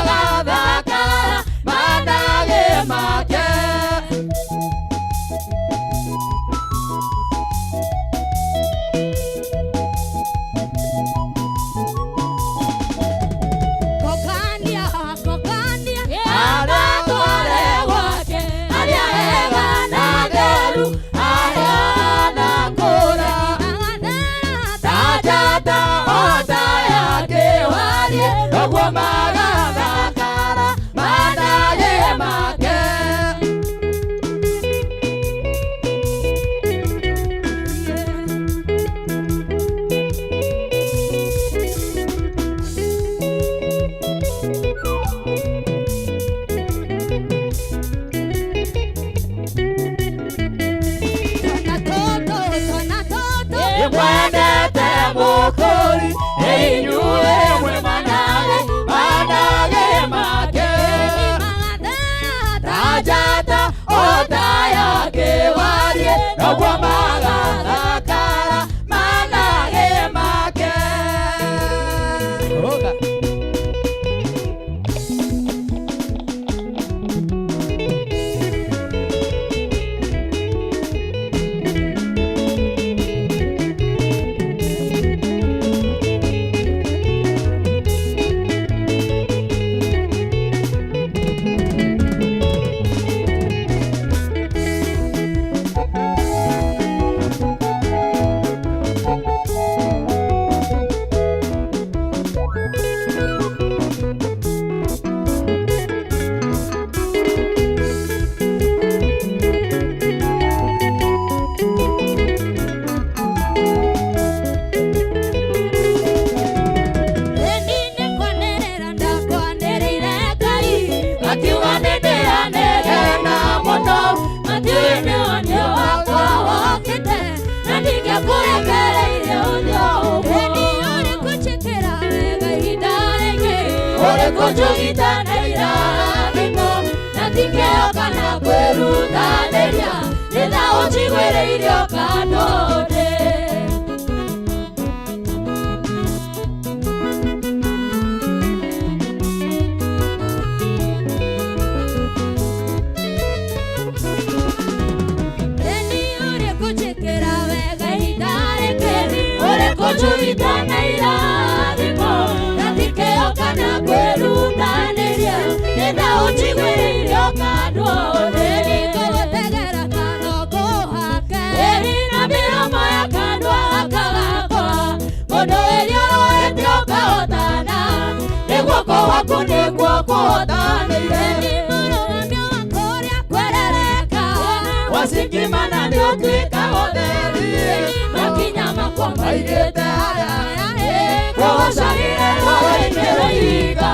Magathakara manage make. Kokania, kokania, aratware gwake arĩa ega na theru arĩa anakũra ta njata ota yake. Inyuĩ mwĩ manage manage make ta njata o ta ya kĩwarie noguo magathakara manage make. Roga. Ĩni nĩkwanĩrĩra ndakwanĩrĩire Ngai ngakiuga nĩndĩranegena mũno matiũĩ nĩ ũthiũ wakwa wokĩte na ndingĩakũrekereirie ũthiũ ũguo. Ĩni ũrĩ kũnjĩkĩra wega ihinda rĩngĩ ũrĩ kũnjũgita na irathimo na ndingĩoka na kwĩrutanĩria nĩ tha ũnjiguĩrĩire ũkandũndĩ. Ĩni ũrĩ kũnjĩkĩra wega ihinda rĩngĩ ũrĩ kũnjũgita na irathimo na ndingĩoka na kwĩrutanĩria nĩ tha ũnjiguĩrĩire ũkandũndĩ. Ĩni ngũgũtegera kana ngũhake ĩni na mĩromo ya kanua gaka gakwa mũndũ ĩrĩa ũrũĩte ũkahotana nĩ guoko gwaku nĩkuo kũhotanĩire. Ĩni mũrũgamio wa kũrĩa kwerereka Wacikimana nĩũtuĩka ũtheri makinya makwa maigĩte haraya kũgocagĩre rũrĩmĩ rũiga.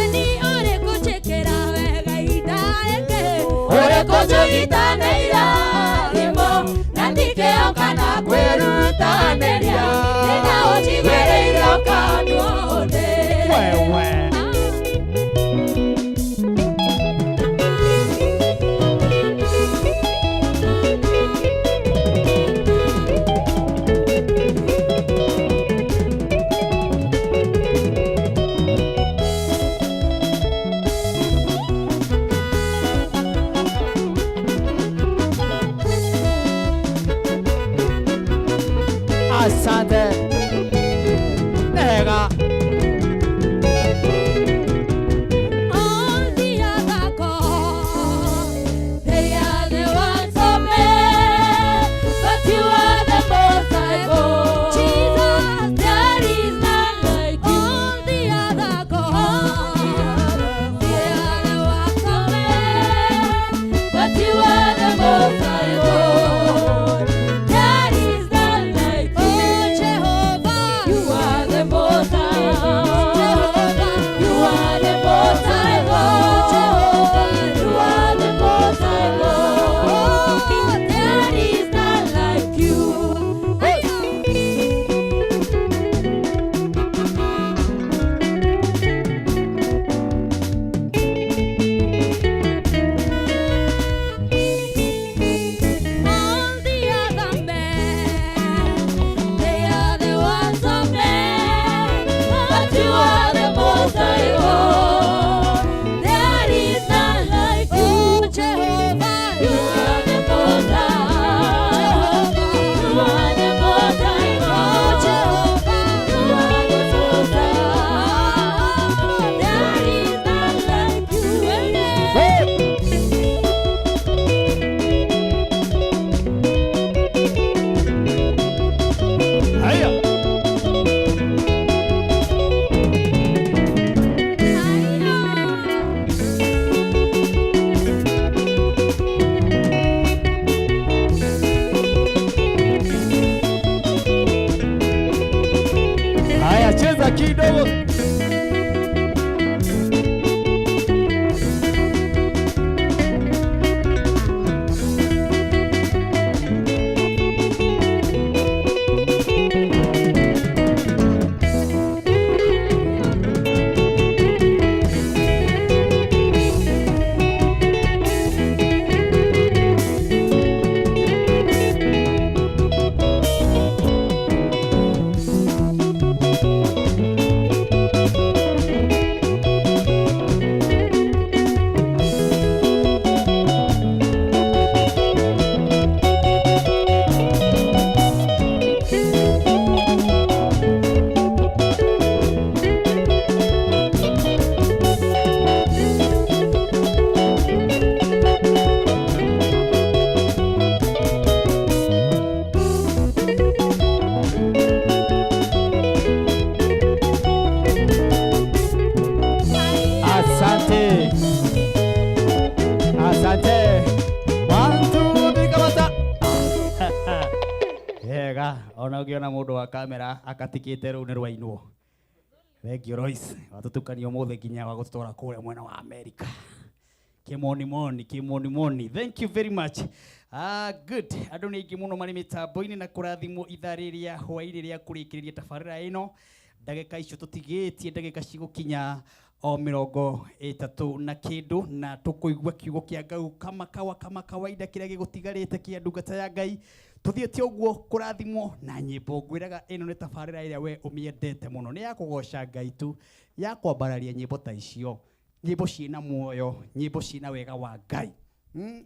Ĩni ũrĩ kũnjĩkĩra wega ihinda rĩngĩ Ũrĩ kũnjũgita na irathimo na ndingĩoka na kwĩrutanĩria nĩ tha ũnjiguĩrĩire ũkandũndĩ. Wewe. Asante. Nega. All the other gods, they are the ones of men, but you are the most high God. Jesus, there is none like you. All the other gods, they are the ones of men, but you are the most high God. There is none like you. Oh, Jehovah. Ona ũngĩona mũndũ wa kamera akatikĩte rũu nĩ rwainwo. Thank you Royce. Watũtukania ũmũthĩ nginya wa gũtũtwara kũrĩa mwena wa America. Kĩmonimoni, kĩmonimoni. Thank you very much. Ah, good. Andũ nĩ aingĩ mũno marĩ mĩtambo-inĩ na kũrathimwo ithaa rĩrĩa hwaĩ-inĩ rĩa kũrĩkĩrĩria tabarĩra ĩno. Ndagĩka icio tũtigĩtie ndagĩka cigũkinya o mĩrongo ĩtatũ na kĩndũ na tũkũigua kiugo kĩa Ngai kama kawa kama kawaida kĩrĩa gĩgũtigarĩte kĩa ndungata ya Ngai tũthiĩte ũguo kũrathimwo na nyĩmbo. Ngwĩraga ĩno nĩ tabarĩra ĩrĩa we ũmĩendete mũno, nĩ ya kũgoca Ngai tu, ya kwambararia nyĩmbo ta icio, nyĩmbo ciĩna muoyo, nyĩmbo ciĩna wega wa Ngai.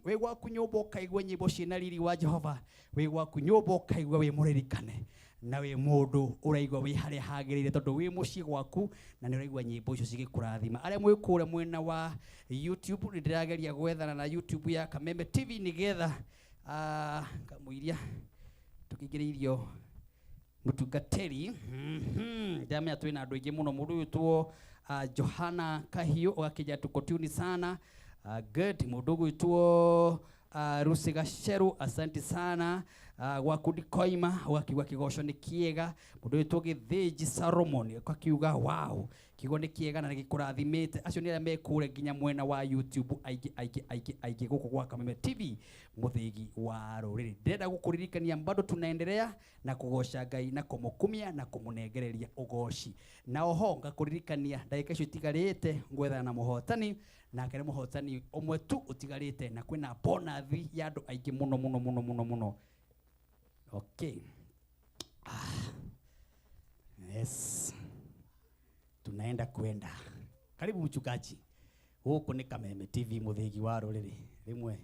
Wĩ gwaku nyũmba ũkaigua nyĩmbo ciĩna riri wa Jehova, wĩ gwaku nyũmba ũkaigua wĩ mũririkane na wĩ mũndũ ũraigua wĩ harĩa hagĩrĩire tondũ wĩ mũciĩ gwaku na nĩ ũraigua nyĩmbo icio cigĩkũrathima. Arĩa mwĩ kũrĩa mwena wa YouTube, nĩ ndĩrageria gwethana na YouTube ya Kameme TV nĩgetha kamũiria tũkĩingĩrĩirio mũtungatĩri. Ndĩramenya twĩna andũ aingĩ mũno. Mũndũ ũyũ two Johana Kahiũ ũgakĩnja tuko tuni sana. Good. Mũndũ ũgwĩtwo Rusi Gaceru, asante sana. Gwaku ndikoima ũgakiuga kĩgoco nĩ kĩega. Mũndũ ũgwĩtwo Gĩthĩnji Salomon ũgakiuga wow, kiugo nĩ kĩega na nĩgĩkũrathimĩte. Acio nĩ arĩa me kũrĩa nginya mwena wa YouTube aingĩ aingĩ aingĩ aingĩ gũkũ gwa Kameme TV mũthĩgi wa rũrĩrĩ. Ndĩrenda gũkũririkania bado tunaendelea na kũgoca Ngai na kũmũkumia na kũmũnengereria ũgoci. Na oho ngakũririkania ndagĩka icio itigarĩte ngwethana na mũhotani, nake nĩ mũhotani ũmwe tu ũtigarĩte na kwĩna bonathi ya andũ aingĩ mũno mũno mũno mũno mũno. Okay. Yes. Tunaenda kwenda. Karibu mchungaji. Gũkũ nĩ Kameme TV mũthĩgi wa rũrĩrĩ. Rĩmwe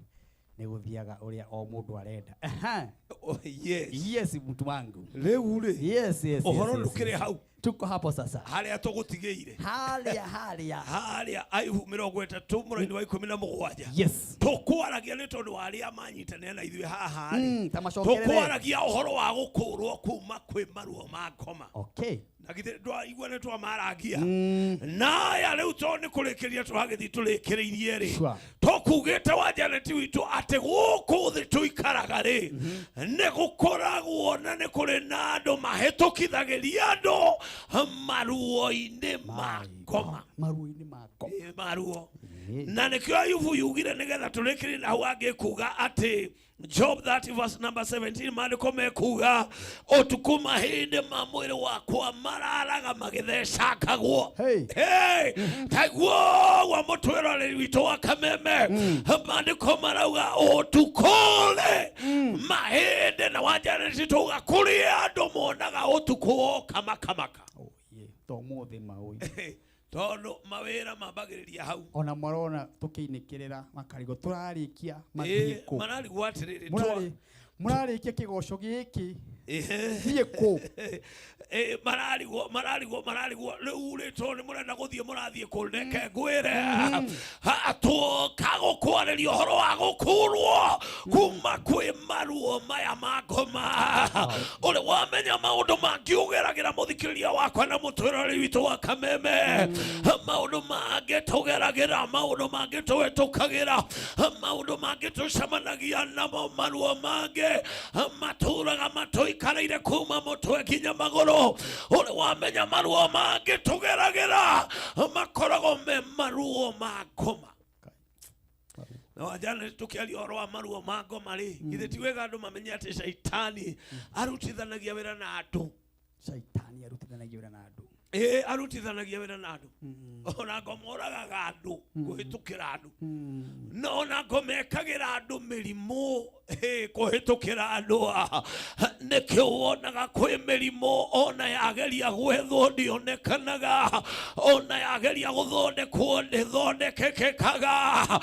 nĩ gũthiaga ũrĩa o mũndũ arenda. Aha. Oh, yes. Yes, mtu wangu. Rĩu rĩ. Yes, yes, Ũhoro yes, yes, ndũkĩrĩ yes. hau. Tuko hapo sasa. Harĩa tũgũtigĩire. Harĩa, harĩa. Harĩa Ayubu mĩrongo ĩtatũ mũraini wa ikũmi na mũgwanja. Yes. Tũkwaragia nĩ tondũ wa arĩa manyitanĩra na ithuĩ haha rĩ. Ta macokerere. Tũkwaragia ũhoro wa gũkũrwo kuma kwĩ maruo ma ngoma. Okay. Na githĩ ndwaigua nĩ twamarangia. Na aya rĩu tondũ nĩ kũrĩkĩria tũragĩthiĩ tũrĩkĩrĩirie rĩ. Sure. Tũkugĩte wa Janet witũ atĩ gũkũ thĩ tũikaraga rĩ, nĩ gũkoragwo na nĩ kũrĩ na andũ mahĩtũkithagĩria andũ maruo-inĩ ma ngoma. Maruo-inĩ ma ngoma. Ĩ, maruo. Na nĩkĩo Ayubu yugire nĩgetha tũrĩkĩrie na hau angĩ kuga atĩ Job 30 verse number 17 maandĩko mekuga ũtukũ mahĩndĩ ma mwĩrĩ wakwa mararaga magĩthecangagwo. Hey. Hey. Taiguo wa mũtwĩroreri witũ wa Kameme. Maandĩko marauga ũtukũ rĩ mahĩndĩ na wanjarĩti tauga kũrĩ andũ monaga ũtukũ woka makamaka. Oh, yeah. To ũmũthĩ maũi. Tondũ mawĩra mambagĩrĩria hau. Ona marona tũkĩinĩkĩrĩra makarigwo tũrarĩkia mathiĩ kũ. Mararigwo atĩrĩrĩ, Mũrarĩkia kĩgoco gĩkĩ. Ehe. Thiĩ kũ? Mararigwo, mararigwo, mararigwo. Rĩu rĩ, tondũ nĩ mũrenda gũthiĩ, mũrathiĩ kũ? Reke ngwĩre. Ha, tũka gũkwarĩria ũhoro wa gũkũrwo kuma kwĩ maruo maya ma ngoma. Ũrĩ wamenya maũndũ mangĩ ũgeragĩra mũthikĩrĩria wakwa na mũtwĩroreri witũ wa Kameme. Maũndũ mangĩ tũgeragĩra, maũndũ mangĩ tũhĩtũkagĩra, maũndũ mangĩ tũcemanagia namo, maruo mangĩ matũraga matũikareire kuma mũtwe nginya magũrũ. Ũrĩ wamenya maruo mangĩ tũgeragĩra makoragwo me maruo ma ngoma. Na wajana tũkĩaria ũhoro wa maruo ma ngoma rĩ, githĩ ti wega andũ mamenye atĩ caitani arutithanagia wĩra na andũ. Caitani arutithanagia wĩra na andũ. Ĩ, arutithanagia wĩra na andũ. Ona ngoma ũragaga andũ, kũhĩtũkĩra andũ. Na ona ngoma ĩkagĩra andũ mĩrimũ, kũhĩtũkĩra andũ. Nĩkĩo wonaga kwĩ mĩrimũ ona yageria gwethwo ndĩonekanaga, ona yageria gũthondekwo ndĩthondekekekaga.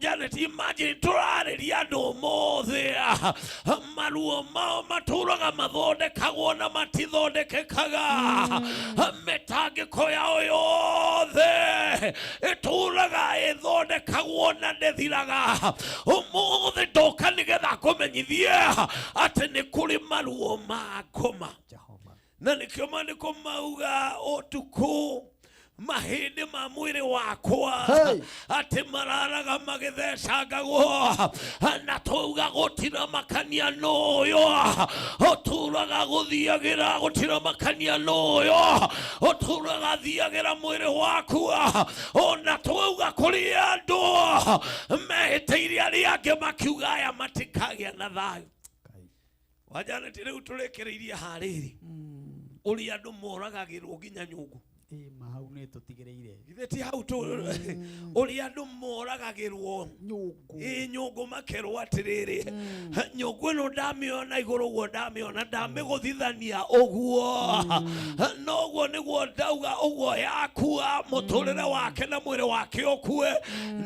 Janet, imagine tũrarĩria andũ ũmũthĩ, maruo mao matũraga mathondekagwo na matithondekekaga. Mĩtangĩko yao yothe ĩtũraga ĩthondekagwo na ndĩthiraga. Ũmũthĩ ndoka nĩgetha kũmenyithie atĩ nĩ kũrĩ maruo ma ngoma. Jehova. Na nĩkĩo maandĩko mauga ũtukũ Mahĩndĩ ma mwĩrĩ wakwa Hey. atĩ mararaga magĩthecangagwo na twauga gũtiramakania nũyũ ũtũraga gũthiagĩra gũtiramakania nũyũ ũtũraga thiagĩra mwĩrĩ waku ona twauga kũrĩ andũ mehĩtĩire arĩa angĩ makiuga aya matikagĩa na thayũ. Wajaneti rĩu tũrĩkĩrĩirie harĩrĩ ũrĩa andũ moragagĩrwo nginya nyũngũ. Ĩ ma hau nĩ tũtigĩrĩire. Githĩ ti hau tũ ũrĩa andũ moragagĩrwo ĩ nyũngũ makerwo atĩrĩrĩ, nyũngũ ĩno ndamĩona igũrũ ũguo ndamĩona ndamĩgũthithania ũguo noguo nĩguo ndauga ũguo yakua mũtũrĩre wake na mwĩrĩ wake ũkue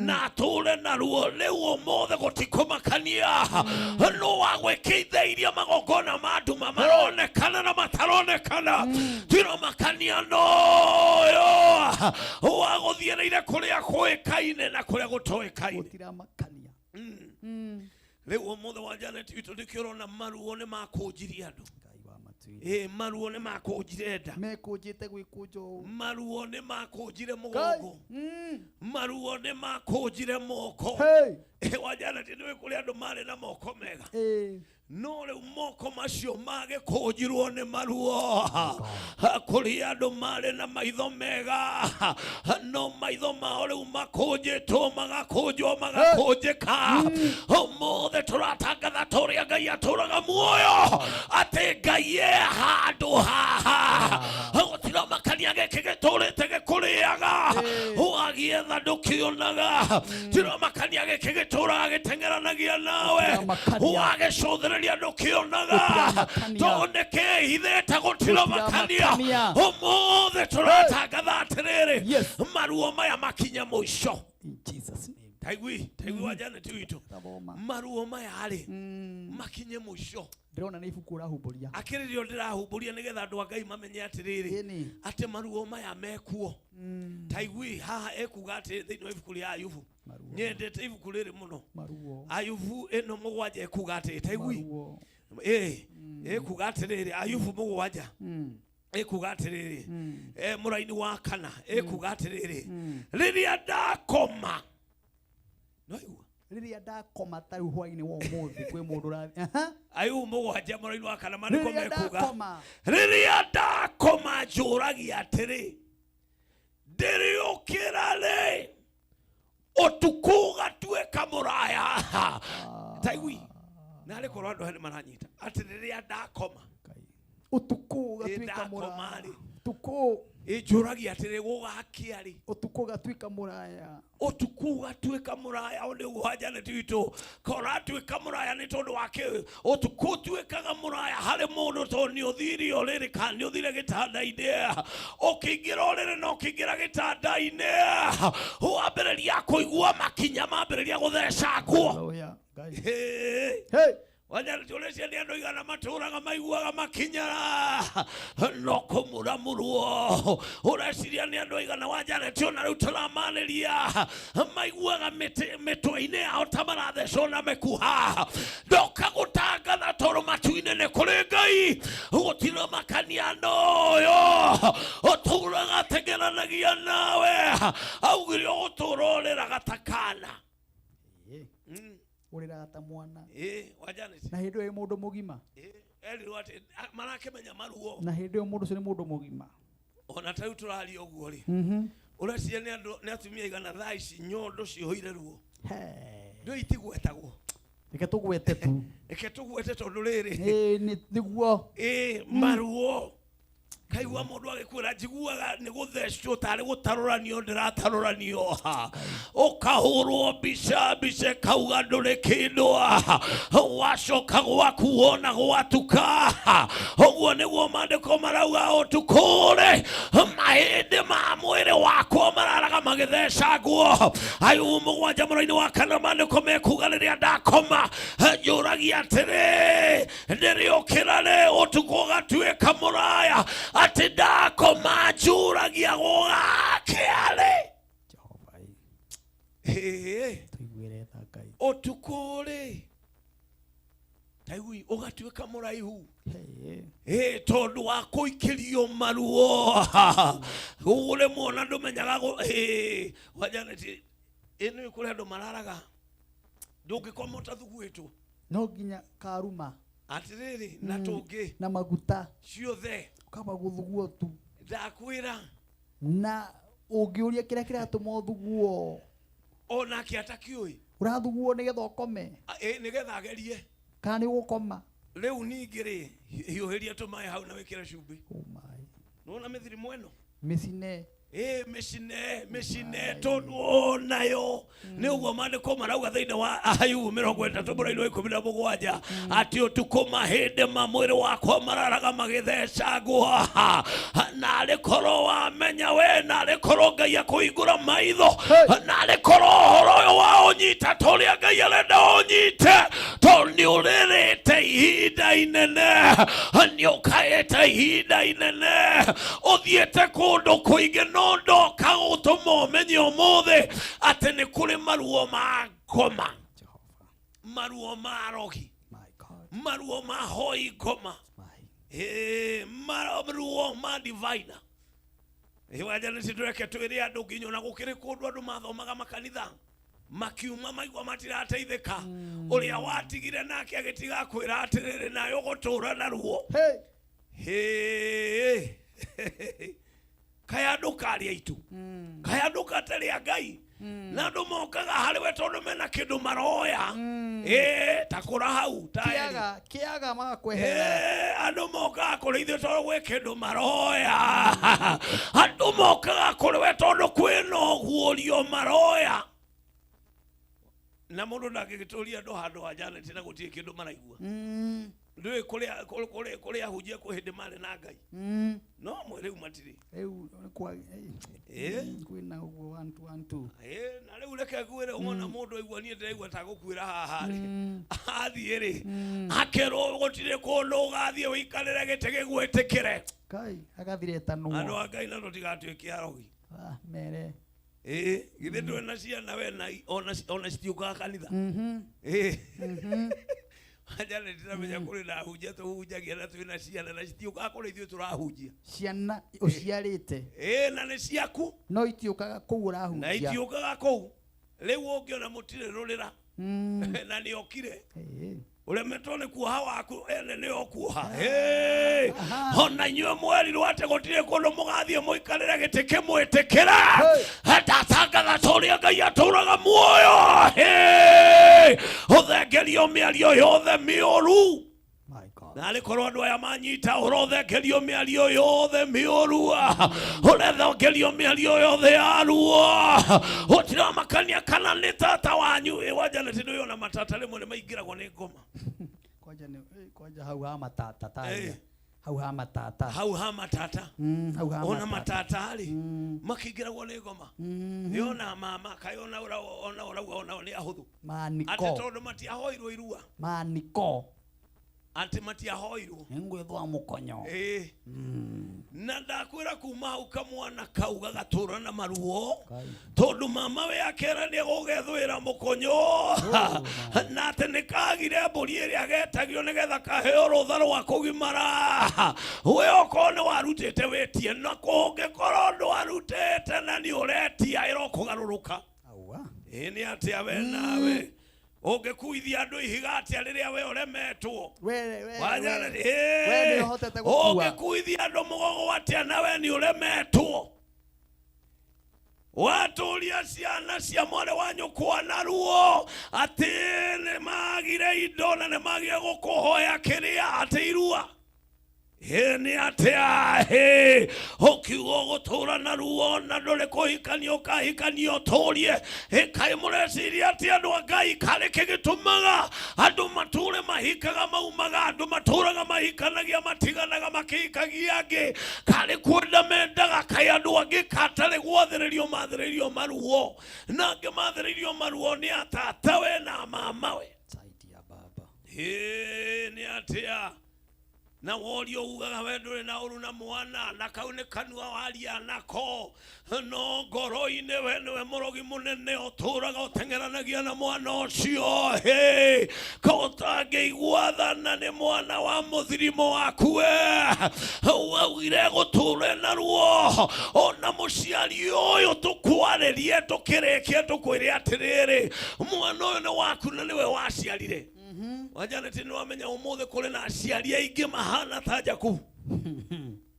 na atũre naruo. Rĩu ũmũthĩ gũtikũmakania no wagwĩkĩithĩirie magongona ma nduma maronekana na mataronekana, tiramakania noyo wagũthiĩrĩire kũrĩa kũĩkaine na kũrĩa gũtoĩkaine. Gũtiramakania. Rĩu ũmũthĩ wa Janet witũ nĩkĩo ũrona maruo nĩ makũnjirie andũ. Ĩ maruo nĩ makũnjire nda, mekũnjĩte gwĩkũnja ũũ, maruo nĩ makũnjire mũgongo, maruo nĩ makũnjire moko. Hey. Wa Janet nĩũĩ kũrĩ andũ marĩ na moko mega, Ĩ. no rĩu moko macio magĩkũnjirwo nĩ maruo. Kũrĩ andũ marĩ na maitho mega, no maitho mao rĩu makũnjĩtwo magakũnjwo magakũnjĩka. Ũmũthĩ tũratangatha ta ũrĩa Ngai atũraga muoyo atĩ Ngai e handũ haha, gũtiramakania gĩkĩ gĩtũrĩte gĩkũrĩaga ũgagĩetha ndũkĩonaga, tiramakania gĩkĩ gĩtũraga gĩteng'eranagia nawe wagĩcũthĩrĩria ndũkĩonaga tondũ nĩkĩhithĩte gũtiramakania. Ũmũthĩ tũratangatha atĩrĩrĩ, maruo maya makinye mũico. In Jesus name. Taigui taigui wa Janet witũ, maruo maya rĩ makinye mũico. Ndĩrona nĩ ibuku ũrahumbũria. Akĩrĩrio ndĩrahumbũria nĩgetha andũ a Ngai mamenye atĩrĩrĩ atĩ maruo maya mekuo. Taigui haha ekuga atĩ thĩinĩ wa ibuku rĩa Ayubu, nyendete ibuku rĩrĩ mũno, Maruo. Ayubu ĩno 7 ekuga atĩ taigui ĩ ĩkuga atĩrĩrĩ, Ayubu 7 ĩkuga atĩrĩrĩ, mũraini wa 4 ĩkuga atĩrĩrĩ, rĩrĩa ndakoma noigua Rĩrĩa ndakoma ta rĩu hwainĩ wa ũmũthĩ kwĩ mũndũ ũrathi. Ayubu 7 mũraini wa 4 maandĩko Rĩrĩa mekuga ndakoma. Rĩrĩa ndakoma njũragia atĩrĩ, ndĩrĩũkĩra rĩ ũtukũ ũgatuĩka mũraya. Taigui narĩ korwo andũ aya nĩ maranyita atĩ rĩrĩa ndakoma Ũtukũ ũgatuĩka ndakoma mũraya. rĩ Ũtukũ. Ĩnjũragia atĩrĩ gũgakĩa rĩ Ũtukũ ũgatuĩka mũraya. Ũtukũ ũgatuĩka mũraya. Ũyũ nĩguo wa Janet witũ koratuĩka mũraya nĩ tondũ wa kĩ ũtukũ ũtuĩkaga mũraya harĩ mũndũ tondũ nĩ ũthire ũrĩrĩ kana nĩ ũthire gĩtanda-inĩ, ũkĩingĩra ũrĩrĩ na ũkĩingĩra gĩtanda-inĩ wambĩrĩria kũigua makinya mambĩrĩria gũthecangwo. Hallelujah. Ngai. Hey. Wajaneti ũreciria nĩ andũ igana matũraga maiguaga makinya no kũmuramurwo? Ũreciria nĩ andũ igana wa Janeti ona rĩu tũramanĩria maiguaga mĩtwe-inĩ yao ta marathecwo na mĩkuha? Ndoka gũtangatha tondũ matu-inĩ nĩ kũrĩ Ngai gũtiramakania noyo ũtũraga teng'eranagia nawe augire ũgũtũra ũrĩraga ta kana. Ũrĩraga ta mwana. Ĩ wa Janet. Na hĩndĩ ĩyo wĩ mũndũ mũgima. Erirwo atĩ marakĩmenya maruo. Na hĩndĩ ĩyo mũndũ ũcio nĩ mũndũ mũgima. Ona ta rĩu tũraria ũguo rĩ, ũreciria nĩ andũ nĩ atumia igana thaa ici nyondo cihũire ruo ndũ itigwetagwo? Reke tũgwete tu. Reke tũgwete tondũ rĩrĩ Ĩ, nĩguo. Ĩ maruo kaigua mũndũ agĩkwĩra njiguaga nĩ gũthecwo tarĩ gũtarũranio ndĩratarũranio, ũkahũrwo mbica mbica ĩkauga ndũrĩ kĩndũ, wacoka gwaku wona gwatuka. Ũguo nĩguo maandĩko marauga ũtukũ rĩ mahĩndĩ ma mwĩrĩ wakwa mararaga magĩthecangwo. Ayubu 7 mũraini wa 4 maandĩko mekuga rĩrĩa ndakoma njũragia atĩrĩ, ndĩrĩũkĩra rĩ ũtukũ ũgatuĩka mũraya, atĩ ndakoma njũragia gũgakĩa rĩ. Ĩĩ. Tũiguĩre tha Ngai. Ũtukũ rĩ Taigui ũgatuĩka mũraihu. Ĩ tondũ wa kũikĩrio maruo. Ũremwo na ndũmenyaga ĩ, wa Janet, ĩ nĩ kũrĩ andũ mararaga. Ndũngĩkoma ũtathuguĩtwo. No nginya karuma. Atĩrĩrĩ, na tũngĩ. Na maguta. Ciothe. Kaba gũthuguo tu. Ndakwĩra. Na ũngĩũria kĩrĩa kĩratũma ũthuguo. Onake atakĩũĩ. Ũrathuguo nĩgetha ũkome. Ĩ, nĩgetha agerie. Kana nĩ ũgũkoma. Rĩu ningĩ rĩ, hiũhĩria tũmaĩ hau na wĩkĩre cumbĩ. Nĩwona mĩthirimo ĩno? Mĩcine. Ĩ, mĩcine, mĩcine tondũ onayo nĩ ũguo maandĩko marauga thĩinĩ wa Ayubu mĩrongo ĩtatũ mũraini wa ikũmi na mũgwanja atĩ ũtukũ mahĩndĩ ma mwĩrĩ wakwa mararaga magĩthecangwo. Narĩ korwo wamenya we, narĩ korwo Ngai akũhingũra maitho, narĩ korwo ũhoro ũyũ wa ũnyita ta ũrĩa Ngai arenda ũnyite, tondũ nĩ ũrĩrĩte ihinda inene, nĩ ũkaĩte ihinda inene, ũthiĩte kũndũ kũingĩ, no ndoka gũtũma ũmenye ũmũthĩ atĩ nĩ kũrĩ maruo ma ngoma, maruo ma rogi, maruo ma hoi ngoma, maruo ma divina. Wanja nĩ tũreke twĩre andũ nginya ona gũkĩrĩ kũndũ andũ mathomaga makanitha makiuma maigua matirateithĩka, ũrĩa watigire nake agĩtiga kwĩra atĩrĩrĩ, nawe ũgũtũra na ruo. Hĩ. Kaya andũ karĩa itu, kaya andũ katarĩ a Ngai, na andũ mokaga harĩ we tondũ mena kĩndũ maroya. Ĩ, ta kũra hau ta Eli. Kĩaga, kĩaga magakweherera. Andũ mokaga kũrĩ ithuĩ tondũ gwĩ kĩndũ maroya. Andũ mokaga kũrĩ we tondũ kwĩna ũguũrio maroya. Na mũndũ ndangĩgĩtũria andũ handũ ha Janet na gũtirĩ kĩndũ maraigua. Ndũĩ kũrĩa ahunjia kwĩ hĩndĩ marĩ na Ngai. No mwe rĩu matirĩ. Rĩu nĩ kwa, kwĩna ũguo 1 2 1 2. Na rĩu reke ngwĩre, wona mũndũ aigua niĩ ndĩraigua ta gũkuĩra haha rĩ. Athiĩ rĩ, akerwo gũtirĩ kũndũ ũgathiĩ ũikarĩre gĩtĩ gĩgwĩtĩkĩre. Kai, agathire tanwo. Andũ a Ngai na tũtigatuĩke arogi. Ah, mere. Githĩ ndũrĩ na ciana we na ona citiũkaga kanitha? Anja nĩ ndĩramenya kũrĩ na ahunjia tũhunjagia na twĩna ciana na citiũkaga kũrĩ ithuĩ tũrahunjia. Ciana ũciarĩte. Na nĩ ciaku. No itiũkaga kũu ũrahunjia. Na itiũkaga kũu. Rĩu ũngĩona mũtirĩ rũrĩra. Na nĩ okire. Ũremetwo nĩ kuoha waku ene nĩ okuoha. Ona inyuĩ mwerirwo atĩ gũtirĩ kũndũ mũgathiĩ mũikarĩre gĩtĩ kĩmwĩtĩkĩre. Ndatangatha ta ũrĩa Ngai atũraga muoyo. Ũthengerio mĩario yothe mĩũru. Narĩ korwo andũ aya manyita ũrothengerio mĩario yothe mĩũru, ũrethengerio mĩario yothe ya ruo, gũtiramakania kana nĩ tata wanyu. Ĩ, wa Janet ndũĩ ona matata rĩmwe nĩ maingĩragwo nĩ ngoma. Kwanja nĩ, kwanja hau ha matata taria. Hau ha matata. Hau ha matata. Hau ha Ona matata. matata rĩ, makĩingĩragwo nĩ ngoma. Yona mama, kaĩ ona ona ũrauga ona nĩ ahũthũ. Maniko. Atĩ tondũ matiahoirwo irua. Maniko. Atĩ matiahoirwo. Nĩngwĩthũa mũkonyo. Na ndakwĩra kuma hau kamwana kau gagatũra na maruo, tondũ mama we akera nĩ egũgethũĩra mũkonyo. Na atĩ nĩ kagire mbũri ĩrĩa getagio nĩgetha kaheo rũtha rwa kũgimara. We okorwo nĩ warutĩte wĩtie, na kũngĩkorwo ndwarutĩte na nĩ ũretia ĩrokũgarũrũka. Ĩ, nĩ atĩa we nawe? Ũngĩkuithia andũ ihiga atĩa rĩrĩa we ũremetwo? Wanyana, We nĩ ũhotete gũkua. Ũngĩkuithia andũ mũgogo atĩa na we nĩ ũremetwo? Watũria ciana cia mwarĩ wa nyũkwa na ruo atĩ nĩ magire indo na nĩ magire gũkũhoya kĩrĩa atĩ irua. Ĩ, nĩ atĩa? Ĩ, ũkiuga ũgũtũra na ruo na ndũrĩ kũhikanio ũkahikanio ũtũrie. Ĩ, kaĩ mũreciria atĩ andũ a Ngai karĩ kĩ gĩtũmaga andũ matũre mahikaga maumaga, andũ matũraga mahikanagia matiganaga makĩhikagia angĩ, karĩ kwenda mendaga? Kaĩ andũ angĩ katarĩ gwathĩrĩrio mathĩrĩirio maruo, na angĩ mathĩrĩirio maruo nĩ atatawe na mamawe. Ĩ, nĩ atĩa? Na worio ugaga we ndũrĩ na ũru na mwana na kau nĩ kanua waria nako no ngoro-inĩ we nĩwe mũrogi mũnene ũtũraga ũteng'eranagia na mwana ũcio. Hĩ, ka ũtangĩigua thana nĩ mwana wa mũthirimo waku we waugire gũtũre na ruo. Ona mũciari ũyũ tũkwarĩrie tũkĩrĩkie tũkwĩre atĩrĩrĩ, mwana ũyũ nĩ waku na nĩwe waciarire. Wajaneti nĩ wamenya ũmũthĩ kũrĩ na aciari aingĩ mahana ta Jakubu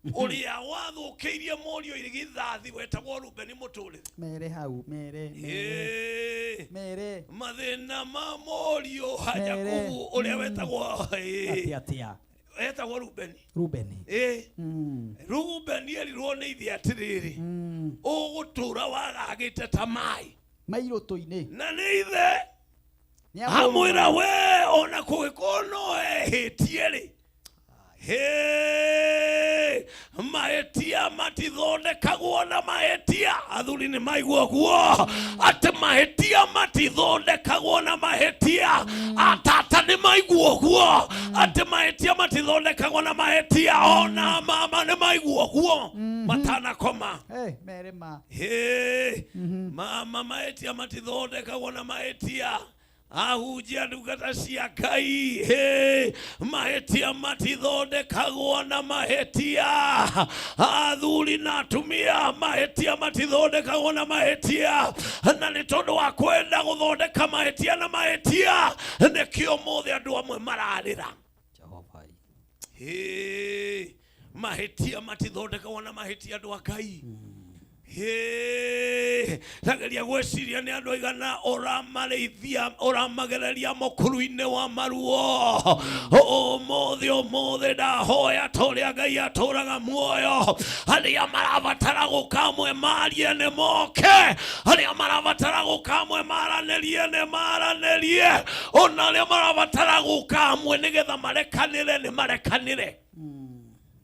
ũrĩa wathũkĩirie mũriũ irigithathi wetagwo Rubeni mũtũrĩre. Mere hau mere mere. Ĩĩ. Mere. Mathĩna ma mũriũ ha Mere. Jakubu ũrĩa wetagwo Atia atia. Etagwo Rubeni. Rubeni. Ĩĩ. Rubeni erirwo nĩ ithe atĩrĩrĩ, ũgũtũra wagagĩte ta maĩ mairũtũ-inĩ na nĩ ithe amwĩra we ona kũgĩkorwo no ehĩtie rĩ, hĩ, mahĩtia matithondekagwo na mahĩtia. Athuri nĩ maigua guo atĩ mahĩtia matithondekagwo na mahĩtia. Atata nĩ maigua guo atĩ mahĩtia matithondekagwo na mahĩtia. Ona mama nĩ maigua guo matanakoma. Hey, mere ma. Hĩ, mama mahĩtia matithondekagwo na mahĩtia. Ahunjia ndungata cia Ngai, hĩ, mahĩtia matithondekagwo na mahĩtia. Athuri na atumia, mahĩtia matithondekagwo na mahĩtia. Na nĩ tondũ wa kwenda gũthondeka mahĩtia na mahĩtia nĩkĩo ũmũthĩ andũ amwe mararĩra. Hĩ, mahĩtia matithondekagwo na mahĩtia andũ a Ngai. Hĩ, tageria gwĩciria nĩ andũ aigana ũramarĩithia ũramagereria mũkuru-inĩ wa maruo. Ũmũthĩ ũmũthĩ ndahoya ta ũrĩa Ngai atũraga muoyo, arĩa marabatara gũka amwe marie nĩ moke, arĩa marabatara gũka amwe maranĩrie nĩ maranĩrie, ona arĩa marabatara gũka amwe nĩgetha marekanĩre nĩ marekanĩre.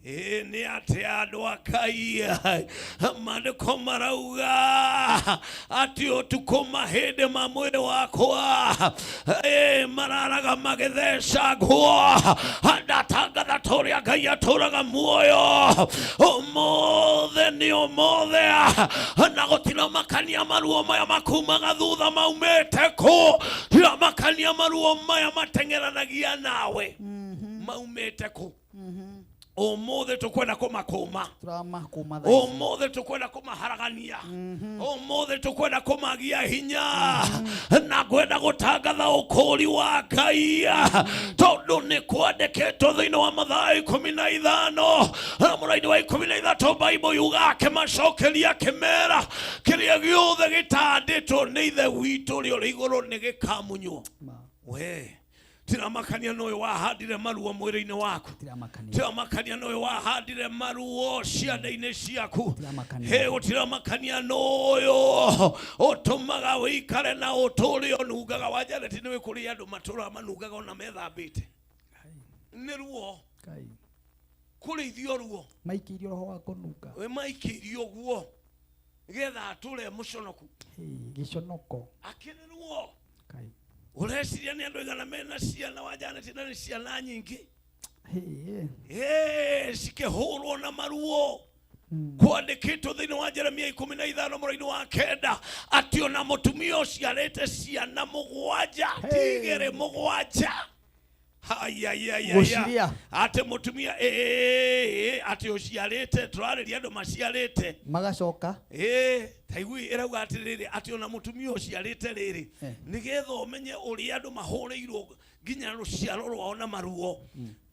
Ĩĩ nĩ atĩa andũ a Ngai, maandĩko marauga atĩ ũtukũ mahĩndĩ ma mwĩrĩ wakwa ĩĩ mararaga magĩthecangwo. Ndatangatha ta ũrĩa Ngai atũraga muoyo, ũmũthĩ nĩ ũmũthĩ, na gũtiramakania maruo maya makumaga thutha maumĩte kũ, tiramakania maruo maya mateng'eranagia nawe maumĩte kũ. Ũmũthĩ tũkwenda kũmakũma, tũramakũma thaa ici. Ũmũthĩ tũkwenda kũmaharagania, ũmũthĩ tũkwenda kũmagia hinya, na ngwenda gũtangatha ũkũũri wa Ngai, tondũ nĩ kwandĩkĩtwo thĩinĩ wa Mathayo 15 na mũraini wa 13, Bible yuga akĩmacokeria akĩmera kĩrĩa gĩothe gĩtandĩtwo nĩ Ithe witũ ũrĩa ũrĩ igũrũ nĩ gĩkamunywo. We tiramakania nĩ ũyũ wahandire maruo mwĩrĩ-inĩ waku, tiramakania nĩ ũyũ wahandire maruo ciande-inĩ ciaku, hĩ gũtiramakania nĩ ũyũ ũtũmaga wĩikare na ũtũre ũnungaga. Wa Janet nĩ kũrĩ andũ matũraga manungaga ona methambĩte nĩ ruo, kũrĩithio ruo, maikĩirio roho wa kũnunga, we maikĩirio guo nĩgetha atũre mũconoku, gĩconoko akĩrĩ ruo. Ũreciria nĩ andũ aigana mena ciana wa Janet na nĩ ciana nyingĩ ĩĩ cikĩhũrwo na maruo. Kwandĩkĩtwo thĩinĩ wa Jeremia 15 mũraini wa 9 atĩ ona mũtumia ũciarĩte ciana 7 ti 2 7, hayayaya, Gũciria. atĩ mũtumia ĩĩ atĩ ũciarĩte, tũrarĩria andũ maciarĩte magacoka ĩĩ taigui ĩrauga atĩrĩrĩ atĩ ona mũtumia ũciarĩte rĩrĩ nĩgetha ũmenye ũrĩa andũ mahũrĩirwo nginya rũciaro rwao na maruo.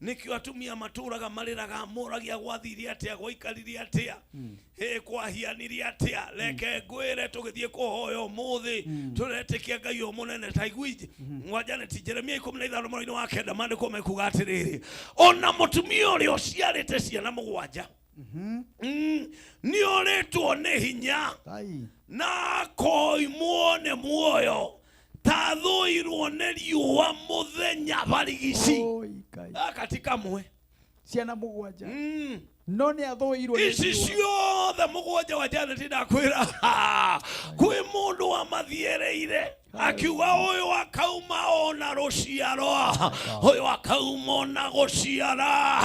Nĩkĩo atumia matũraga marĩraga moragia gwathire atĩa, gwaikarire atĩa, ĩ kwahianire atĩa. Reke ngwĩre tũgĩthiĩ kũhoya ũmũthĩ tũretĩkia Ngai ũyũ mũnene. Taigui wa Janet, Jeremia 15 mũraini wa 9, maandĩko mekuga atĩrĩrĩ ona mũtumia ũrĩa ũciarĩte ciana 7 nĩ orĩtwo nĩ hinya na akoimwo nĩ muoyo ta thũirwo nĩ riũa mũthenya barigici. Gaka ti kamwe, ciana 7 no nĩ athũirwo nĩ ici riũa. Ciothe 7 wa Janet ndakwĩra kwĩ mũndũ wamathiereire akiuga ũyũ akauma ona rũciaro ũyũ akauma ona gũciara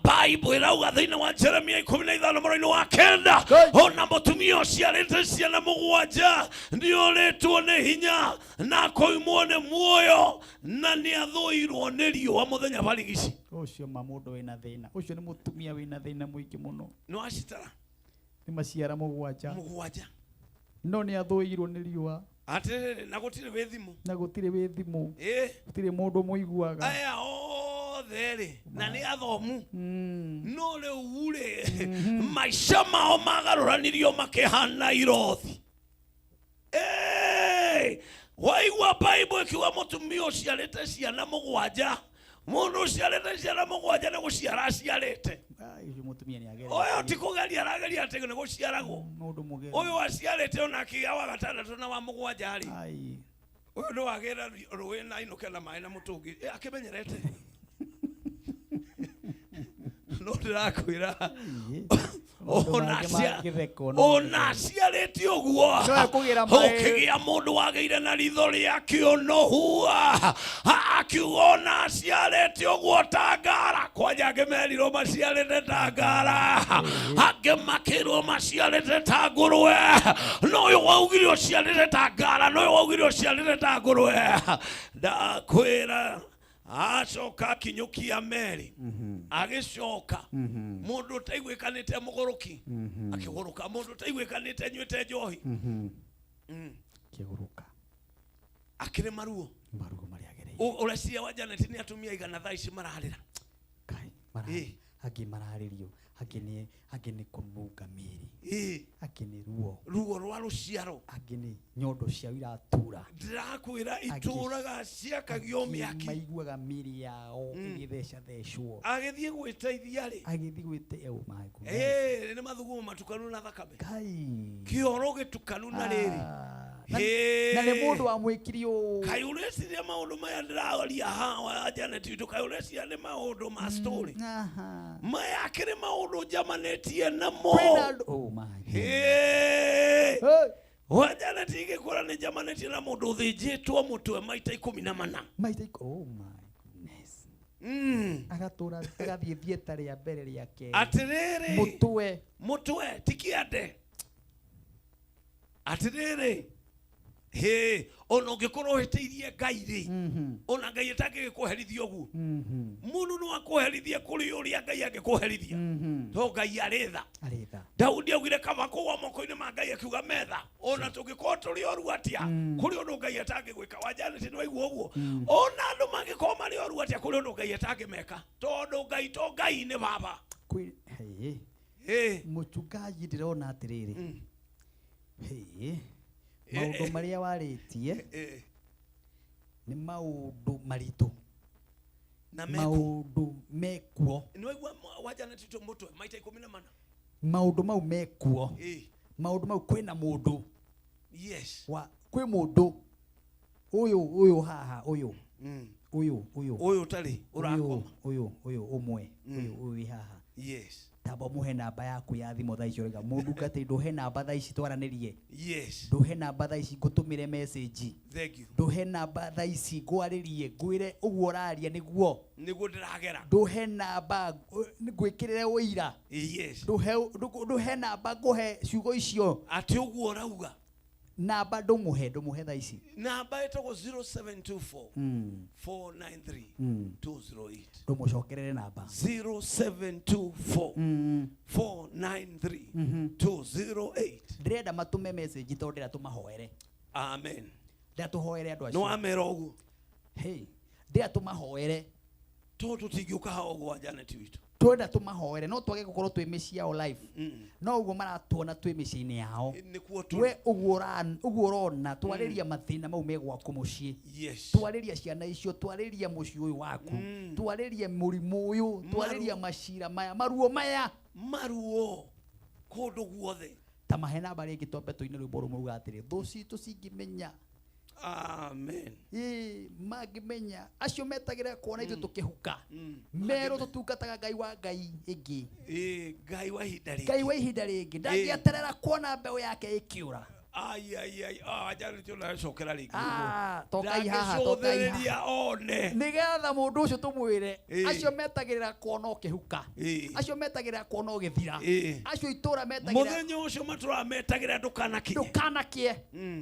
Bible ĩrauga thĩinĩ wa Jeremia 15 mũraini wa 9 ona mũtumia ũciarĩte ciana 7 nĩorĩtwo nĩ hinya na akoimwo nĩ muoyo na nĩathũirwo nĩ riũa mũthenya barigici. Ũcio ma mũndũ wĩna thĩna. Ũcio nĩ mũtumia wĩna thĩna mũingĩ mũno. Nĩ wacitara? Nĩ maciara 7. 7. No nĩ athũirwo nĩ riũa. Atĩrĩrĩ, na gũtirĩ wĩ thimũ. Na gũtirĩ wĩ thimũ. Ĩ. Gũtirĩ mũndũ mũiguaga. Aya othe rĩ, na nĩ athomu. No rĩu rĩ, maica mao magarũranirio makĩhana irothi. Ĩ, waigua Bible ĩkiuga mũtumia ũciarĩte ciana 7, mũndũ ũciarĩte ciana 7 nĩ gũciara aciarĩte. Ũcio mũtumia nĩ ageretie. Ũyũ ti kũgeria arageria atĩ nĩ gũciaragwo. Mũndũ mũgeni. Ũyũ aciarĩte ona akĩgĩa wa 6 na wa 7 rĩ. Ũyũ nĩ wagĩra rũĩ na ainũke na maĩ na mũtũngi. Akĩmenyerete. No ndĩrakwĩra ona aciarĩte ũguo ũkĩgĩa mũndũ wagĩire na ritho rĩa kĩũnũhu akiuga ona aciarĩte ũguo ta ngara. Kwanja angĩ merirwo maciarĩte ta ngara, angĩ makĩrwo maciarĩte ta ngũrwe, no ũyũ waugire ũciarĩte ta ngara, no ũyũ waugire ũciarĩte ta ngũrwe. Ndakwĩra acoka akinyũkia meri, agĩcoka mũndũ ũtaiguĩkanĩte mũgũrũki akĩgũrũka, mũndũ ũtaiguĩkanĩte nyuĩte njohi Akĩgũrũka. Akĩrĩ maruo. Maruo marĩa agereire. Ũreciria wa Janet nĩ atumia igana thaa ici mararĩra. Kai, angĩ mararĩrio, angĩ nĩ kũnunga mĩĩrĩ. Angĩ nĩ ruo. Ruo rwa rũciaro. Angĩ nĩ nyondo ciao iratura. Ndĩrakwĩra itũraga ciakagio mĩaki. Maiguaga mĩĩrĩ yao ĩgĩthecathecwo. Agĩthiĩ gwĩteithia rĩ. Agĩthiĩ gwĩte, oh my goodness. Nĩ mathugumo matukanu na thakame. Kai. Kĩoro gĩtukanu na rĩrĩ. Na nĩ mũndũ wamwĩkire ũũ. Kaĩ ũreciria maũndũ maya ndĩraria haha Janet witũ, kaĩ ũreciria nĩ maũndũ ma story? Maya akĩrĩ maũndũ njamanĩtie namo. Oh my God. Wa Janet ingĩkwĩra nĩ njamanĩtie na mũndũ ũthĩnjĩtwo mũtwe maita 14. Maita oh my goodness. Agatũra agathiĩ theatre rĩa mbere rĩa kerĩ. Atĩrĩrĩ. Mũtwe. Mũtwe ti kĩande. Atĩrĩrĩ. Hĩ, ona ũngĩkorwo ũhĩtĩirie Ngai rĩ, ona Ngai atangĩgĩkũherithia ũguo. Mũndũ no akũherithie kũrĩ ũrĩa Ngai angĩkũherithia. To Ngai arĩ tha. Arĩ tha. Daudi augire kaba kũgwa moko-inĩ ma Ngai akiuga metha. Ona tũngĩkorwo tũrĩ oru atĩa, kũrĩ ũndũ Ngai atangĩgwĩka. Wa Janet nĩ waigua ũguo? Ona andũ mangĩkorwo marĩ oru atĩa, kũrĩ ũndũ Ngai atangĩmeka. Tondũ Ngai to Ngai nĩ baba. Hĩ. Mũchungaji ndĩrona atĩrĩrĩ. Hĩ. Maũndũ marĩa warĩtie nĩ maũndũ maritũ. Na mekuo. Maũndũ mekuo. Nĩ waigua wa Janet witũ mũtwe maita 14. Maũndũ mau mekuo. Maũndũ mau kwĩna mũndũ. Yes. Wa kwĩ mũndũ ũyũ ũyũ haha ũyũ. Ũyũ ũyũ. Ũyũ ũtarĩ ũrakoma. Ũyũ ũyũ ũmwe. Ũyũ ũyũ wĩ haha. Yes. Tamba mũhe namba yaku ya thimũ thaa ici ũrauga mũndungati ndũhe namba thaa ici twaranĩrie. Yes. Ndũhe namba thaa ici ngũtũmĩre message. Thank you. Ndũhe namba thaa ici ngwarĩrie ngwĩre ũguo ũraria nĩguo. Nĩguo ndĩragera. Ndũhe namba ngwĩkĩrĩre ũira. Yes. Ndũhe namba ngũhe ciugo icio. Atĩ ũguo ũrauga. Namba ndũmũhe thaa ici. Namba ĩtagwo 0724 493 208. Ndũmũcokerere namba. 0724 493 208. Ndĩrenda matũme message tondũ ndĩrenda tũmahoere. Amen. Ndĩrenda tũhoere andũ acio. Nĩ wamera ũguo. Hey, ndĩrenda tũmahoere. Tondũ tũtingĩũka haha ũguo wa Janet witũ. Twenda tũmahoere no twage gũkorwo twĩ mĩciĩ yao live. No ũguo maratuona twĩ mĩciĩ-inĩ yao. Nĩkuo tũrĩ. We ũguo ũrona twarĩria mathĩna mau me gwaku mũciĩ. Yes. Twarĩria ciana icio, twarĩria mũciĩ ũyũ waku. Twarĩria mũrimũ ũyũ, twarĩria macira maya, maruo maya. Maruo kũndũ guothe. Ta mahe namba rĩngĩ twambe tũine rwĩmbo rũmwe ruga atĩrĩ, thũ citũ cingĩmenya. Amen. Ĩ, mangĩmenya acio metagĩrĩra kuona ithuĩ tũkĩhuka. Merwo tũtungataga Ngai wa Ngai ĩngĩ. Ĩ, Ngai wa ihinda rĩngĩ. Ngai wa ihinda rĩngĩ. Ndangĩeterera kuona mbeũ yake ĩkĩũra. Ai ai ai aja nĩ tũracokera rĩngĩ. Ah, tokai haha tokai haha Ndangĩcũthĩrĩria one. Nĩgetha mũndũ ũcio tũmwĩre Ĩĩ. acio metagĩrĩra kuona ũkĩhuka Ĩĩ. acio metagĩrĩra kuona ũgĩthira Ĩĩ. acio itũra metagĩrĩra Mũthenya ũcio matũraga metagĩrĩra ndũkanakinye. ndũkanakie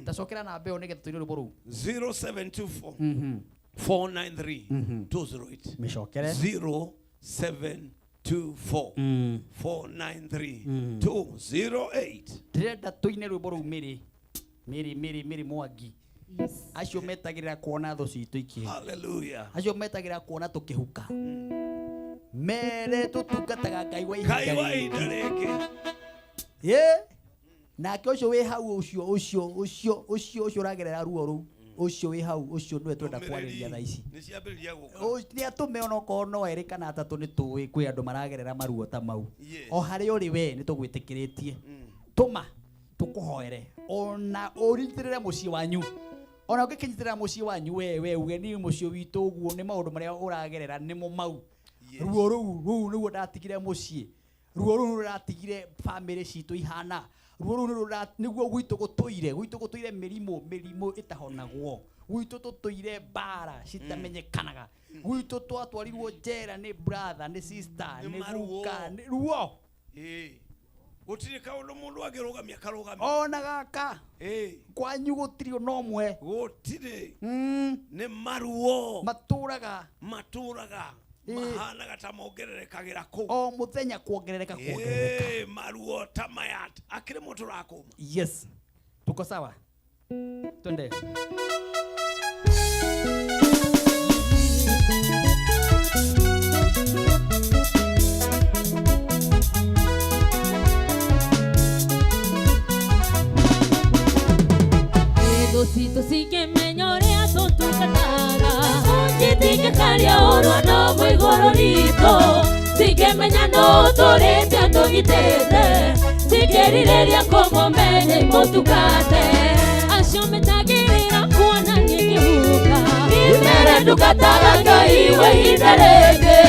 tacokera namba ĩyo nĩgetha tũine rwĩmbo rũu 0724 493 208. Mĩcokere. 0724 493 208. Ndĩrenda tũine rwĩmbo rũu mĩrĩ mĩrĩ mĩrĩ mĩrĩ mwangi acio metagĩrĩra kuona thũ citũ ikĩhuka Hallelujah. acio metagĩrĩra kuona tũkĩhuka mere tũtungataga Ngai wa Ngai wa ihinda ihinda rĩngĩ. Ĩ nake ũcio wĩ hau ũcio ũcio ũcio ũcio ũcio ũragerera ruo rũu ũcio wĩ hau ũcio nĩwe twenda kwarĩria thaa ici Nĩ ciambĩrĩria gũka. Nĩ atũme onokorwo no erĩ kana atatũ nĩ tũĩ kwĩ andũ maragerera maruo ta mau Yes. o harĩa ũrĩ we nĩ tũgwĩtĩkĩrĩtie tũma tũkũhoere ona ũnyitĩrĩre mũciĩ wanyu ona ũngĩkĩnyitĩrĩra mũciĩ wanyu we we uge niĩ mũciĩ witũ ũguo nĩ maũndũ marĩa ũragerera nĩmo mau ruo rũu rũu nĩguo ndatigire mũciĩ ruo rũu nĩruo ndatigire bamĩrĩ citũ ihana ruo rũu nĩruo nĩguo gwitũ gũtũire gwitũ gũtũire mĩrimũ mĩrimũ ĩtahonagwo gwitũ tũtũire mbara citamenyekanaga gwitũ twatwarirwo njera nĩ brother nĩ sister Nĩ nĩ maruo. guka nĩ ruo Ĩĩ. Gũtirĩ kaũndũ mũndũ angĩrũgamia karũgamia. Ona gaka Ĩĩ. Kwanyu gũtirĩ ona ũmwe Gũtirĩ. Nĩ maruo. Matũraga. Matũraga. Ĩĩ. Mahanaga ta mongererekagĩra kũu. O mũthenya kuongerereka kuongerereka. Ĩĩ, maruo ta maya akĩrĩ mũndũ ũrakũma. Yes. Tuko sawa? Twende. Thũ citũ cikĩmenya ũrĩa tũtungataga Ũngĩtingĩkaria ũrua no mũigũrũ ritũ Cikĩmenya nũ tũrĩte tũgitĩte Cikĩrirĩria kũmũmenya imũtungate Acio metagĩrĩra kuona niĩ ngĩhuka Imere ndungataga Ngai wa ihinda rĩngĩ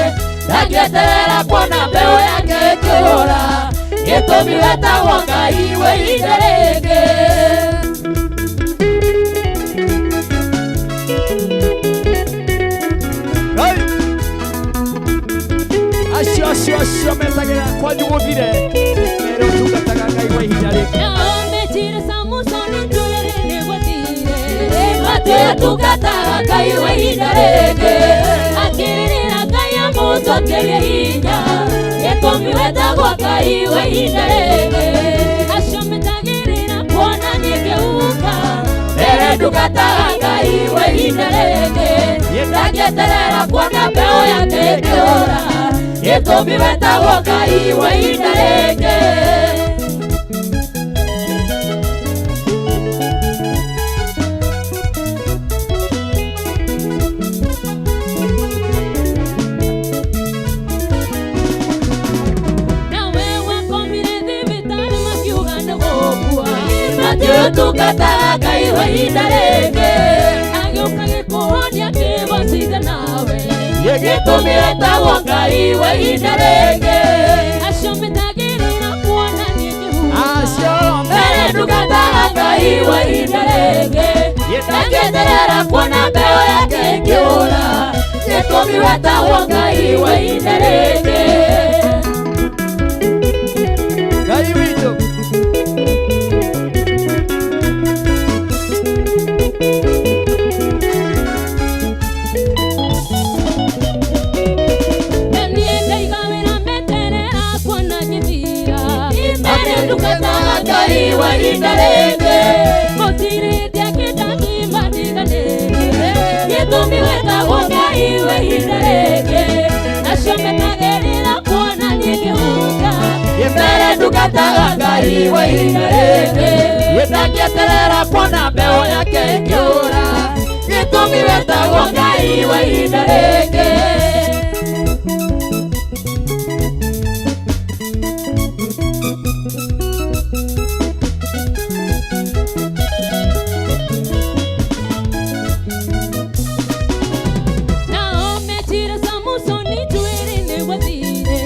Ndangĩeterera kuona mbeũ yake ĩkĩũra Gĩtũmi wetagwo Ngai wa ihinda rĩngĩ Acio acio acio metagĩrĩra kwanyu gũthire mere ũtungataga Ngai wa ihinda rĩngĩ. Nao metire Samusoni ndwere nĩgwathire Matĩtungataga Ngai wa ihinda rĩngĩ Akĩrĩrĩra Ngai amũcokerie hinya Gĩtũmi wetagwo Ngai wa ihinda rĩngĩ Acio metagĩrĩra kuona niĩ ngĩhuka Mbere ndungataga Ngai wa ihinda rĩngĩ Ndangĩeterera kuona mbeũ yake ĩkĩũra Gĩtũmi wetagwo Ngai wa ihinda rĩngĩ Nawe wakomire thibitarĩ makiuga nĩ gũkua Matiũtungataga Ngai wa ihinda rĩngĩ Agĩũka gĩkũhonia kĩgocithe nawe Gĩtũmi wetagwo Ngai wa ihinda rĩngĩ Acio metagĩrĩra kuona niĩ ngĩhuka Acio Mbere ndungataga Ngai wa ihinda rĩngĩ Ndangĩeterera kuona mbeũ yake ĩkĩũra Gĩtũmi wetagwo Ngai wa ihinda rĩngĩ Ngai witũ. Na niĩ ngaiga wĩra meterera kuona ngĩthira Mbere ndungataga Ngai wa ihinda rĩngĩ Gũtirĩ akĩndathima ndiganĩire Gĩtũmi wetagwo Ngai wa ihinda rĩngĩ Acio metagĩrĩra kuona niĩ ngĩhuka Mbere ndungataga Ngai wa ihinda rĩngĩ Ndangĩeterera kuona mbeũ yake ĩkĩũra Gĩtũmi wetagwo Ngai wa ihinda rĩngĩ Nao metire Samusoni njuĩrĩ nĩgwathire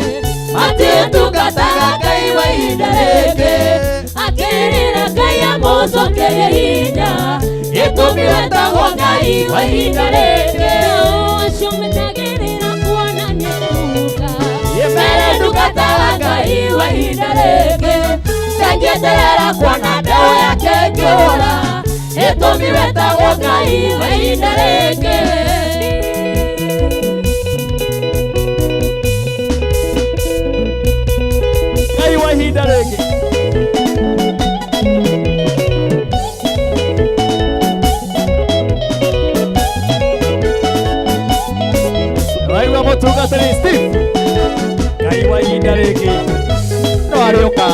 Matĩtungataga Ngai wa ihinda rĩngĩ Akĩrĩrĩra Metagĩrĩra Ngai amũcokerie hinya gĩtũmi wetagwo Ngai wa ihinda rĩngĩ. Acio metagĩrĩra kuona nĩekũhuka mere ndungataga Ngai wa ihinda rĩngĩ. Ndangĩeterera kuona mbeũ yake ĩkĩũra gĩtũmi wetagwo Ngai wa ihinda rĩngĩ. Ngai wa ihinda rĩngĩ. Waigua mũtungatĩri Steve, Ngai wa ihinda rĩngĩ no arĩũka.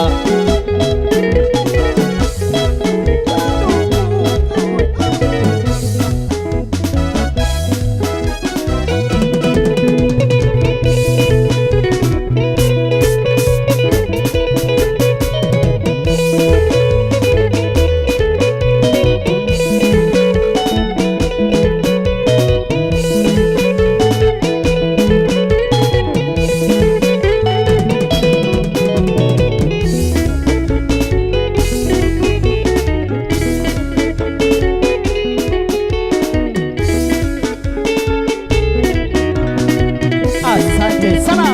Asante sana.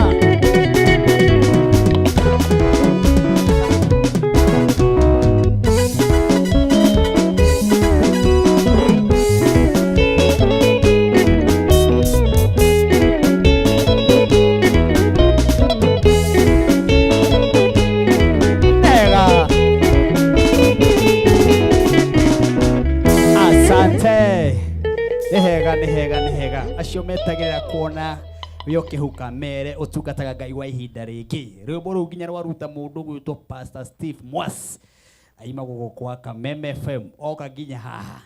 Nega. Asante. Nĩ hega, nĩ hega, nĩ hega. Acio metagĩrĩra kuona wĩ ũkĩhuka mere ũtungataga Ngai wa ihinda rĩngĩ. Rwĩmbo rũu nginya rwaruta mũndũ gwĩtwo Pastor Steve Mwas aima gũkũ kwa Kameme FM oka nginya haha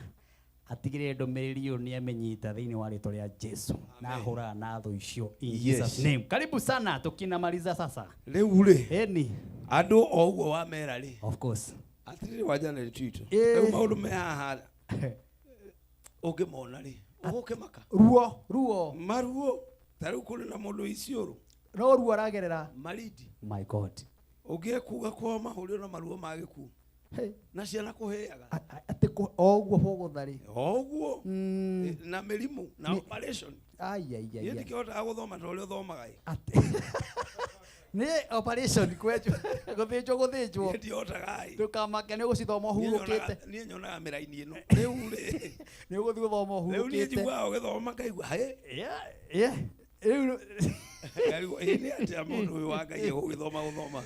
atigĩrĩre ndũmĩrĩri ĩyo nĩ amenyita thĩinĩ wa rĩtwa rĩa Jesu na ahũraga na thũ icio in Yes. Jesus name. Karibu sana tukinamaliza sasa. Rĩu rĩ Eni andũ o ũguo wamera rĩ of course atĩrĩrĩ wanjanĩri twitũ Ĩĩ. rĩu maũndũ me haha ũngĩmona rĩ ũgũkĩmaka Ruo, ruo. Maruo. Ta rĩu kũrĩ na mũndũ Isiolo. No ruo aragerera. Maridi. My God. Ũngĩkuga kwao mahũrĩrwo na maruo ma gĩkuũ. Na ciana kũhĩaga. Atĩ o ũguo bũgũtha rĩ. O ũguo. Na mĩrimũ na operation. Ai ai ai. Niĩ ndikĩhotaga gũthoma ta ũrĩa ũthomaga ĩ. Nĩ operation kwenjwo gũthĩnjwo gũthĩnjwo. Niĩ ndihotaga ĩ. Ndũkamake nĩ ũgũcithoma ũhurũkĩte. Niĩ nyonaga mĩraini ĩno. Rĩu rĩ. Nĩ ũgũthiĩ gũthoma Rĩu niĩ ũhurũkĩte. njiguaga ũgĩthoma ngaigua hĩ. Yeah, yeah. Rĩu Ngarigwo ĩ nĩ atĩa mũndũ ũyũ wa Ngai egũgĩthoma gũthoma.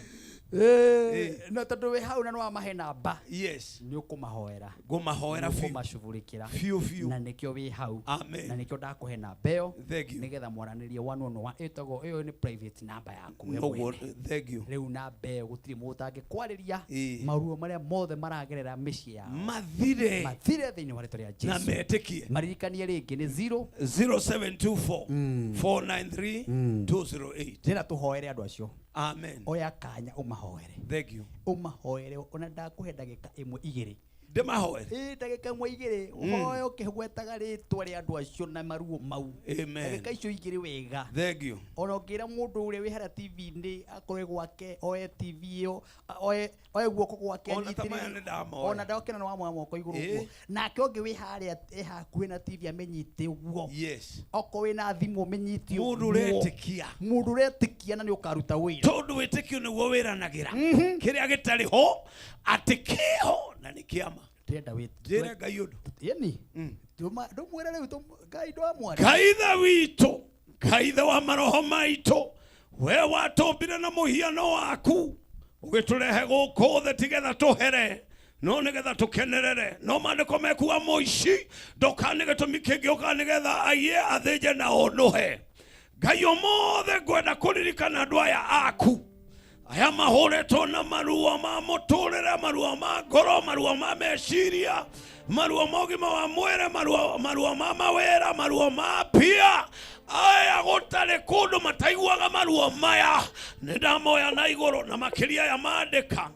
No tondũ wĩ hau na nĩ wamahe namba. Yes. Nĩ ũkũmahoera. Ngũmahoera biũ. Ũkũmacugurikĩra. Biũ biũ. Na nĩkĩo wĩ hau. Amen. Na nĩkĩo ndakũhe namba ĩyo. Thank you. Nĩgetha mwaranĩrie one on one. Ĩtagwo ĩyo nĩ private namba yaku we Noguo, mwene. thank you. Rĩu namba ĩyo gũtirĩ mũndũ ũtangĩkwarĩria Ĩĩ. maruo marĩa mothe maragerera mĩciĩ yao. Mathire. Mathire thĩinĩ wa rĩtwa rĩa Jesu. Na metĩkie. Maririkanie rĩngĩ nĩ 0 0724 493 208. Ndĩrenda tũhoere andũ acio. Amen. Oya kanya ũmahoere. Thank you. Ũmahoere ona ndakũhe ndagĩka ĩmwe igĩrĩ. Ndĩmahoere. Ĩ ndagĩka ĩmwe igĩrĩ ũhoe ũkĩgwetaga rĩtwa rĩa andũ acio na maruo mau. Amen. Ndagĩka icio igĩrĩ wega. Thank you. Ona ũngĩra mũndũ ũrĩa wĩ harĩa TV-inĩ akorwe gwake oe TV ĩyo oe oe guoko gwake Ona ta maya anyitĩrĩre. nĩ ndamoya. Ona ndokena nĩ wamoya moko igũrũ Ĩ. ũguo. Nake ũngĩ wĩ harĩa ĩ hakuhĩ na TV amenyite ũguo. Yes. Okorwo wĩna thimũ ũmĩnyite Mũndũ ũguo. ũretĩkia. Mũndũ ũretĩkia na nĩ ũkaruta wĩra. Tondũ wĩtĩkio nĩguo wĩranagĩra kĩrĩa gĩtarĩ ho atĩ kĩho na nĩ kĩama. Ndĩrenda wĩ Njĩre Ngai ũndũ. Yeni. Ndũmwĩre rĩu Ngai ndwamwaria. Ngai ithe witũ, Ngai ithe wa maroho maitũ, we watũmbire na mũhiano waku ũgĩtũrehe gũkũ thĩ tigetha tũhere no nĩgetha tũkenerere no maandĩko mekuga mũici ndoka nĩ gĩtũmi kĩngĩ ũka nĩgetha aiye athĩnje na ũnũhe. Ngai ũmũthĩ ngwenda kũririkana andũ aya aku aya mahũrĩtwo na maruo ma mũtũrĩre, maruo ma ngoro, maruo ma meciria, maruo ma ũgima wa mwĩrĩ, maruo ma mawĩra, maruo ma mbia. Aya gũtarĩ kũndũ mataiguaga maruo maya, nĩ ndamoya na igũrũ na makĩria aya mandĩka.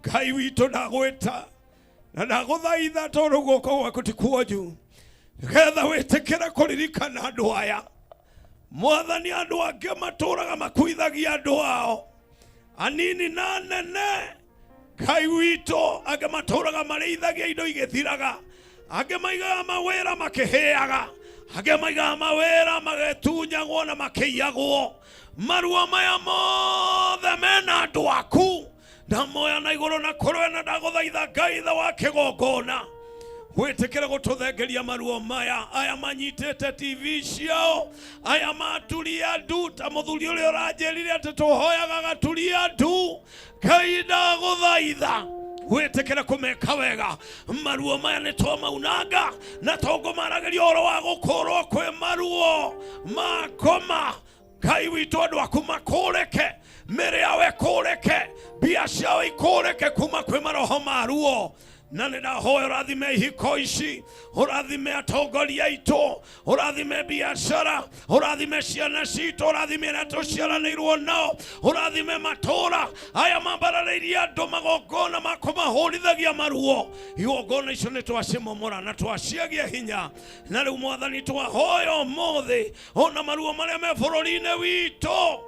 Ngai witũ ndagwĩta na ndagũthaitha tondũ guoko gwaku ti kuonju, nĩgetha wĩtĩkĩre kũririkana andũ aya. Mwathani, andũ angĩ matũraga makuithagia andũ ao anini na nene. Ngai witũ, angĩ matũraga marĩithagia indo igĩthiraga, angĩ maigaga mawĩra makĩhĩaga, angĩ maigaga mawĩra magĩtunyagwo na makĩiyagwo. Maruo maya mothe mena andũ aku, ndamoya na igũrũ na kũrwe, na ndagũthaitha Ngai ithe wa kĩgongona, wĩtĩkĩre gũtũthengeria maruo maya. Aya manyitĩte TV ciao, aya maturia ndu ta mũthuri ũrĩa ũranjĩrire atĩ tũhoyaga gaturia ndu. Ngai ndagũthaitha wĩtĩkĩre kũmeka wega. Maruo maya nĩ twamaunanga na tũngũmaragĩria ũhoro wa gũkũrwo kwĩ maruo ma ngoma. Ngai witũ, andũ aku makũrĩke, mĩrĩ yao ĩkũrĩke, mbia ciao ikũrĩke kuma kwĩ maroho ma ruo. Na nĩ ndahoya ũrathime ihiko ici, ũrathime atongoria aitũ, ũrathime biacara, ũrathime ciana citũ, ũrathime arĩa tũciaranĩirwo nao, ũrathime matũra aya mambararĩirie andũ magongona ma kũmahũrithagia maruo. Igongona icio nĩ twacimomora na twaciagia hinya. Na rĩu Mwathani, twahoya ũmũthĩ ona maruo marĩa me bũrũri-inĩ witũ,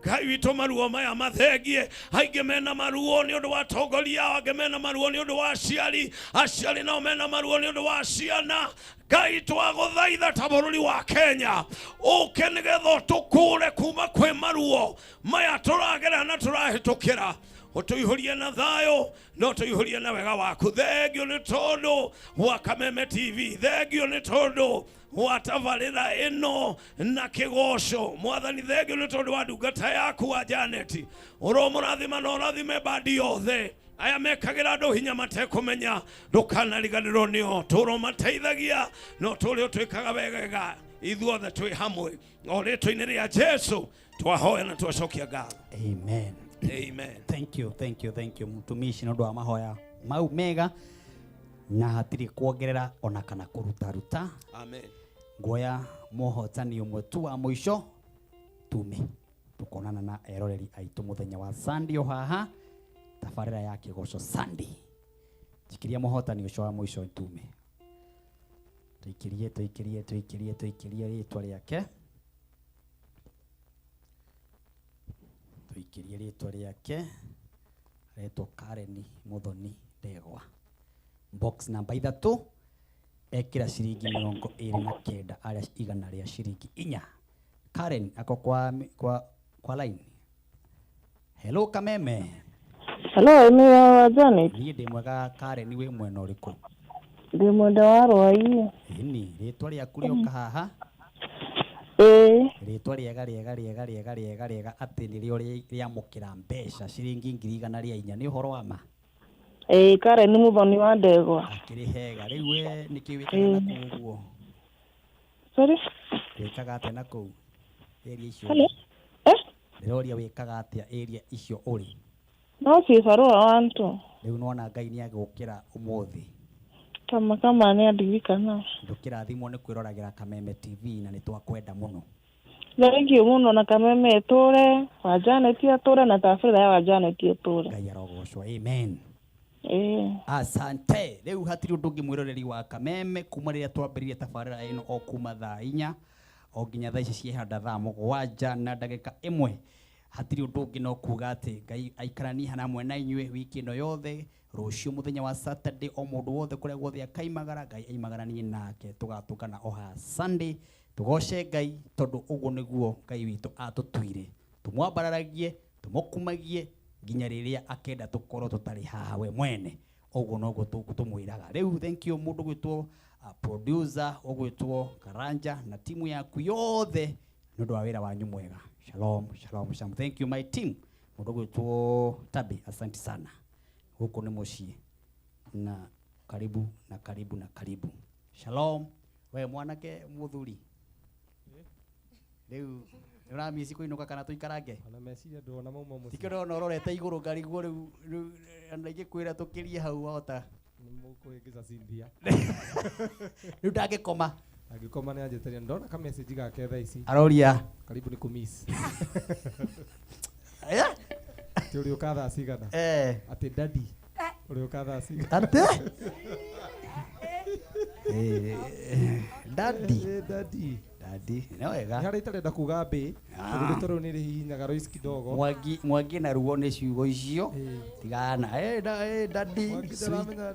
Ngai witũ, maruo maya mathengie. Aingĩ mena maruo nĩ ũndũ wa atongoria ao, angĩ mena maruo nĩ ũndũ wa aciari, aciari nao mena maruo nĩ ũndũ wa ciana. Ngai, twagũthaitha ta bũrũri wa Kenya, ũke nĩgetha ũtũkũre kuma kwĩ maruo maya tũragerera na tũrahĩtũkĩra. Ũtũihũrie na thayũ na ũtũihũrie na wega waku. Thengio nĩ tondũ wa Kameme TV, thengio nĩ tondũ wa tabarĩra ĩno na kĩgoco. Mwathani, thengio nĩ tondũ wa ndungata yaku wa Janet, ũromũrathima na ũrathime bandi yothe aya mekagĩra andũ hinya matekũmenya. Ndũkanariganĩrwo nĩo, tũromateithagia no tũrĩ ũtwĩkaga wegega. Ithuothe twĩ hamwe o rĩtwa-inĩ rĩa Jesu twahoya na twacokia ngatho. Amen. Amen. Thank you, thank you, thank you mtumishi nĩ ũndũ wa mahoya mau mega, na hatirĩ kuongerera ona kana kũrutaruta. Amen. Nguoya mũhotani ũmwe tu wa mũico tume, tukonana na eroreri aitũ mũthenya wa Sunday o haha tabarĩra ya kĩgoco Sunday. Njikiria mũhotani ũcio wa mũico tume, tũikirie, tũikirie, tũikirie, tũikirie rĩtwa rĩake, tũikirie rĩtwa rĩake. Aretwo Karen Muthoni Ndegwa, box namba 3, ekĩra ciringi 29 arĩa 100 rĩa ciringi 4. Karen ako kwa, kwa, kwa line. Hello Kameme. Hello, nĩ wa Janet. Niĩ ndĩ mwega Karen, wĩ mwena ũrĩkũ? Ndĩ mwenda wa Rwai. Ĩni, rĩtwa rĩaku rĩoka haha. Ĩĩ. Rĩtwa rĩega rĩega rĩega rĩega rĩega rĩega atĩ nĩrĩo rĩamũkĩra mbeca ciringi 104,000, nĩ ũhoro wa ma? Ĩĩ, Karen Muthoni wa Ndegwa. Akĩrĩ hega. Rĩu we nĩkĩ wĩkaga na kũu ũguo? Sorry? Wĩkaga atĩa na kũu area icio? Hello? Ndĩroria wĩkaga atĩa area icio ũrĩ? No cibarũa wantu. Rĩu nĩwona Ngai nĩagũkĩra ũmũthĩ. Kama kama nĩ andirikana. Ndũkĩrathimwo nĩ kwĩroragĩra Kameme TV na nĩtwakwenda mũno. Thank you mũno, na Kameme ĩtũre, wa Janet atũre, na tabarĩra ya wa Janet ĩtũre. Ngai arogocwo. Amen. Ĩĩ. Asante. Rĩu hatirĩ ũndũ ũngĩ mwĩroreri wa Kameme, kuma rĩrĩa twambĩrĩirie tabarĩra ĩno o kuma thaa 4 o nginya thaa ici ciehanda thaa 7:01, hatirĩ ũndũ ũngĩ no kuga atĩ Ngai aikaranie hamwe na inyuĩ wiki ĩno yothe. Rũciũ mũthenya wa Saturday, o mũndũ wothe kũrĩa guothe akaimagara, Ngai aimagaranie nake, tũgatũngana o haha Sunday tũgoce Ngai, tondũ ũguo nĩguo Ngai witũ atũtuire, tũmwambararagie, tũmũkumagie nginya rĩrĩa akenda tũkorwo tũtarĩ haha we mwene. Ũguo noguo tũmwĩraga. Rĩu thank you mũndũ gwĩtwo producer ũgwĩtwo Karanja na timu yaku yothe nĩ ũndũ wa wĩra wanyu mwega. Shalom, shalom, shalom. Thank you my team. Mũndũ gwĩtwo Tabi, asante sana. Gũkũ nĩ mũciĩ na karibu na karibu na karibu. Shalom. We mwanake mũthuri, rĩu ũramici kũinũka kana tũikarange? Ona meciria ndona mauma mũciĩ. Tikĩo ndĩrona ũrorete igũrũ ngarigwo rĩu, rĩu ona ingĩkwĩra tũkĩrie hau wahota. Nĩ mũkũhĩngĩca Cynthia. Rĩu ndangĩkoma. Angĩkoma nĩ anjĩtĩria, ndona ka message gake thaa ici. Aroria. Karibu nĩ kũmiss. Eh? Atĩ ũrĩũka thaa cigana? Eh. Atĩ daddy. Ũrĩũka thaa cigana? Atĩ? Daddy. Daddy. Daddy nĩ wega. Nĩ harĩa itarenda kuga mbĩ, tondũ rĩtwa rĩu nĩ rĩhihinyaga Lois kidogo. Mwangi, Mwangi na ruo nĩ ciugo icio tigana. Eh, daddy Mwangi sweet. ndaramenya.